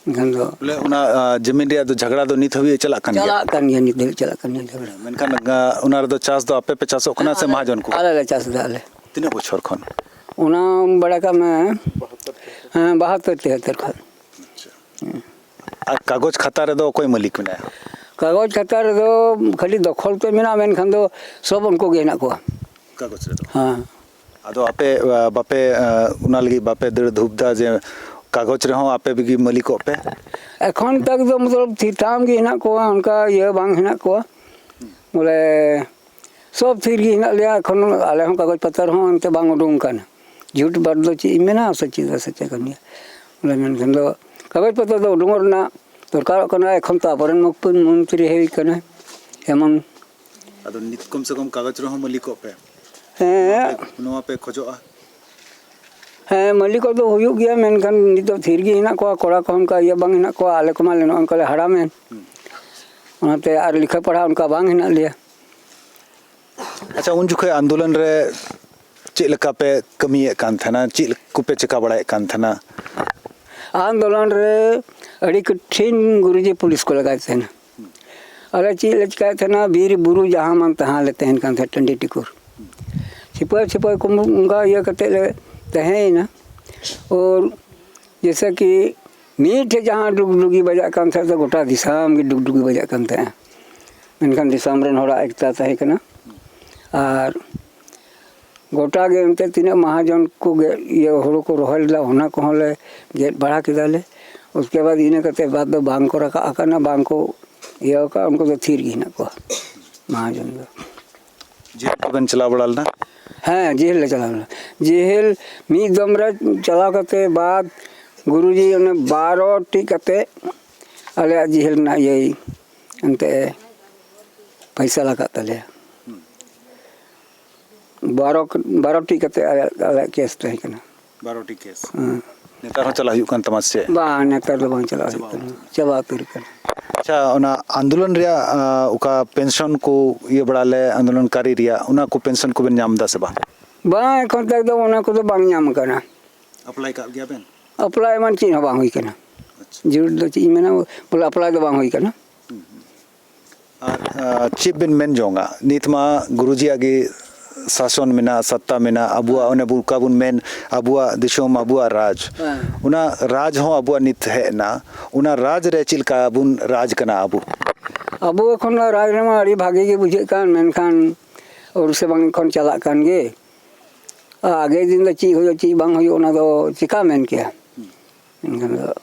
ᱮᱱᱠᱷᱟᱱ ᱫᱚ ᱵᱚᱞᱮ ᱚᱱᱟ, ᱟ, ᱡᱟᱹᱢᱤᱱ ᱨᱮᱭᱟᱜ ᱫᱚ ᱡᱷᱟᱜᱽᱲᱟ ᱫᱚ ᱱᱤᱛ ᱦᱟᱹᱵᱤᱡ ᱮ ᱪᱟᱞᱟᱜ ᱠᱟᱱ ᱜᱮᱭᱟ? ᱪᱟᱞᱟᱜ ᱠᱟᱱ ᱜᱮᱭᱟ, ᱱᱤᱛ ᱫᱷᱟᱹᱵᱤᱡ ᱪᱟᱞᱟᱜ ᱠᱟᱱ ᱜᱮᱭᱟ ᱡᱷᱟᱜᱽᱲᱟ᱾ ᱢᱮᱱᱠᱷᱟᱱ, ᱟ, ᱚᱱᱟ ᱨᱮᱫᱚ ᱪᱟᱥ ᱫᱚ ᱟᱯᱮ ᱯᱮ ᱪᱟᱥᱚᱜ ᱠᱟᱱᱟ ᱥᱮ ᱢᱟᱦᱟᱡᱚᱱ ᱠᱚ? ᱟᱞᱮ ᱞᱮ ᱪᱟᱥ ᱮᱫᱟ ᱟᱞᱮ᱾ ᱛᱤᱱᱟᱹᱜ ᱵᱚᱪᱷᱚᱨ ᱠᱷᱚᱱ? ᱚᱱᱟ ᱵᱟᱲᱟᱭ ᱠᱟᱜ ᱢᱮ, ᱦᱮᱸ, ᱵᱟᱦᱟᱛᱛᱚᱨ ᱛᱮᱦᱟᱛᱛᱚᱨ ᱠᱷᱚᱱ᱾ ᱟᱨ ᱠᱟᱜᱚᱡᱽ ᱠᱷᱟᱛᱟ ᱨᱮᱫᱚ ᱚᱠᱚᱭ ᱢᱟᱹᱞᱤᱠ ᱢᱮᱱᱟᱭᱟ? ᱠᱟᱜᱚᱡᱽ ᱠᱷᱟᱛᱟ ᱨᱮᱫᱚ ᱠᱷᱟᱹᱞᱤ ᱫᱚᱠᱷᱚᱞ ᱛᱮ ᱢᱮᱱᱟᱜᱼᱟ, ᱢᱮᱱᱠᱷᱟᱱ ᱫᱚ ᱥᱚᱵ ᱩᱱᱠᱩ ᱜᱮ ᱦᱮᱱᱟᱜ ᱠᱚᱣᱟ᱾ ᱠᱟᱜᱚᱡᱽ ᱨᱮᱫᱚ? ᱦᱮᱸ᱾ ᱟᱫᱚ ᱟᱯᱮ, ᱟ, ᱵᱟᱯᱮ, ᱟ, ᱚᱱᱟ ᱞᱟᱹᱜᱤᱫ ᱵᱟᱯᱮ ᱫᱟᱹᱲ ᱫᱷᱩᱯ ᱫᱟ ᱡᱮ ᱠᱟᱜᱚᱡᱽ ᱨᱮᱦᱚᱸ ᱟᱯᱮ ᱜᱮ ᱢᱟᱹᱞᱤᱠᱚᱜ ᱯᱮ? ᱮᱠᱷᱚᱱ ᱛᱟᱠ ᱫᱚ ᱢᱚᱛᱞᱚᱵ ᱛᱷᱤᱨ ᱛᱷᱟᱢ ᱜᱮ ᱦᱮᱱᱟᱜ ᱠᱚᱣᱟ, ᱚᱱᱠᱟ ᱤᱭᱟᱹ ᱵᱟᱝ ᱦᱮᱱᱟᱜ ᱠᱚᱣᱟ᱾ ᱵᱚᱞᱮ ᱥᱚᱵ ᱛᱷᱤᱨ ᱜᱮ ᱦᱮᱱᱟᱜ ᱞᱮᱭᱟ ᱮᱠᱷᱚᱱ, ᱟᱞᱮ ᱦᱚᱸ ᱠᱟᱜᱚᱡᱽ ᱯᱚᱛᱚᱨ ᱦᱚᱸ ᱚᱱᱛᱮ ᱵᱟᱝ ᱩᱰᱩᱝ ᱠᱟᱱᱟ᱾ ᱡᱷᱩᱴ ᱵᱟᱫ ᱫᱚ ᱪᱮᱫ ᱤᱧ ᱢᱮᱱᱟ, ᱥᱚᱪᱪᱷᱤ ᱫᱚ ᱥᱚᱪᱪᱷᱟ ᱠᱟᱱ ᱜᱮᱭᱟ᱾ ᱵᱚᱞᱮ ᱢᱮᱱᱠᱷᱟᱱ ᱫᱚ ᱠᱟᱜᱚᱡᱽ ᱯᱚᱛᱚᱨ ᱫᱚ ᱩᱰᱩᱝᱚᱜ ᱨᱮᱱᱟᱜ ᱫᱚᱨᱠᱟᱨᱚᱜ ᱠᱟᱱᱟ᱾ ᱮᱠᱷᱚᱱ ᱛᱚ ᱟᱵᱚᱨᱮᱱ ᱢᱩᱠᱷᱭᱚ ᱢᱚᱱᱛᱨᱤ ᱦᱩᱭ ᱠᱟᱱᱟ, ᱮᱢᱚᱱ᱾ ᱟᱫᱚ ᱱᱤᱛ ᱠᱚᱢ ᱥᱮ ᱠᱚᱢ ᱠᱟᱜᱚᱡᱽ ᱨᱮᱦᱚᱸ ᱢᱟᱹᱞᱤᱠᱚᱜ ᱯᱮ᱾ ᱦᱮᱸ᱾ ᱱᱚᱣᱟ ᱯᱮ, ᱱᱚᱣᱟ ᱯᱮ ᱠᱷᱚᱡᱚᱜᱼᱟ? ᱦᱮᱸ, ᱢᱟᱹᱞᱤᱠᱚᱜ ᱫᱚ ᱦᱩᱭᱩᱜ ᱜᱮᱭᱟ, ᱢᱮᱱᱠᱷᱟᱱ ᱱᱤᱛᱚᱜ ᱛᱷᱤᱨ ᱜᱮ ᱦᱮᱱᱟᱜ ᱠᱚᱣᱟ, ᱠᱚᱲᱟ ᱠᱚ ᱚᱱᱠᱟ ᱤᱭᱟᱹ ᱵᱟᱝ ᱦᱮᱱᱟᱜ ᱠᱚᱣᱟ, ᱟᱞᱮ ᱠᱚᱢᱟ ᱞᱮ ᱱᱚᱜᱼᱚ ᱱᱚᱝᱠᱟ ᱞᱮ ᱦᱟᱲᱟᱢᱮᱱ᱾ ᱦᱩᱸ᱾ ᱚᱱᱟᱛᱮ ᱟᱨ ᱞᱮᱠᱷᱟ ᱯᱟᱲᱦᱟᱜ ᱚᱱᱠᱟ ᱵᱟᱝ ᱦᱮᱱᱟᱜ ᱞᱮᱭᱟ᱾ ᱟᱪᱪᱷᱟ, ᱩᱱ ᱡᱚᱠᱷᱚᱱ ᱟᱱᱫᱳᱞᱚᱱ ᱨᱮ ᱪᱮᱫ ᱞᱮᱠᱟ ᱯᱮ ᱠᱟᱹᱢᱤᱭᱮᱫ ᱠᱟᱱ ᱛᱟᱦᱮᱱᱟ? ᱪᱮᱫ ᱠᱚᱯᱮ ᱪᱮᱠᱟ ᱵᱟᱲᱟᱭᱮᱫ ᱠᱟᱱ ᱛᱟᱦᱮᱱᱟ? ᱟᱱᱫᱳᱞᱚᱱ ᱨᱮ ᱟᱹᱰᱤ ᱠᱚᱴᱷᱤᱱ ᱜᱩᱨᱩᱡᱤ ᱯᱩᱞᱤᱥ ᱠᱚ ᱞᱟᱜᱟᱭᱮᱫ ᱛᱟᱦᱮᱱᱟ᱾ ᱟᱞᱮ ᱪᱮᱫ ᱞᱮ ᱪᱮᱠᱟᱭᱮᱫ ᱛᱟᱦᱮᱱᱟ, ᱵᱤᱨ ᱵᱩᱨᱩ ᱡᱟᱦᱟᱸ ᱢᱟᱱ ᱛᱟᱦᱟᱸ ᱞᱮ ᱛᱟᱦᱮᱱ ᱠᱟᱱ ᱛᱟᱦᱮᱸᱫ, ᱴᱟᱺᱰᱤ ᱴᱤᱠᱩᱨ᱾ ᱪᱷᱤᱯᱟᱹ ᱪᱷᱤᱯᱟᱹ ᱠᱚ ᱚᱱᱠᱟ ᱤᱭᱟᱹ ᱠᱟᱛᱮᱫ ᱞᱮ ᱛᱟᱦᱮᱸᱭᱮᱱᱟ᱾ ᱟᱨ ᱡᱮᱭᱥᱮ ᱠᱤ ᱢᱤᱫ ᱴᱷᱮᱡ ᱡᱟᱦᱟᱸ ᱰᱩᱜᱽᱰᱩᱜᱤ ᱵᱟᱡᱟᱜ ᱠᱟᱱ ᱛᱟᱦᱮᱸᱫ, ᱫᱚ ᱜᱚᱴᱟ ᱫᱤᱥᱚᱢ ᱜᱮ ᱰᱩᱜᱽᱰᱩᱜᱤ ᱵᱟᱡᱟᱜ ᱠᱟᱱ ᱛᱟᱦᱮᱸᱫ᱾ ᱢᱮᱱᱠᱷᱟᱱ ᱫᱤᱥᱚᱢ ᱨᱮᱱ ᱦᱚᱲᱟᱜ ᱮᱠᱛᱟ ᱛᱟᱦᱮᱸ ᱠᱟᱱᱟ᱾ ᱟᱨ ᱜᱚᱴᱟ ᱜᱮ ᱮᱱᱛᱮᱫ ᱛᱤᱱᱟᱹᱜ ᱢᱟᱦᱟᱡᱚᱱ ᱠᱚ ᱜᱮ ᱤᱭᱟᱹ ᱦᱩᱲᱩ ᱠᱚ ᱨᱚᱦᱚᱭ ᱞᱮᱫᱟ, ᱚᱱᱟ ᱠᱚᱦᱚᱸ ᱞᱮ ᱜᱮᱫ ᱵᱟᱲᱟ ᱠᱮᱫᱟ ᱞᱮ᱾ ᱩᱥᱠᱮ ᱵᱟᱫᱽ ᱤᱱᱟᱹ ᱠᱟᱛᱮ ᱵᱟᱫᱽ ᱫᱚ ᱵᱟᱝ ᱠᱚ ᱨᱟᱠᱟᱵ ᱟᱠᱟᱱᱟ, ᱵᱟᱝ ᱠᱚ ᱤᱭᱟᱹ ᱟᱠᱟᱫ, ᱩᱱᱠᱩ ᱫᱚ ᱛᱷᱤᱨ ᱜᱮ ᱦᱮᱱᱟᱜ ᱠᱚᱣᱟ ᱢᱟᱦᱟᱡᱚᱱ ᱫᱚ᱾ ᱡᱮᱦᱮᱞ ᱠᱚᱵᱮᱱ ᱪᱟᱞᱟᱣ ᱵᱟᱲᱟ ᱞᱮᱱᱟ? ᱦᱮᱸ, ᱡᱮᱦᱮᱞ ᱞᱮ ᱪᱟᱞᱟᱣ ᱞᱮᱱᱟ᱾ ᱡᱮᱦᱮᱞ ᱢᱤᱫ ᱫᱚᱢ ᱨᱮ ᱪᱟᱞᱟᱣ ᱠᱟᱛᱮ ᱵᱟᱫᱽ ᱜᱩᱨᱩᱡᱤ ᱚᱱᱮ ᱵᱟᱨᱚ ᱴᱤ ᱠᱟᱛᱮ ᱟᱞᱮᱭᱟᱜ ᱡᱮᱦᱮᱞ ᱨᱮᱱᱟᱜ ᱤᱭᱟᱹᱭ ᱮᱱᱛᱮ ᱯᱷᱟᱭᱥᱟᱞᱟ ᱟᱠᱟᱫ ᱛᱟᱞᱮᱭᱟ᱾ ᱵᱟᱨᱚ ᱵᱟᱨᱚ ᱴᱤ ᱠᱟᱛᱮ ᱟᱞᱮᱭᱟᱜ, ᱟᱞᱮᱭᱟᱜ ᱠᱮᱥ ᱛᱟᱦᱮᱸ ᱠᱟᱱᱟ᱾ ᱵᱟᱨᱚ ᱴᱤ ᱠᱮᱥ᱾ ᱦᱮᱸ᱾ ᱱᱮᱛᱟᱨ ᱦᱚᱸ ᱪᱟᱞᱟᱜ ᱦᱩᱭᱩᱜ ᱠᱟᱱ ᱛᱟᱢᱟ ᱥᱮ ᱪᱮᱫ? ᱵᱟᱝ, ᱱᱮᱛᱟᱨ ᱫᱚ ᱵᱟᱝ ᱪᱟᱞᱟᱜ ᱦᱩᱭᱩᱜ ᱠᱟᱱᱟ, ᱪᱟᱵᱟ ᱩᱛᱟᱹᱨ ᱠᱟᱱᱟ᱾ ᱟᱪᱪᱷᱟ, ᱚᱱᱟ ᱟᱱᱫᱳᱞᱚᱱ ᱨᱮᱭᱟᱜ, ᱟᱸ, ᱚᱠᱟ ᱯᱮᱱᱥᱚᱱ ᱠᱚ ᱤᱭᱟᱹ ᱵᱟᱲᱟ ᱞᱮ, ᱟᱱᱫᱳᱞᱚᱱᱠᱟᱨᱤ ᱨᱮᱭᱟᱜ, ᱚᱱᱟ ᱠᱚ ᱯᱮᱱᱥᱚᱱ ᱠᱚᱵᱮᱱ ᱧᱟᱢ ᱮᱫᱟ ᱥᱮ ᱵᱟᱝ? ᱵᱟᱝ, ᱮᱠᱷᱚᱱ ᱛᱚ ᱮᱠᱫᱚᱢ ᱚᱱᱟ ᱠᱚᱫᱚ ᱵᱟᱝ ᱧᱟᱢ ᱟᱠᱟᱱᱟ᱾ ᱟᱯᱞᱟᱭ ᱠᱟᱜ ᱜᱮᱭᱟ ᱵᱮᱱ? ᱟᱯᱞᱟᱭ ᱮᱢᱟᱱ ᱪᱮᱫ ᱦᱚᱸ ᱵᱟᱝ ᱦᱩᱭ ᱠᱟᱱᱟ᱾ ᱟᱪᱪᱷᱟ᱾ ᱡᱟᱹᱨᱩᱲ ᱫᱚ ᱪᱮᱫ ᱤᱧ ᱢᱮᱱᱟ, ᱵᱚᱞᱮ ᱟᱯᱞᱟᱭ ᱫᱚ ᱵᱟᱝ ᱦᱩᱭ ᱠᱟᱱᱟ᱾ ᱟᱨ, ᱟᱸ, ᱪᱮᱫ ᱵᱮᱱ ᱢᱮᱱ ᱡᱚᱝᱟ? ᱱᱤᱛ ᱢᱟ ᱜᱩᱨᱩᱡᱤᱭᱟᱜ ᱜᱮ ᱥᱟᱥᱚᱱ ᱢᱮᱱᱟᱜᱼᱟ, ᱥᱟᱛᱛᱟ ᱢᱮᱱᱟᱜᱼᱟ, ᱟᱵᱚᱣᱟᱜ ᱚᱱᱮ ᱵᱚᱱ, ᱚᱠᱟ ᱵᱚᱱ ᱢᱮᱱ, ᱟᱵᱚᱣᱟᱜ ᱫᱤᱥᱚᱢ, ᱟᱵᱚᱣᱟᱜ ᱨᱟᱡᱽ᱾ ᱦᱮᱸ᱾ ᱚᱱᱟ ᱨᱟᱡᱽ ᱦᱚᱸ ᱟᱵᱚᱣᱟᱜ ᱱᱤᱛ ᱦᱮᱡ ᱮᱱᱟ᱾ ᱚᱱᱟ ᱨᱟᱡᱽ ᱨᱮ ᱪᱮᱫ ᱞᱮᱠᱟ ᱵᱚᱱ ᱨᱟᱡᱽ ᱠᱟᱱᱟ ᱟᱵᱚ? ᱟᱵᱚ ᱮᱠᱷᱚᱱ ᱫᱚ ᱨᱟᱡᱽ ᱨᱮᱢᱟ ᱟᱹᱰᱤ ᱵᱷᱟᱜᱮ ᱜᱮ ᱵᱩᱡᱷᱟᱹᱜ ᱠᱟᱱ, ᱢᱮᱱᱠᱷᱟᱱ ᱟᱹᱨᱩ ᱥᱮ ᱵᱟᱝ ᱮᱠᱷᱚᱱ ᱪᱟᱞᱟᱜ ᱠᱟᱱ ᱜᱮ᱾ ᱟᱨ ᱟᱜᱮ ᱫᱤᱱ ᱫᱚ ᱪᱮᱫ ᱦᱩᱭᱩᱜᱼᱟ, ᱪᱮᱫ ᱵᱟᱝ ᱦᱩᱭᱩᱜᱼᱟ, ᱚᱱᱟ ᱫᱚ ᱪᱮᱠᱟ ᱢᱮᱱ ᱠᱮᱭᱟ? ᱮᱱᱠᱷᱟᱱ ᱫᱚ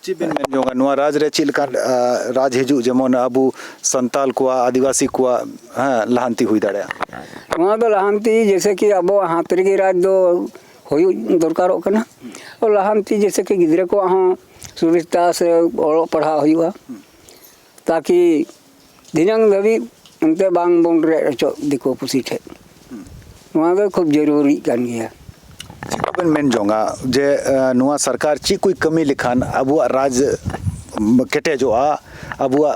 ᱪᱮᱫ ᱵᱮᱱ ᱢᱮᱱ ᱡᱚᱝᱟ, ᱱᱚᱣᱟ ᱨᱟᱡᱽ ᱨᱮ ᱪᱮᱫ ᱞᱮᱠᱟᱱ, ᱟ, ᱨᱟᱡᱽ ᱦᱤᱡᱩᱜ, ᱡᱮᱢᱚᱱ ᱟᱵᱚ ᱥᱟᱱᱛᱟᱞ ᱠᱚᱣᱟᱜ, ᱟᱹᱫᱤᱵᱟᱹᱥᱤ ᱠᱚᱣᱟᱜ, ᱦᱮᱸ, ᱞᱟᱦᱟᱱᱛᱤ ᱦᱩᱭ ᱫᱟᱲᱮᱭᱟᱜᱼᱟ? ᱱᱚᱣᱟ ᱫᱚ ᱞᱟᱦᱟᱱᱛᱤ, ᱡᱮᱭᱥᱮ ᱠᱤ ᱟᱵᱚᱣᱟᱜ ᱦᱟᱛ ᱨᱮᱜᱮ ᱨᱟᱡᱽ ᱫᱚ ᱦᱩᱭᱩᱜ ᱫᱚᱨᱠᱟᱨᱚᱜ ᱠᱟᱱᱟ᱾ ᱞᱟᱦᱟᱱᱛᱤ ᱡᱮᱭᱥᱮ ᱠᱤ ᱜᱤᱫᱽᱨᱟᱹ ᱠᱚᱣᱟᱜ ᱦᱚᱸ ᱥᱩᱵᱤᱫᱷᱟ ᱥᱮ ᱚᱞᱚᱜ ᱯᱟᱲᱦᱟᱣ ᱦᱩᱭᱩᱜᱼᱟ, ᱛᱟᱠᱤ ᱫᱷᱤᱱᱟᱹᱝ ᱫᱷᱟᱹᱵᱤᱡ ᱚᱱᱛᱮ ᱵᱟᱝ ᱵᱚᱱ ᱨᱮᱡ ᱦᱚᱪᱚᱜ ᱫᱤᱠᱩ ᱯᱩᱥᱤ ᱴᱷᱮᱡ᱾ ᱱᱚᱣᱟ ᱫᱚ ᱠᱷᱩᱵ ᱡᱟᱹᱨᱩᱨᱤᱜ ᱠᱟᱱ ᱜᱮᱭᱟ᱾ ᱪᱮᱫ ᱠᱚᱵᱮᱱ ᱢᱮᱱ ᱡᱚᱝᱟ ᱡᱮ, ᱮ, ᱱᱚᱣᱟ ᱥᱚᱨᱠᱟᱨ ᱪᱮᱫ ᱠᱚᱭ ᱠᱟᱹᱢᱤ ᱞᱮᱠᱷᱟᱱ ᱟᱵᱚᱣᱟᱜ ᱨᱟᱡᱽ ᱠᱮᱴᱮᱡᱚᱜᱼᱟ, ᱟᱵᱚᱣᱟᱜ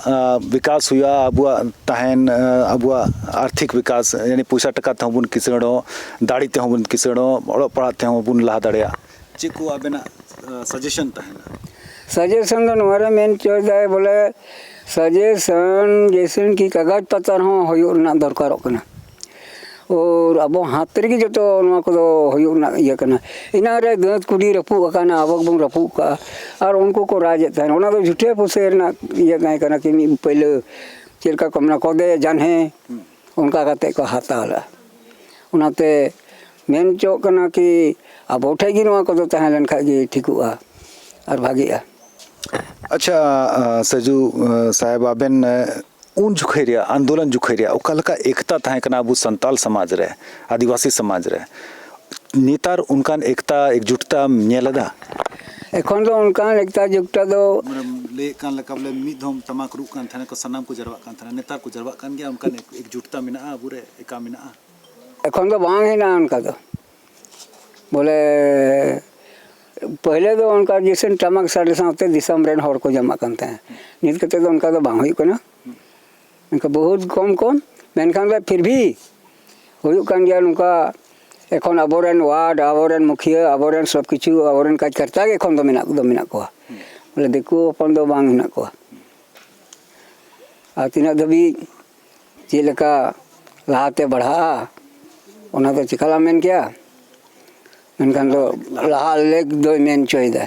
ᱵᱤᱠᱟᱥ ᱦᱩᱭᱩᱜᱼᱟ, ᱟᱵᱚᱣᱟᱜ ᱛᱟᱦᱮᱱ, ᱟᱵᱚᱣᱟᱜ ᱟᱨᱛᱷᱤᱠ ᱵᱤᱠᱟᱥ, ᱭᱟᱱᱤ ᱯᱚᱭᱥᱟ ᱴᱟᱠᱟ ᱛᱮᱦᱚᱸ ᱵᱚᱱ ᱠᱤᱥᱟᱹᱬᱚᱜ, ᱫᱟᱲᱮ ᱛᱮᱦᱚᱸ ᱵᱚᱱ ᱠᱤᱥᱟᱹᱬᱚᱜ, ᱚᱞᱚᱜ ᱯᱟᱲᱦᱟᱜ ᱛᱮᱦᱚᱸ ᱵᱚᱱ ᱞᱟᱦᱟ ᱫᱟᱲᱮᱭᱟᱜᱼᱟ᱾ ᱪᱮᱫ ᱠᱚ ᱟᱵᱮᱱᱟᱜ ᱥᱟᱡᱮᱥᱚᱱ ᱛᱟᱦᱮᱱᱟ? ᱥᱟᱡᱮᱥᱚᱱ ᱫᱚ ᱱᱚᱣᱟ ᱨᱮ ᱢᱮᱱ ᱦᱚᱪᱚᱭᱮᱫᱟᱭ ᱵᱚᱞᱮ, ᱥᱟᱡᱮᱥᱚᱱ ᱡᱮᱭᱥᱮ ᱠᱤ ᱠᱟᱜᱚᱡᱽ ᱯᱟᱛᱟᱨ ᱦᱚᱸ ᱦᱩᱭᱩᱜ ᱨᱮᱱᱟᱜ ᱫᱚᱨᱠᱟᱨᱚᱜ ᱠᱟᱱᱟ᱾ ᱟᱨ ᱟᱵᱚ ᱦᱟᱛ ᱨᱮᱜᱮ ᱡᱚᱛᱚ ᱱᱚᱣᱟ ᱠᱚᱫᱚ ᱦᱩᱭᱩᱜ ᱨᱮᱱᱟᱜ ᱤᱭᱟᱹ ᱠᱟᱱᱟ᱾ ᱮᱱᱟᱝ ᱨᱮ ᱫᱟᱹᱛ ᱠᱩᱰᱤ ᱨᱟᱹᱯᱩᱫ ᱟᱠᱟᱱᱟ, ᱟᱵᱚ ᱜᱮᱵᱚᱱ ᱨᱟᱹᱯᱩᱫ ᱠᱟᱜᱼᱟ᱾ ᱟᱨ ᱩᱱᱠᱩ ᱠᱚ ᱨᱟᱡᱽ ᱮᱫ ᱛᱟᱦᱮᱱ, ᱚᱱᱟ ᱫᱚ ᱡᱷᱩᱴᱮ ᱯᱩᱥᱮ ᱨᱮᱱᱟᱜ ᱤᱭᱟᱹ ᱛᱟᱦᱮᱸ ᱠᱟᱱᱟ ᱠᱤ ᱢᱤᱫ ᱯᱟᱹᱭᱞᱟᱹ ᱪᱮᱫ ᱞᱮᱠᱟ ᱠᱚ ᱢᱮᱱᱟ, ᱠᱚᱫᱮ ᱡᱟᱱᱦᱮ, ᱚᱱᱠᱟ ᱠᱟᱛᱮ ᱠᱚ ᱦᱟᱛᱟᱣ ᱞᱮᱫᱼᱟ᱾ ᱚᱱᱟᱛᱮ ᱢᱮᱱ ᱦᱚᱪᱚᱜ ᱠᱟᱱᱟ ᱠᱤ ᱟᱵᱚ ᱴᱷᱮᱡ ᱜᱮ ᱱᱚᱣᱟ ᱠᱚᱫᱚ ᱛᱟᱦᱮᱸ ᱞᱮᱱ ᱠᱷᱟᱡ ᱜᱮ ᱴᱷᱤᱠᱚᱜᱼᱟ ᱟᱨ ᱵᱷᱟᱜᱮᱜᱼᱟ᱾ ᱟᱪᱪᱷᱟ, ᱥᱟᱡᱩ ᱥᱟᱦᱮᱵᱽ, ᱟᱵᱮᱱ ᱩᱱ ᱡᱚᱠᱷᱮᱡ ᱨᱮᱭᱟᱜ ᱟᱱᱫᱳᱞᱚᱱ ᱡᱚᱠᱷᱮᱡ ᱨᱮᱭᱟᱜ ᱚᱠᱟ ᱞᱮᱠᱟ ᱮᱠᱛᱟ ᱛᱟᱦᱮᱸ ᱠᱟᱱᱟ ᱟᱵᱚ ᱥᱟᱱᱛᱟᱞ ᱥᱚᱢᱟᱡᱽ ᱨᱮ, ᱟᱹᱫᱤᱵᱟᱹᱥᱤ ᱥᱚᱢᱟᱡᱽ ᱨᱮ? ᱱᱮᱛᱟᱨ ᱚᱱᱠᱟᱱ ᱮᱠᱛᱟ ᱮᱠᱡᱩᱴᱛᱟᱢ ᱧᱮᱞ ᱮᱫᱟ? ᱮᱠᱷᱚᱱ ᱫᱚ ᱚᱱᱠᱟᱱ ᱮᱠᱛᱟ ᱡᱩᱴᱛᱟ ᱫᱚ ᱢᱟᱱᱮᱢ ᱞᱟᱹᱭᱮᱫ ᱠᱟᱱ ᱞᱮᱠᱟ ᱵᱚᱞᱮ ᱢᱤᱫ ᱫᱷᱚᱢ ᱴᱟᱢᱟᱠ ᱨᱩᱜ ᱠᱟᱱ ᱛᱟᱦᱮᱱᱟ ᱠᱚ, ᱥᱟᱱᱟᱢ ᱠᱚ ᱡᱟᱨᱣᱟᱜ ᱠᱟᱱ ᱛᱟᱦᱮᱱᱟ, ᱱᱮᱛᱟᱨ ᱠᱚ ᱡᱟᱨᱣᱟᱜ ᱠᱟᱱ ᱜᱮᱭᱟ? ᱚᱱᱠᱟᱱ ᱮᱠ-, ᱮᱠᱡᱩᱴᱛᱟ ᱢᱮᱱᱟᱜᱼᱟ ᱟᱵᱚᱨᱮ, ᱮᱠᱟ ᱢᱮᱱᱟᱜᱼᱟ? ᱮᱠᱷᱚᱱ ᱫᱚ ᱵᱟᱝ ᱦᱮᱱᱟᱜᱼᱟ ᱚᱱᱠᱟ ᱫᱚ᱾ ᱵᱚᱞᱮ ᱯᱟᱹᱦᱞᱮ ᱫᱚ ᱚᱱᱠᱟ ᱡᱮᱥᱮ ᱴᱟᱢᱟᱠ ᱥᱟᱰᱮ ᱥᱟᱶᱛᱮ ᱫᱤᱥᱚᱢ ᱨᱮᱱ ᱦᱚᱲ ᱠᱚ ᱡᱟᱢᱟᱜ ᱠᱟᱱ ᱛᱟᱦᱮᱸᱫ᱾ ᱱᱤᱛ ᱠᱟᱛᱮ ᱫᱚ ᱚᱱᱠᱟ ᱫᱚ ᱵᱟᱝ ᱦᱩᱭᱩᱜ ᱠᱟᱱᱟ᱾ ᱚᱱᱠᱟ ᱵᱚᱦᱩᱛ ᱠᱚᱢ ᱠᱚᱢ, ᱢᱮᱱᱠᱷᱟᱱ ᱫᱚ ᱯᱷᱤᱨ ᱵᱷᱤ ᱦᱩᱭᱩᱜ ᱠᱟᱱ ᱜᱮᱭᱟ ᱱᱚᱝᱠᱟ᱾ ᱮᱠᱷᱚᱱ ᱟᱵᱚᱨᱮᱱ ᱣᱟᱨᱰ, ᱟᱵᱚᱨᱮᱱ ᱢᱩᱠᱷᱤᱭᱟᱹ, ᱟᱵᱚᱨᱮᱱ ᱥᱚᱵ ᱠᱤᱪᱷᱩ, ᱟᱵᱚᱨᱮᱱ ᱠᱟᱡᱽᱠᱟᱨᱛᱟ ᱜᱮ ᱮᱠᱷᱚᱱ ᱫᱚ ᱢᱮᱱᱟᱜ ᱫᱚ ᱢᱮᱱᱟᱜ ᱠᱚᱣᱟ᱾ ᱵᱚᱞᱮ ᱫᱤᱠᱩ ᱦᱚᱯᱚᱱ ᱫᱚ ᱵᱟᱝ ᱦᱮᱱᱟᱜ ᱠᱚᱣᱟ᱾ ᱟᱨ ᱛᱤᱱᱟᱹᱜ ᱫᱷᱟᱹᱵᱤᱡ ᱪᱮᱫ ᱞᱮᱠᱟ ᱞᱟᱦᱟᱛᱮ ᱵᱟᱲᱦᱟᱜᱼᱟ, ᱚᱱᱟ ᱫᱚ ᱪᱮᱠᱟᱞᱟᱝ ᱢᱮᱱ ᱠᱮᱭᱟ᱾ ᱢᱮᱱᱠᱷᱟᱱ ᱫᱚ ᱞᱟᱦᱟ ᱞᱮᱠ ᱫᱚᱭ ᱢᱮᱱ ᱦᱚᱪᱚᱭᱮᱫᱟ᱾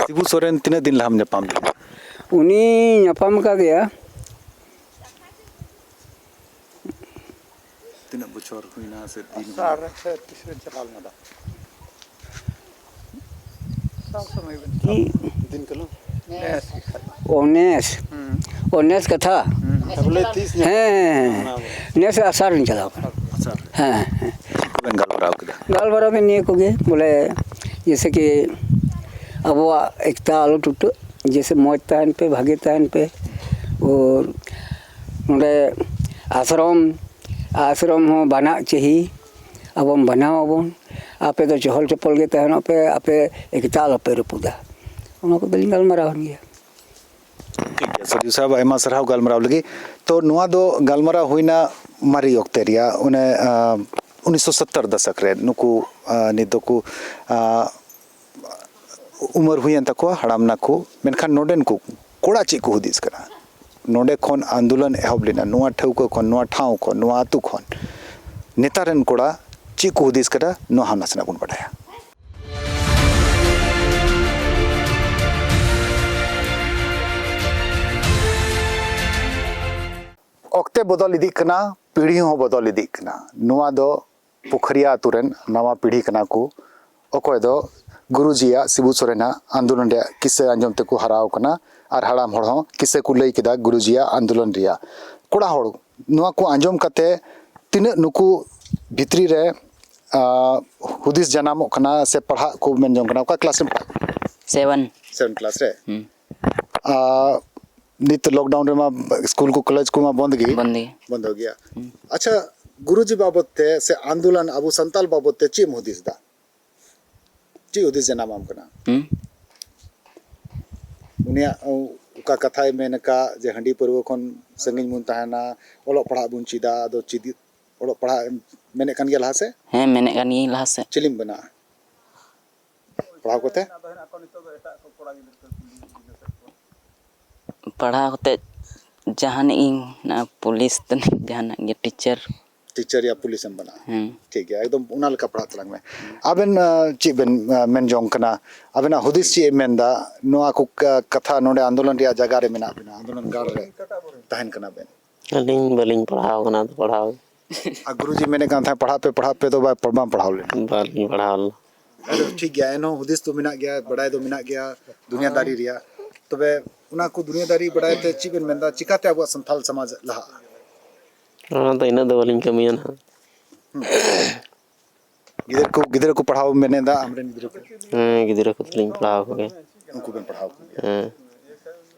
ᱥᱤᱵᱩ ᱥᱚᱨᱮᱱ ᱛᱤᱱᱟᱹᱜ ᱫᱤᱱ ᱞᱟᱦᱟᱢ ᱧᱟᱯᱟᱢ ᱞᱮᱱᱟ? ᱩᱱᱤ ᱧᱟᱯᱟᱢ ᱟᱠᱟᱫᱮᱭᱟ᱾ ᱛᱤᱱᱟᱹᱜ ᱵᱚᱪᱷᱚᱨ ᱦᱩᱭᱱᱟ ᱥᱮ ᱫᱤᱱ ᱦᱩᱭᱱᱟ? ᱥᱟᱨ ᱥᱮ ᱛᱤᱥ ᱨᱮ ᱪᱟᱞᱟᱣ ᱞᱮᱱᱟ ᱫᱟ? ᱥᱟᱵ ᱥᱚᱢᱚᱭ ᱵᱮᱱ ᱪᱮᱫ? ᱫᱤᱱ ᱠᱟᱞᱚᱢ? ᱱᱮᱥ ᱜᱮ ᱠᱷᱟᱡ᱾ ᱚ, ᱱᱮᱥ᱾ ᱦᱩᱸ᱾ ᱚ, ᱱᱮᱥ ᱠᱟᱛᱷᱟ? ᱦᱩᱸ᱾ ᱵᱚᱞᱮ ᱛᱤᱥ ᱧᱟᱯᱟᱢ? ᱦᱮᱸ, ᱦᱮᱸ, ᱦᱮᱸ᱾ ᱚᱱᱟ ᱵᱚᱞᱮ᱾ ᱱᱮᱥ ᱟᱥᱟᱲ ᱨᱤᱧ ᱪᱟᱞᱟᱣ ᱠᱟᱱᱟ᱾ ᱟᱥᱟᱲ᱾ ᱦᱮᱸ, ᱦᱮᱸ᱾ ᱪᱮᱫ ᱠᱚᱵᱮᱱ ᱜᱟᱞᱢᱟᱨᱟᱣ ᱠᱮᱫᱟ? ᱜᱟᱞᱢᱟᱨᱟᱣ ᱫᱚ ᱱᱤᱭᱟᱹ ᱠᱚᱜᱮ, ᱵᱚᱞᱮ, ᱡᱮᱭᱥᱮ ᱠᱤ ᱟᱵᱚᱣᱟᱜ ᱮᱠᱛᱟ ᱟᱞᱚ ᱴᱩᱴᱟᱹᱜ, ᱡᱮᱭᱥᱮ ᱢᱚᱡᱽ ᱛᱟᱦᱮᱱ ᱯᱮ, ᱵᱷᱟᱜᱮ ᱛᱟᱦᱮᱱ ᱯᱮ᱾ ᱟᱨ ᱱᱚᱰᱮ ᱟᱥᱨᱚᱢ, ᱟᱥᱨᱚᱢ ᱦᱚᱸ ᱵᱟᱱᱟᱜ ᱪᱟᱹᱦᱤ, ᱟᱵᱚᱱ ᱵᱟᱱᱟᱣ ᱟᱵᱚᱱ᱾ ᱟᱯᱮ ᱫᱚ ᱪᱚᱦᱚᱞ ᱪᱚᱯᱚᱞ ᱜᱮ ᱛᱟᱦᱮᱱᱚᱜ ᱯᱮ, ᱟᱯᱮ ᱮᱠᱛᱟ ᱟᱞᱚᱯᱮ ᱨᱟᱹᱯᱩᱫᱟ᱾ ᱚᱱᱟ ᱠᱚᱫᱚᱞᱤᱧ ᱜᱟᱞᱢᱟᱨᱟᱣ ᱠᱟᱱ ᱜᱮᱭᱟ᱾ ᱥᱟᱹᱫᱷᱩ ᱥᱟᱦᱮᱵᱽ, ᱟᱭᱢᱟ ᱥᱟᱨᱦᱟᱣ ᱜᱟᱞᱢᱟᱨᱟᱣ ᱞᱟᱹᱜᱤᱫ᱾ ᱛᱚ, ᱱᱚᱣᱟ ᱫᱚ ᱜᱟᱞᱢᱟᱨᱟᱣ ᱦᱩᱭᱱᱟ ᱢᱟᱨᱮ ᱚᱠᱛᱮ ᱨᱮᱭᱟᱜ, ᱚᱱᱮ, ᱟᱸ, ᱩᱱᱤᱥᱥᱚ ᱥᱚᱛᱛᱚᱨ ᱫᱚᱥᱚᱠ ᱨᱮ᱾ ᱱᱩᱠᱩ, ᱟᱸ, ᱱᱤᱛ ᱫᱚᱠᱚ, ᱟᱸ, ᱩᱢᱟᱹᱨ ᱦᱩᱭᱮᱱ ᱛᱟᱠᱚᱣᱟ, ᱦᱟᱲᱟᱢ ᱱᱟᱠᱚ, ᱢᱮᱱᱠᱷᱟᱱ ᱱᱚᱰᱮᱱ ᱠᱚ ᱠᱚᱲᱟ ᱪᱮᱫ ᱠᱚ ᱦᱩᱫᱤᱥ ᱠᱟᱱᱟ? ᱱᱚᱰᱮ ᱠᱷᱚᱱ ᱟᱱᱫᱳᱞᱚᱱ ᱮᱦᱚᱵ ᱞᱮᱱᱟ, ᱱᱚᱣᱟ ᱴᱷᱟᱹᱣᱠᱟᱹ ᱠᱷᱚᱱ, ᱱᱚᱣᱟ ᱴᱷᱟᱶ ᱠᱷᱚᱱ, ᱱᱚᱣᱟ ᱟᱹᱛᱩ ᱠᱷᱚᱱ ᱱᱮᱛᱟᱨ ᱨᱮᱱ ᱠᱚᱲᱟ ᱪᱮᱫ ᱠᱚ ᱦᱩᱫᱤᱥ ᱠᱟᱱᱟ, ᱱᱚᱣᱟ ᱦᱚᱸ ᱱᱟᱥᱮᱱᱟᱜ ᱵᱚᱱ ᱵᱟᱰᱟᱭᱟ᱾ ᱚᱠᱛᱮ ᱵᱚᱫᱚᱞ ᱤᱫᱤᱜ ᱠᱟᱱᱟ, ᱯᱤᱲᱦᱤ ᱦᱚᱸ ᱵᱚᱫᱚᱞ ᱤᱫᱤᱜ ᱠᱟᱱᱟ᱾ ᱱᱚᱣᱟ ᱫᱚ ᱯᱩᱠᱷᱟᱹᱨᱤᱭᱟ ᱟᱛᱳ ᱨᱮᱱ ᱱᱟᱣᱟ ᱯᱤᱲᱦᱤ ᱠᱟᱱᱟ ᱠᱚ, ᱚᱠᱚᱭ ᱫᱚ ᱜᱩᱨᱩᱡᱤᱭᱟᱜ, ᱥᱤᱵᱩ ᱥᱚᱨᱮᱱᱟᱜ ᱟᱱᱫᱳᱞᱚᱱ ᱨᱮᱭᱟᱜ ᱠᱤᱥᱟᱹ ᱟᱸᱡᱚᱢ ᱛᱮᱠᱚ ᱦᱟᱨᱟᱣ ᱠᱟᱱᱟ, ᱟᱨ ᱦᱟᱲᱟᱢ ᱦᱚᱲ ᱦᱚᱸ ᱠᱤᱥᱟᱹ ᱠᱚ ᱞᱟᱹᱭ ᱠᱮᱫᱟ ᱜᱩᱨᱩᱡᱤᱭᱟᱜ ᱟᱱᱫᱳᱞᱚᱱ ᱨᱮᱭᱟᱜ᱾ ᱠᱚᱲᱟ ᱦᱚᱲ, ᱱᱚᱣᱟ ᱠᱚ ᱟᱸᱡᱚᱢ ᱠᱟᱛᱮ ᱛᱤᱱᱟᱹᱜ ᱱᱩᱠᱩ ᱵᱷᱤᱛᱨᱤ ᱨᱮ, ᱟᱸ, ᱦᱩᱫᱤᱥ ᱡᱟᱱᱟᱢᱚᱜ ᱠᱟᱱᱟ ᱥᱮ ᱯᱟᱲᱦᱟᱜ ᱠᱚ ᱢᱮᱱ ᱡᱚᱝ ᱠᱟᱱᱟ? ᱚᱠᱟ ᱠᱞᱟᱥ ᱨᱮᱢ ᱯᱟᱲᱦᱟᱜ ᱠᱟᱱᱟ? ᱥᱮᱵᱷᱮᱱ᱾ ᱥᱮᱵᱷᱮᱱ ᱠᱞᱟᱥ ᱨᱮ? ᱦᱩᱸ᱾ ᱟᱨ ᱱᱤᱛ ᱞᱚᱠᱰᱟᱣᱩᱱ ᱨᱮᱢᱟ ᱥᱠᱩᱞ ᱠᱚ, ᱠᱚᱞᱮᱡᱽ ᱠᱚᱢᱟ ᱵᱚᱱᱫ ᱜᱮ᱾ ᱵᱚᱱᱫ ᱜᱮ᱾ ᱵᱚᱱᱫ ᱜᱮᱭᱟ᱾ ᱦᱩᱸ᱾ ᱟᱪᱪᱷᱟ, ᱜᱩᱨᱩᱡᱤ ᱵᱟᱵᱚᱛ ᱛᱮ ᱥᱮ ᱟᱱᱫᱳᱞᱚᱱ ᱟᱵᱚ ᱥᱟᱱᱛᱟᱞ ᱵᱟᱵᱚᱛ ᱛᱮ ᱪᱮᱫ ᱮᱢ ᱦᱩᱫᱤᱥ ᱫᱟ? ᱪᱮᱫ ᱦᱩᱫᱤᱥ ᱡᱟᱱᱟᱢᱟᱢ ᱠᱟᱱᱟ? ᱦᱩᱸ? ᱩᱱᱤᱭᱟᱜ, ᱚ, ᱚᱠᱟ ᱠᱟᱛᱷᱟᱭ ᱢᱮᱱ ᱟᱠᱟᱫ ᱡᱮ ᱦᱟᱺᱰᱤ ᱯᱟᱹᱨᱣᱟᱹ ᱠᱷᱚᱱ ᱥᱟᱺᱜᱤᱧ ᱵᱚᱱ ᱛᱟᱦᱮᱱᱟ, ᱚᱞᱚᱜ ᱯᱟᱲᱦᱟᱜ ᱵᱚᱱ ᱪᱮᱫᱟ, ᱟᱫᱚ ᱪᱮᱫ, ᱚᱞᱚᱜ ᱯᱟᱲᱦᱟᱜ ᱮᱢ ᱢᱮᱱᱮᱫ ᱠᱟᱱ ᱜᱮᱭᱟ ᱞᱟᱦᱟ ᱥᱮᱫ? ᱦᱮᱸ, ᱢᱮᱱᱮᱫ ᱠᱟᱱ ᱜᱤᱭᱟᱹᱧ ᱞᱟᱦᱟ ᱥᱮᱫ᱾ ᱪᱤᱞᱤᱢ ᱵᱮᱱᱟᱜᱼᱟ ᱯᱟᱲᱦᱟᱣ ᱠᱟᱛᱮ? ᱯᱟᱲᱦᱟᱣ ᱠᱟᱛᱮ ᱡᱟᱦᱟᱱᱟᱜ ᱤᱧ, ᱚᱱᱟ ᱯᱩᱞᱤᱥ ᱛᱟᱹᱱᱤᱡ, ᱡᱟᱦᱟᱱᱟᱜ ᱜᱮ, ᱴᱤᱪᱟᱨ᱾ ᱴᱤᱪᱟᱨ ᱭᱟ ᱯᱩᱞᱤᱥ ᱮᱢ ᱵᱮᱱᱟᱜᱼᱟ? ᱦᱮᱸ᱾ ᱴᱷᱤᱠ ᱜᱮᱭᱟ, ᱮᱠᱫᱚᱢ ᱚᱱᱟ ᱞᱮᱠᱟ ᱯᱟᱲᱦᱟᱜ ᱛᱟᱞᱟᱝ ᱢᱮ᱾ ᱟᱵᱮᱱ, ᱟᱸ, ᱪᱮᱫ ᱵᱮᱱ, ᱟᱸ, ᱢᱮᱱ ᱡᱚᱝ ᱠᱟᱱᱟ? ᱟᱵᱮᱱᱟᱜ ᱦᱩᱫᱤᱥ ᱪᱮᱫ ᱮ ᱢᱮᱱ ᱮᱫᱟ? ᱱᱚᱣᱟ ᱠᱚ ᱠᱟ-, ᱠᱟᱛᱷᱟ ᱱᱚᱰᱮ ᱟᱱᱫᱳᱞᱚᱱ ᱨᱮᱭᱟᱜ ᱡᱟᱭᱜᱟ ᱨᱮ ᱢᱮᱱᱟᱜ ᱵᱮᱱᱟ, ᱟᱱᱫᱳᱞᱚᱱ ᱜᱟᱲ ᱨᱮ ᱛᱟᱦᱮᱱ ᱠᱟᱱᱟ ᱵᱮᱱ᱾ ᱟᱹᱞᱤᱧ ᱵᱟᱹᱞᱤᱧ ᱯᱟᱲᱦᱟᱣ ᱠᱟᱱᱟ, ᱟᱫᱚ ᱯᱟᱲᱦᱟᱣ᱾ ᱟᱨ ᱜᱩᱨᱩᱡᱤ ᱢᱮᱱᱮᱫ ᱠᱟᱱ ᱛᱟᱦᱮᱸᱫ, "ᱯᱟᱲᱦᱟᱣ ᱯᱮ, ᱯᱟᱲᱦᱟᱣ ᱯᱮ", ᱫᱚ ᱵᱟᱭ, ᱵᱟᱢ ᱯᱟᱲᱦᱟᱣ ᱞᱮᱱᱟ? ᱵᱟᱹᱞᱤᱧ ᱯᱟᱲᱦᱟᱣ ᱞᱮᱱᱟ᱾ ᱟᱫᱚ ᱴᱷᱤᱠ ᱜᱮᱭᱟ, ᱮᱱᱦᱚᱸ ᱦᱩᱫᱤᱥ ᱫᱚ ᱢᱮᱱᱟᱜ ᱜᱮᱭᱟ, ᱵᱟᱰᱟᱭ ᱫᱚ ᱢᱮᱱᱟᱜ ᱜᱮᱭᱟ ᱫᱩᱱᱤᱭᱟᱹᱫᱟᱨᱤ ᱨᱮᱭᱟᱜ᱾ ᱛᱚᱵᱮ ᱚᱱᱟ ᱠᱚ ᱫᱩᱱᱤᱭᱟᱹᱫᱟᱨᱤ ᱵᱟᱰᱟᱭ ᱛᱮ ᱪᱮᱫ ᱵᱮᱱ ᱢᱮᱱᱫᱟ, ᱪᱤᱠᱟᱛᱮ ᱟᱵᱚᱣᱟᱜ ᱥᱟᱱᱛᱟᱞ ᱥᱚᱢᱟᱡᱽ ᱞᱟᱦᱟᱜᱼᱟ? ᱚᱱᱟ ᱫᱚ ᱤᱱᱟᱹᱜ ᱫᱚ ᱵᱟᱹᱞᱤᱧ ᱠᱟᱹᱢᱤᱭᱟ ᱱᱟᱦᱟᱜ᱾ ᱜᱤᱫᱟᱹᱨ ᱠᱚ, ᱜᱤᱫᱽᱨᱟᱹ ᱠᱚ ᱯᱟᱲᱦᱟᱣ ᱢᱮᱱᱮᱫᱟ, ᱟᱢᱨᱮᱱ ᱜᱤᱫᱽᱨᱟᱹ ᱠᱚ? ᱦᱮᱸ, ᱜᱤᱫᱽᱨᱟᱹ ᱠᱚᱫᱚᱞᱤᱧ ᱯᱟᱲᱦᱟᱣ ᱠᱚᱜᱮᱭᱟ᱾ ᱩᱱᱠᱩ ᱵᱮᱱ ᱯᱟᱲᱦᱟᱣ ᱠᱚᱜᱮᱭᱟ? ᱦᱮᱸ᱾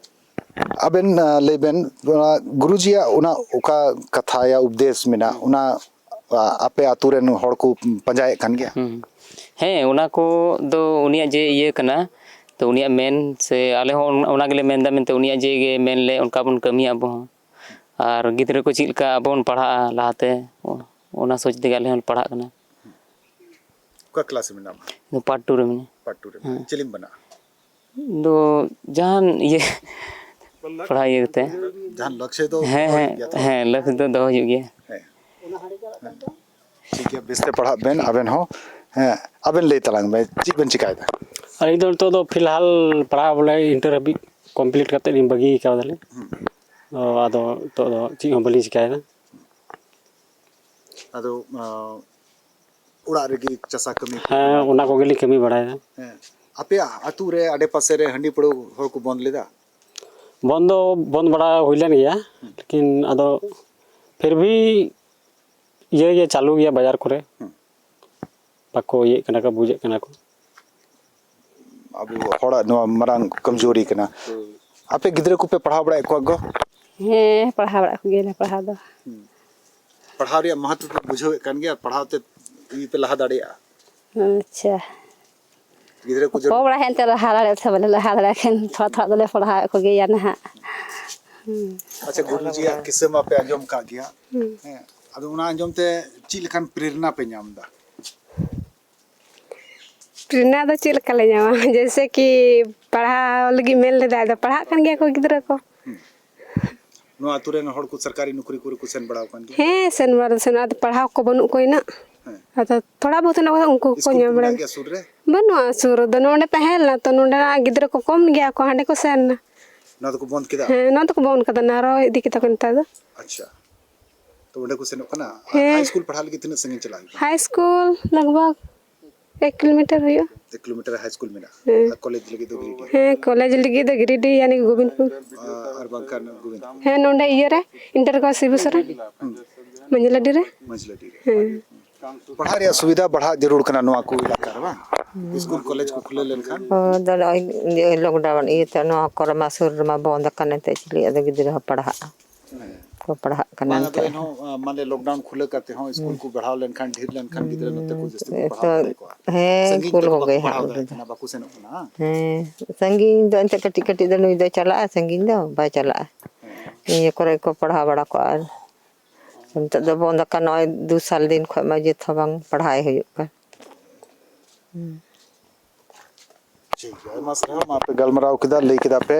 ᱟᱵᱮᱱ, ᱟ, ᱞᱟᱹᱭ ᱵᱮᱱ, ᱚᱱᱟ ᱜᱩᱨᱩᱡᱤᱭᱟᱜ ᱚᱱᱟ ᱚᱠᱟ ᱠᱟᱛᱷᱟ ᱭᱟ ᱩᱯᱫᱮᱥ ᱢᱮᱱᱟᱜ, ᱚᱱᱟ, ᱟ, ᱟᱯᱮ ᱟᱛᱳ ᱨᱮᱱ ᱦᱚᱲ ᱠᱚ ᱯᱟᱸᱡᱟᱭᱮᱫ ᱠᱟᱱ ᱜᱮᱭᱟ? ᱦᱩᱸ᱾ ᱦᱮᱸ, ᱚᱱᱟ ᱠᱚ ᱫᱚ ᱩᱱᱤᱭᱟᱜ ᱡᱮ ᱤᱭᱟᱹ ᱠᱟᱱᱟ, ᱛᱚ ᱩᱱᱤᱭᱟᱜ ᱢᱮᱱ ᱥᱮ ᱟᱞᱮ ᱦᱚᱸ ᱚᱱ- ᱚᱱᱟ ᱜᱮᱞᱮ ᱢᱮᱱᱫᱟ ᱢᱮᱱᱛᱮ ᱩᱱᱤᱭᱟᱜ ᱡᱮ ᱜᱮ ᱢᱮᱱ ᱞᱮ ᱚᱱᱠᱟ ᱵᱚᱱ ᱠᱟᱹᱢᱤᱭᱟ ᱟᱵᱚ ᱦᱚᱸ᱾ ᱟᱨ ᱜᱤᱫᱽᱨᱟᱹ ᱠᱚ ᱪᱮᱫ ᱞᱮᱠᱟ ᱟᱵᱚ ᱵᱚᱱ ᱯᱟᱲᱦᱟᱜᱼᱟ ᱞᱟᱦᱟᱛᱮ, ᱚ- ᱚᱱᱟ ᱥᱚᱪ ᱛᱮᱜᱮ ᱟᱞᱮ ᱦᱚᱸᱞᱮ ᱯᱟᱲᱦᱟᱜ ᱠᱟᱱᱟ᱾ ᱚᱠᱟ ᱠᱞᱟᱥ ᱨᱮ ᱢᱮᱱᱟᱢᱟ? ᱤᱧ ᱫᱚ ᱯᱟᱴ ᱴᱩ ᱨᱮ ᱢᱮᱱᱟᱹᱧᱟ᱾ ᱯᱟᱴ ᱴᱩ ᱨᱮ᱾ ᱦᱮᱸ᱾ ᱪᱮᱫ ᱮᱢ ᱵᱮᱱᱟᱜᱼᱟ? ᱤᱧ ᱫᱚ ᱡᱟᱦᱟᱱ ᱤᱭᱟᱹ ᱯᱟᱲᱦᱟᱣ ᱤᱭᱟᱹ ᱠᱟᱛᱮ᱾ ᱡᱟᱦᱟᱱ ᱞᱚᱠᱥᱭᱚ ᱫᱚ ᱦᱮᱸ ᱫᱚᱦᱚ ᱦᱮᱸ ᱦᱩᱭᱩᱜ ᱜᱮᱭᱟ ᱛᱚ? ᱦᱮᱸ, ᱞᱟᱹᱠᱛᱤ ᱫᱚ ᱫᱚᱦᱚ ᱦᱩᱭᱩᱜ ᱜᱮᱭᱟ᱾ ᱦᱮᱸ᱾ ᱴᱷᱤᱠ ᱜᱮᱭᱟ, ᱵᱮᱥᱛᱮ ᱯᱟᱲᱦᱟᱜ ᱵᱮᱱ ᱟᱵᱮᱱ ᱦᱚᱸ᱾ ᱦᱮᱸ, ᱟᱵᱮᱱ ᱞᱟᱹᱭ ᱛᱟᱞᱟᱝ ᱵᱮᱱ, ᱪᱮᱫ ᱵᱮᱱ ᱪᱤᱠᱟᱭᱮᱫᱟ? ᱟᱹᱞᱤᱧ ᱫᱚ ᱱᱤᱛᱚᱜ ᱫᱚ ᱯᱷᱤᱞᱦᱟᱞ ᱯᱟᱲᱦᱟᱣ ᱵᱚᱞᱮ ᱤᱱᱴᱟᱨ ᱦᱟᱹᱵᱤᱡ ᱠᱚᱢᱯᱞᱤᱴ ᱠᱟᱛᱮᱫ ᱞᱤᱧ ᱵᱟᱹᱜᱤ ᱠᱟᱫᱟᱞᱤᱧ᱾ ᱛᱚ ᱟᱫᱚ ᱱᱤᱛᱚᱜ ᱫᱚ ᱪᱮᱫ ᱦᱚᱸ ᱵᱟᱹᱞᱤᱧ ᱪᱤᱠᱟᱭᱮᱫᱟ᱾ ᱟᱫᱚ ᱟᱸ, ᱚᱲᱟᱜ ᱨᱮᱜᱮ ᱪᱟᱥᱟ ᱠᱟᱹᱢᱤ ᱠᱚ? ᱦᱮᱸ, ᱚᱱᱟ ᱠᱚᱜᱮᱞᱤᱧ ᱠᱟᱹᱢᱤ ᱵᱟᱲᱟᱭᱮᱫᱟ᱾ ᱦᱮᱸ᱾ ᱟᱯᱮᱭᱟᱜ ᱟᱹᱛᱩ ᱨᱮ ᱟᱰᱮ ᱯᱟᱥᱮ ᱨᱮ ᱦᱟᱺᱰᱤ ᱯᱟᱹᱣᱨᱟᱹ ᱦᱚᱲ ᱠᱚ ᱵᱚᱱᱫ ᱞᱮᱫᱟ? ᱵᱚᱱᱫ ᱫᱚ ᱵᱚᱱᱫ ᱵᱟᱲᱟ ᱦᱩᱭ ᱞᱮᱱ ᱜᱮᱭᱟ, ᱞᱮᱠᱤᱱ ᱟᱫᱚ ᱯᱷᱤᱨ ᱵᱷᱤ ᱤᱭᱟᱹ ᱜᱮ ᱪᱟᱹᱞᱩ ᱜᱮᱭᱟ ᱵᱟᱡᱟᱨ ᱠᱚᱨᱮ᱾ ᱦᱩᱸ᱾ ᱵᱟᱠᱚ ᱤᱭᱟᱹᱜ ᱠᱟᱱᱟ ᱠᱚ, ᱵᱩᱡᱮᱫ ᱠᱟᱱᱟ ᱠᱚ᱾ ᱟᱵᱚ ᱦᱚᱲᱟᱜ ᱱᱚᱣᱟ ᱢᱟᱨᱟᱝ ᱠᱚᱢᱡᱳᱨᱤ ᱠᱟᱱᱟ᱾ ᱟᱯᱮ ᱜᱤᱫᱽᱨᱟᱹ ᱠᱚᱯᱮ ᱯᱟᱲᱦᱟᱣ ᱵᱟᱲᱟᱭᱮᱫ ᱠᱚᱣᱟ ᱜᱚ? ᱦᱮᱸ, ᱯᱟᱲᱦᱟᱣ ᱵᱟᱲᱟᱜ ᱠᱚᱜᱮᱭᱟᱞᱮ ᱯᱟᱲᱦᱟᱣ ᱫᱚ᱾ ᱯᱟᱲᱦᱟᱣ ᱨᱮᱭᱟᱜ ᱢᱚᱦᱚᱛ ᱯᱮ ᱵᱩᱡᱷᱟᱹᱣᱮᱫ ᱠᱟᱱ ᱜᱮᱭᱟ? ᱯᱟᱲᱦᱟᱣ ᱛᱮ ᱤᱭᱟᱹ ᱯᱮ ᱞᱟᱦᱟ ᱫᱟᱲᱮᱭᱟᱜᱼᱟ? ᱟᱪᱪᱷᱟ᱾ ᱜᱤᱫᱽᱨᱟᱹ ᱠᱚ ᱠᱚ ᱵᱟᱲᱟᱭ ᱮᱱᱛᱮ ᱞᱟᱦᱟ ᱫᱟᱲᱮᱭᱟᱜ ᱥᱮ ᱵᱟᱞᱮ ᱞᱟᱦᱟ ᱫᱟᱲᱮᱭᱟᱜ ᱠᱷᱟᱱ ᱛᱷᱚᱲᱟ ᱛᱷᱚᱲᱟ ᱫᱚᱞᱮ ᱯᱟᱲᱦᱟᱣᱮᱫ ᱠᱚᱜᱮᱭᱟ ᱱᱟᱦᱟᱜ᱾ ᱟᱪᱪᱷᱟ, ᱜᱩᱨᱩᱡᱤᱭᱟᱜ ᱠᱤᱥᱟᱹ ᱢᱟᱯᱮ ᱟᱸᱡᱚᱢ ᱠᱟᱜ ᱜᱮᱭᱟ᱾ ᱦᱮᱸ, ᱟᱫᱚ ᱚᱱᱟ ᱟᱸᱡᱚᱢ ᱛᱮ ᱪᱮᱫ ᱞᱮᱠᱟᱱ ᱯᱨᱮᱨᱱᱟ ᱯᱮ ᱧᱟᱢ ᱮᱫᱟ? ᱯᱨᱮᱨᱱᱟ ᱫᱚ ᱪᱮᱫ ᱞᱮᱠᱟ ᱞᱮ ᱧᱟᱢᱟ? ᱡᱮᱭᱥᱮ ᱠᱤ ᱯᱟᱲᱦᱟᱣ ᱞᱟᱹᱜᱤᱫ ᱢᱮᱱ ᱞᱮᱫᱟ, ᱟᱫᱚ ᱯᱟᱲᱦᱟᱜ ᱠᱟᱱ ᱜᱮᱭᱟ ᱠᱚ ᱜᱤᱫᱽᱨᱟᱹ ᱠᱚ᱾ ᱱᱚᱣᱟ ᱟᱹᱛᱩ ᱨᱮᱱ ᱦᱚᱲ ᱠᱚ ᱥᱚᱨᱠᱟᱨᱤ ᱱᱚᱠᱨᱤ ᱠᱚᱨᱮ ᱠᱚ ᱥᱮᱱ ᱵᱟᱲᱟ ᱟᱠᱟᱱ ᱜᱮᱭᱟ? ᱦᱮᱸ, ᱥᱮᱱ ᱵᱟᱲᱟ ᱫᱚ ᱥᱮᱱᱚᱜ, ᱟᱫᱚ ᱯᱟᱲᱦᱟᱣ ᱠᱚ ᱵᱟᱹᱱᱩᱜ ᱠᱚᱣᱟ ᱤᱱᱟᱹᱜ᱾ ᱦᱮᱸ᱾ ᱟᱫᱚ ᱛᱷᱚᱲᱟ ᱵᱚᱦᱩᱛ ᱦᱮᱱᱟᱜ ᱠᱚᱣᱟ, ᱩᱱᱠᱩ ᱠᱚ ᱥᱠᱩᱞ ᱠᱚ ᱧᱟᱢ ᱵᱟᱲᱟ ᱢᱮᱱᱟᱜ ᱜᱮᱭᱟ ᱥᱩᱨ ᱨᱮ? ᱵᱟᱹᱱᱩᱜᱼᱟ ᱥᱩᱨ ᱨᱮᱫᱚ, ᱱᱚᱰᱮ ᱛᱟᱦᱮᱸ ᱞᱮᱱᱟ ᱛᱚ, ᱱᱚᱰᱮᱱᱟᱜ ᱜᱤᱫᱽᱨᱟᱹ ᱠᱚ ᱠᱚᱢ ᱜᱮᱭᱟ ᱠᱚ, ᱦᱟᱸᱰᱮ ᱠᱚ ᱥᱮᱱ ᱮᱱᱟ᱾ ᱱᱚᱣᱟ ᱫᱚᱠᱚ ᱵᱚᱱᱫ ᱠᱮᱫᱟ? ᱦᱮᱸ, ᱱᱚᱣᱟ ᱫᱚᱠᱚ ᱵᱚᱱᱫ ᱠᱟᱫᱟ, ᱱᱟᱨᱚ ᱤᱫᱤ ᱠᱮᱫᱟ ᱠᱚ ᱱᱮᱛᱟᱨ ᱫᱚ᱾ ᱟᱪᱪᱷᱟ, ᱛᱚ ᱚᱸᱰᱮ ᱠᱚ ᱥᱮᱱᱚᱜ ᱠᱟᱱᱟ᱾ ᱟᱨ ᱦᱮᱸ᱾ ᱦᱟᱭ ᱥᱠᱩᱞ ᱯᱟᱲᱦᱟᱣ ᱞᱟᱹᱜᱤᱫ ᱛᱤᱱᱟᱹᱜ ᱥᱟᱺᱜᱤᱧ ᱪᱟᱞᱟᱜ ᱦᱩᱭᱩᱜᱼᱟ? ᱦᱟᱭ ᱥᱠᱩᱞ ᱞᱟᱜᱽ ᱵᱷᱟᱜᱽ ᱮᱠ ᱠᱤᱞᱳᱢᱤᱴᱟᱨ ᱦᱩᱭᱩᱜᱼᱟ᱾ ᱮᱠ ᱠᱤᱞᱳᱢᱤᱴᱟᱨ ᱦᱟᱭ ᱥᱠᱩᱞ ᱢᱮᱱᱟᱜᱼᱟ᱾ ᱦᱮᱸ᱾ ᱟᱨ ᱠᱚᱞᱮᱡᱽ ᱞᱟᱹᱜᱤᱫ ᱫᱚ ᱜᱤᱨᱤᱰᱤ? ᱦᱮᱸ, ᱠᱚᱞᱮᱡᱽ ᱞᱟᱹᱜᱤᱫ ᱫᱚ ᱜᱤᱨᱤᱰᱤ, ᱭᱟᱱᱤ ᱜᱳᱵᱤᱱᱫᱯᱩᱨ᱾ ᱟᱨ ᱵᱟᱝᱠᱷᱟᱱ ᱜᱳᱵᱤᱱᱫᱯᱩᱨ? ᱦᱮᱸ, ᱱᱚᱰᱮ ᱤᱭᱟᱹ ᱨᱮ, ᱤᱱᱴᱟᱨ ᱠᱚ ᱥᱤᱵᱩ ᱥᱚᱨᱮᱱ, ᱢᱟᱹᱡᱷᱞᱟᱰᱤ ᱨᱮ᱾ ᱢᱟᱹᱡᱷᱞᱟᱰᱤ ᱨᱮ᱾ ᱦᱮᱸ᱾ ᱯᱟᱲᱦᱟᱜ ᱨᱮᱭᱟᱜ ᱥᱩᱵᱤᱫᱷᱟ ᱵᱟᱲᱦᱟᱜ ᱡᱟᱹᱨᱩᱲ ᱠᱟᱱᱟ ᱱᱚᱣᱟ ᱠᱚ ᱮᱞᱟᱠᱟ ᱨᱮ, ᱵᱟᱝ? ᱥᱠᱩᱞ ᱠᱚᱞᱮᱡᱽ ᱠᱚ ᱠᱷᱩᱞᱟᱹᱣ ᱞᱮᱱᱠᱷᱟᱱ᱾ ᱦᱳᱭ, ᱟᱫᱚ ᱱᱚᱜᱼᱚᱭ ᱤᱭᱟᱹ ᱞᱚᱠᱰᱟᱣᱩᱱ ᱤᱭᱟᱹᱛᱮ ᱱᱚᱣᱟ ᱠᱚᱨᱮ ᱢᱟ ᱥᱩᱨ ᱨᱮᱢᱟ ᱵᱚᱱᱫ ᱟᱠᱟᱱ, ᱮᱱᱛᱮᱫ ᱪᱤᱞᱤ ᱟᱫᱚ ᱜᱤᱫᱽᱨᱟᱹ ᱦᱚᱸ ᱯᱟᱲᱦᱟᱜᱼᱟ᱾ ᱠᱚ ᱯᱟᱲᱦᱟᱜ ᱠᱟᱱᱟ ᱵᱟᱝ, ᱟᱫᱚ ᱱᱤᱛᱚᱜ᱾ ᱮᱱᱦᱚᱸ, ᱟ, ᱢᱟᱱᱮ, lockdown ᱠᱷᱩᱞᱟᱹᱣ ᱠᱟᱛᱮ ᱦᱚᱸ ᱥᱠᱩᱞ ᱠᱚ ᱵᱟᱲᱦᱟᱣ ᱞᱮᱱᱠᱷᱟᱱ, ᱰᱷᱮᱨ ᱞᱮᱱᱠᱷᱟᱱ ᱜᱤᱫᱽᱨᱟᱹ ᱱᱚᱛᱮ ᱠᱚ ᱡᱟᱹᱥᱛᱤ ᱠᱚ ᱦᱩᱸ, ᱯᱟᱲᱦᱟᱣ ᱛᱚ ᱫᱟᱲᱮ ᱠᱚᱣᱟ᱾ ᱦᱮᱸ, ᱥᱟᱺᱜᱤᱧ ᱥᱠᱩᱞ ᱛᱮᱫᱚ ᱠᱚᱜᱮ ᱵᱟᱠᱚ ᱦᱟᱸᱜ ᱯᱟᱲᱦᱟᱣ ᱫᱟᱲᱮᱭᱟᱜ ᱩᱱᱠᱩ ᱫᱚ᱾ ᱠᱟᱱᱟ, ᱵᱟᱠᱚ ᱥᱮᱱᱚᱜ ᱠᱟᱱᱟ᱾ ᱦᱮᱸ, ᱥᱟᱺᱜᱤᱧ ᱫᱚ ᱮᱱᱛᱮ ᱠᱟᱹᱴᱤᱡ ᱠᱟᱹᱴᱤᱡ ᱫᱚ ᱱᱩᱭ ᱫᱚᱭ ᱪᱟᱞᱟᱜᱼᱟ, ᱥᱟᱺᱜᱤᱧ ᱫᱚ ᱵᱟᱭ ᱪᱟᱞᱟᱜᱼᱟ᱾ ᱦᱮᱸ᱾ ᱱᱤᱭᱟᱹ ᱠᱚᱨᱮ ᱠᱚ ᱯᱟᱲᱦᱟᱣ ᱵᱟᱲᱟ ᱠᱚᱜᱼᱟ᱾ ᱟᱨ ᱱᱤᱛᱚᱜ ᱫᱚ ᱵᱚᱱᱫ ᱟᱠᱟᱱ, ᱱᱚᱜᱼᱚᱭ ᱫᱩ ᱥᱟᱞ ᱫᱤᱱ ᱠᱷᱚᱱ ᱢᱟ ᱡᱚᱛᱚ ᱵᱟᱝ ᱯᱟᱲᱦᱟᱣ ᱦᱩᱭᱩᱜ ᱠᱟᱱ᱾ ᱦᱩᱸ᱾ ᱴᱷᱤᱠ ᱜᱮᱭᱟ, ᱟᱭᱢᱟ ᱥᱟᱨᱦᱟᱣ᱾ ᱢᱟ ᱯᱮ ᱜᱟᱞᱢᱟᱨᱟᱣ ᱠᱮᱫᱟ, ᱞᱟᱹᱭ ᱠᱮᱫᱟ ᱯᱮ᱾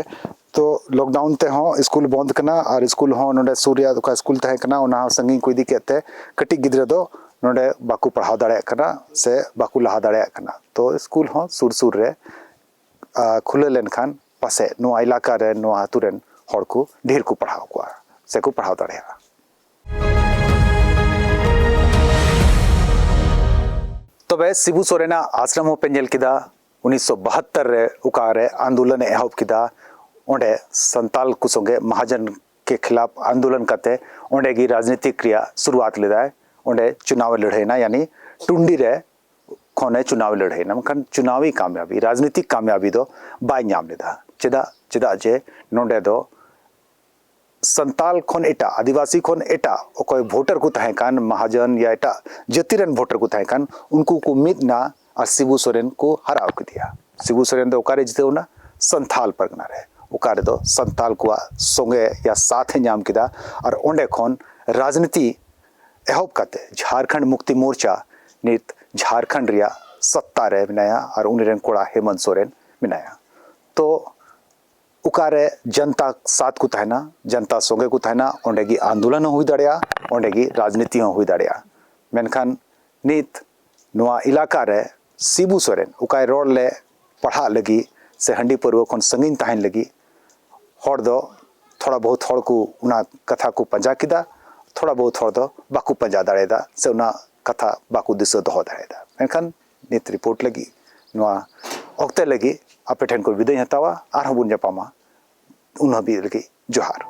ᱛᱚ, lockdown ᱛᱮᱦᱚᱸ ᱥᱠᱩᱞ ᱵᱚᱱᱫ ᱠᱟᱱᱟ ᱟᱨ ᱥᱠᱩᱞ ᱦᱚᱸ ᱱᱚᱰᱮ ᱥᱩᱨ ᱨᱮᱭᱟᱜ ᱚᱠᱟ ᱥᱠᱩᱞ ᱛᱟᱦᱮᱸ ᱠᱟᱱᱟ, ᱚᱱᱟ ᱦᱚᱸ ᱥᱟᱺᱜᱤᱧ ᱠᱚ ᱤᱫᱤ ᱠᱮᱫ ᱛᱮ ᱠᱟᱹᱴᱤᱡ ᱜᱤᱫᱽᱨᱟᱹ ᱫᱚ ᱱᱚᱰᱮ ᱵᱟᱠᱚ ᱯᱟᱲᱦᱟᱣ ᱫᱟᱲᱮᱭᱟᱜ ᱠᱟᱱᱟ ᱥᱮ ᱵᱟᱠᱚ ᱞᱟᱦᱟ ᱫᱟᱲᱮᱭᱟᱜ ᱠᱟᱱᱟ᱾ ᱛᱚ, ᱥᱠᱩᱞ ᱦᱚᱸ ᱥᱩᱨ ᱥᱩᱨ ᱨᱮ, ᱟ, ᱠᱷᱩᱞᱟᱹᱣ ᱞᱮᱱᱠᱷᱟᱱ ᱯᱟᱥᱮᱡ ᱱᱚᱣᱟ ᱮᱞᱟᱠᱟ ᱨᱮ, ᱱᱚᱣᱟ ᱟᱹᱛᱩ ᱨᱮᱱ ᱦᱚᱲ ᱠᱚ ᱰᱷᱮᱨ ᱠᱚ ᱯᱟᱲᱦᱟᱣ ᱠᱚᱣᱟ ᱥᱮᱠᱚ ᱯᱟᱲᱦᱟᱣ ᱫᱟᱲᱮᱭᱟᱜᱼᱟ᱾ ᱛᱚᱵᱮ ᱥᱤᱵᱩ ᱥᱚᱨᱮᱱᱟᱜ ᱟᱥᱨᱚᱢ ᱦᱚᱸᱯᱮ ᱧᱮᱞ ᱠᱮᱫᱟ, ᱩᱱᱤᱥᱥᱚ ᱵᱟᱦᱟᱛᱛᱚᱨ ᱨᱮ ᱚᱠᱟᱨᱮ ᱟᱱᱫᱳᱞᱚᱱ ᱮ ᱮᱦᱚᱵ ᱠᱮᱫᱟ, ᱚᱸᱰᱮ ᱥᱟᱱᱛᱟᱞ ᱠᱚ ᱥᱚᱸᱜᱮ ᱢᱟᱦᱟᱡᱚᱱ ᱠᱮ ᱠᱷᱤᱞᱟᱯ ᱟᱱᱫᱳᱞᱚᱱ ᱠᱟᱛᱮ ᱚᱸᱰᱮ ᱜᱮ ᱨᱟᱡᱽᱱᱤᱛᱤᱠ ᱨᱮᱭᱟᱜ ᱥᱩᱨᱩᱣᱟᱛ ᱞᱮᱫᱟᱭ᱾ ᱚᱸᱰᱮ ᱪᱩᱱᱟᱣ ᱮ ᱞᱟᱹᱲᱦᱟᱹᱭᱱᱟ, ᱭᱟᱱᱤ ᱴᱩᱱᱰᱤ ᱨᱮ ᱠᱷᱚᱱᱮ ᱪᱩᱱᱟᱣ ᱮ ᱞᱟᱹᱲᱦᱟᱹᱭᱱᱟ, ᱢᱮᱱᱠᱷᱟᱱ ᱪᱩᱱᱟᱣᱤ ᱠᱟᱢᱭᱟᱵᱤ, ᱨᱟᱡᱽᱱᱤᱛᱤᱠ ᱠᱟᱢᱭᱟᱵᱤ ᱫᱚ ᱵᱟᱭ ᱧᱟᱢ ᱞᱮᱫᱟ᱾ ᱪᱮᱫᱟᱜ? ᱪᱮᱫᱟᱜ ᱡᱮ ᱱᱚᱸᱰᱮ ᱫᱚ ᱥᱟᱱᱛᱟᱞ ᱠᱷᱚᱱ ᱮᱴᱟᱜ, ᱟᱹᱫᱤᱵᱟᱹᱥᱤ ᱠᱷᱚᱱ ᱮᱴᱟᱜ ᱚᱠᱚᱭ ᱵᱷᱳᱴᱟᱨ ᱠᱚ ᱛᱟᱦᱮᱸ ᱠᱟᱱ, ᱢᱟᱦᱟᱡᱚᱱ ᱭᱟ ᱮᱴᱟᱜ ᱡᱟᱹᱛᱤ ᱨᱮᱱ ᱵᱷᱳᱴᱟᱨ ᱠᱚ ᱛᱟᱦᱮᱸ ᱠᱟᱱ, ᱩᱱᱠᱩ ᱠᱚ ᱢᱤᱫ ᱮᱱᱟ ᱟᱨ ᱥᱤᱵᱩ ᱥᱚᱨᱮᱱ ᱠᱚ ᱦᱟᱨᱟᱣ ᱠᱮᱫᱮᱭᱟ᱾ ᱥᱤᱵᱩ ᱥᱚᱨᱮᱱ ᱫᱚ ᱚᱠᱟᱨᱮ ᱡᱤᱛᱟᱹᱣ ᱮᱱᱟ? ᱥᱟᱱᱛᱷᱟᱞ ᱯᱟᱨᱜᱟᱱᱟ ᱨᱮ, ᱚᱠᱟ ᱨᱮᱫᱚ ᱥᱟᱱᱛᱟᱞ ᱠᱚᱣᱟᱜ ᱥᱚᱸᱜᱮ ᱭᱟ ᱥᱟᱛᱷ ᱮ ᱧᱟᱢ ᱠᱮᱫᱟ᱾ ᱟᱨ ᱚᱸᱰᱮ ᱠᱷᱚᱱ ᱨᱟᱡᱽᱱᱤᱛᱤ ᱮᱦᱚᱵ ᱠᱟᱛᱮ ᱡᱷᱟᱨᱠᱷᱚᱸᱰ ᱢᱩᱠᱛᱤ ᱢᱳᱨᱪᱟ ᱱᱤᱛ ᱡᱷᱟᱨᱠᱷᱚᱸᱰ ᱨᱮᱭᱟᱜ ᱥᱚᱛᱛᱟ ᱨᱮ ᱢᱮᱱᱟᱭᱟ ᱟᱨ ᱩᱱᱤ ᱨᱮᱱ ᱠᱚᱲᱟ ᱦᱮᱢᱚᱱᱛ ᱥᱚᱨᱮᱱ ᱢᱮᱱᱟᱭᱟ᱾ ᱛᱚ ᱚᱠᱟᱨᱮ ᱡᱚᱱᱛᱟ ᱥᱟᱛᱷ ᱠᱚ ᱛᱟᱦᱮᱱᱟ, ᱡᱚᱱᱛᱟ ᱥᱚᱸᱜᱮ ᱠᱚ ᱛᱟᱦᱮᱱᱟ, ᱚᱸᱰᱮ ᱜᱮ ᱟᱱᱫᱳᱞᱚᱱ ᱦᱚᱸ ᱦᱩᱭ ᱫᱟᱲᱮᱭᱟᱜᱼᱟ, ᱚᱸᱰᱮ ᱜᱮ ᱨᱟᱡᱽᱱᱤᱛᱤ ᱦᱚᱸ ᱦᱩᱭ ᱫᱟᱲᱮᱭᱟᱜᱼᱟ᱾ ᱢᱮᱱᱠᱷᱟᱱ ᱱᱤᱛ ᱱᱚᱣᱟ ᱮᱞᱟᱠᱟ ᱨᱮ ᱥᱤᱵᱩ ᱥᱚᱨᱮᱱ ᱚᱠᱟᱭ ᱨᱚᱲ ᱞᱮ ᱯᱟᱲᱦᱟᱜ ᱞᱟᱹᱜᱤᱫ ᱥᱮ ᱦᱟᱺᱰᱤ ᱯᱟᱹᱨᱣᱟᱹ ᱠᱷᱚᱱ ᱥᱟᱺᱜᱤᱧ ᱛᱟᱦᱮᱱ ᱞᱟᱹᱜᱤᱫ, ᱦᱚᱲ ᱫᱚ ᱛᱷᱚᱲᱟ ᱵᱚᱦᱩᱛ ᱦᱚᱲ ᱠᱚ ᱚᱱᱟ ᱠᱟᱛᱷᱟ ᱠᱚ ᱯᱟᱸᱡᱟ ᱠᱮᱫᱟ, ᱛᱷᱚᱲᱟ ᱵᱚᱦᱩᱛ ᱦᱚᱲ ᱫᱚ ᱵᱟᱠᱚ ᱯᱟᱸᱡᱟ ᱫᱟᱲᱮᱭᱟᱫᱟ ᱥᱮ ᱚᱱᱟ ᱠᱟᱛᱷᱟ ᱵᱟᱠᱚ ᱫᱤᱥᱟᱹ ᱫᱚᱦᱚ ᱫᱟᱲᱮᱭᱟᱫᱟ᱾ ᱢᱮᱱᱠᱷᱟᱱ ᱱᱤᱛ ᱨᱤᱯᱳᱨᱴ ᱞᱟᱹᱜᱤᱫ, ᱱᱚᱣᱟ ᱚᱠᱛᱮ ᱞᱟᱹᱜᱤᱫ ᱟᱯᱮ ᱴᱷᱮᱱ ᱠᱷᱚᱱ ᱵᱤᱫᱟᱹᱭ ᱦᱟᱛᱟᱣᱟ᱾ ᱟᱨᱦᱚᱸ ᱵᱚᱱ ᱧᱟᱯᱟᱢᱟ, ᱩᱱ ᱦᱟᱹᱵᱤᱡ ᱞᱟᱹᱜᱤᱫ ᱡᱚᱦᱟᱨ᱾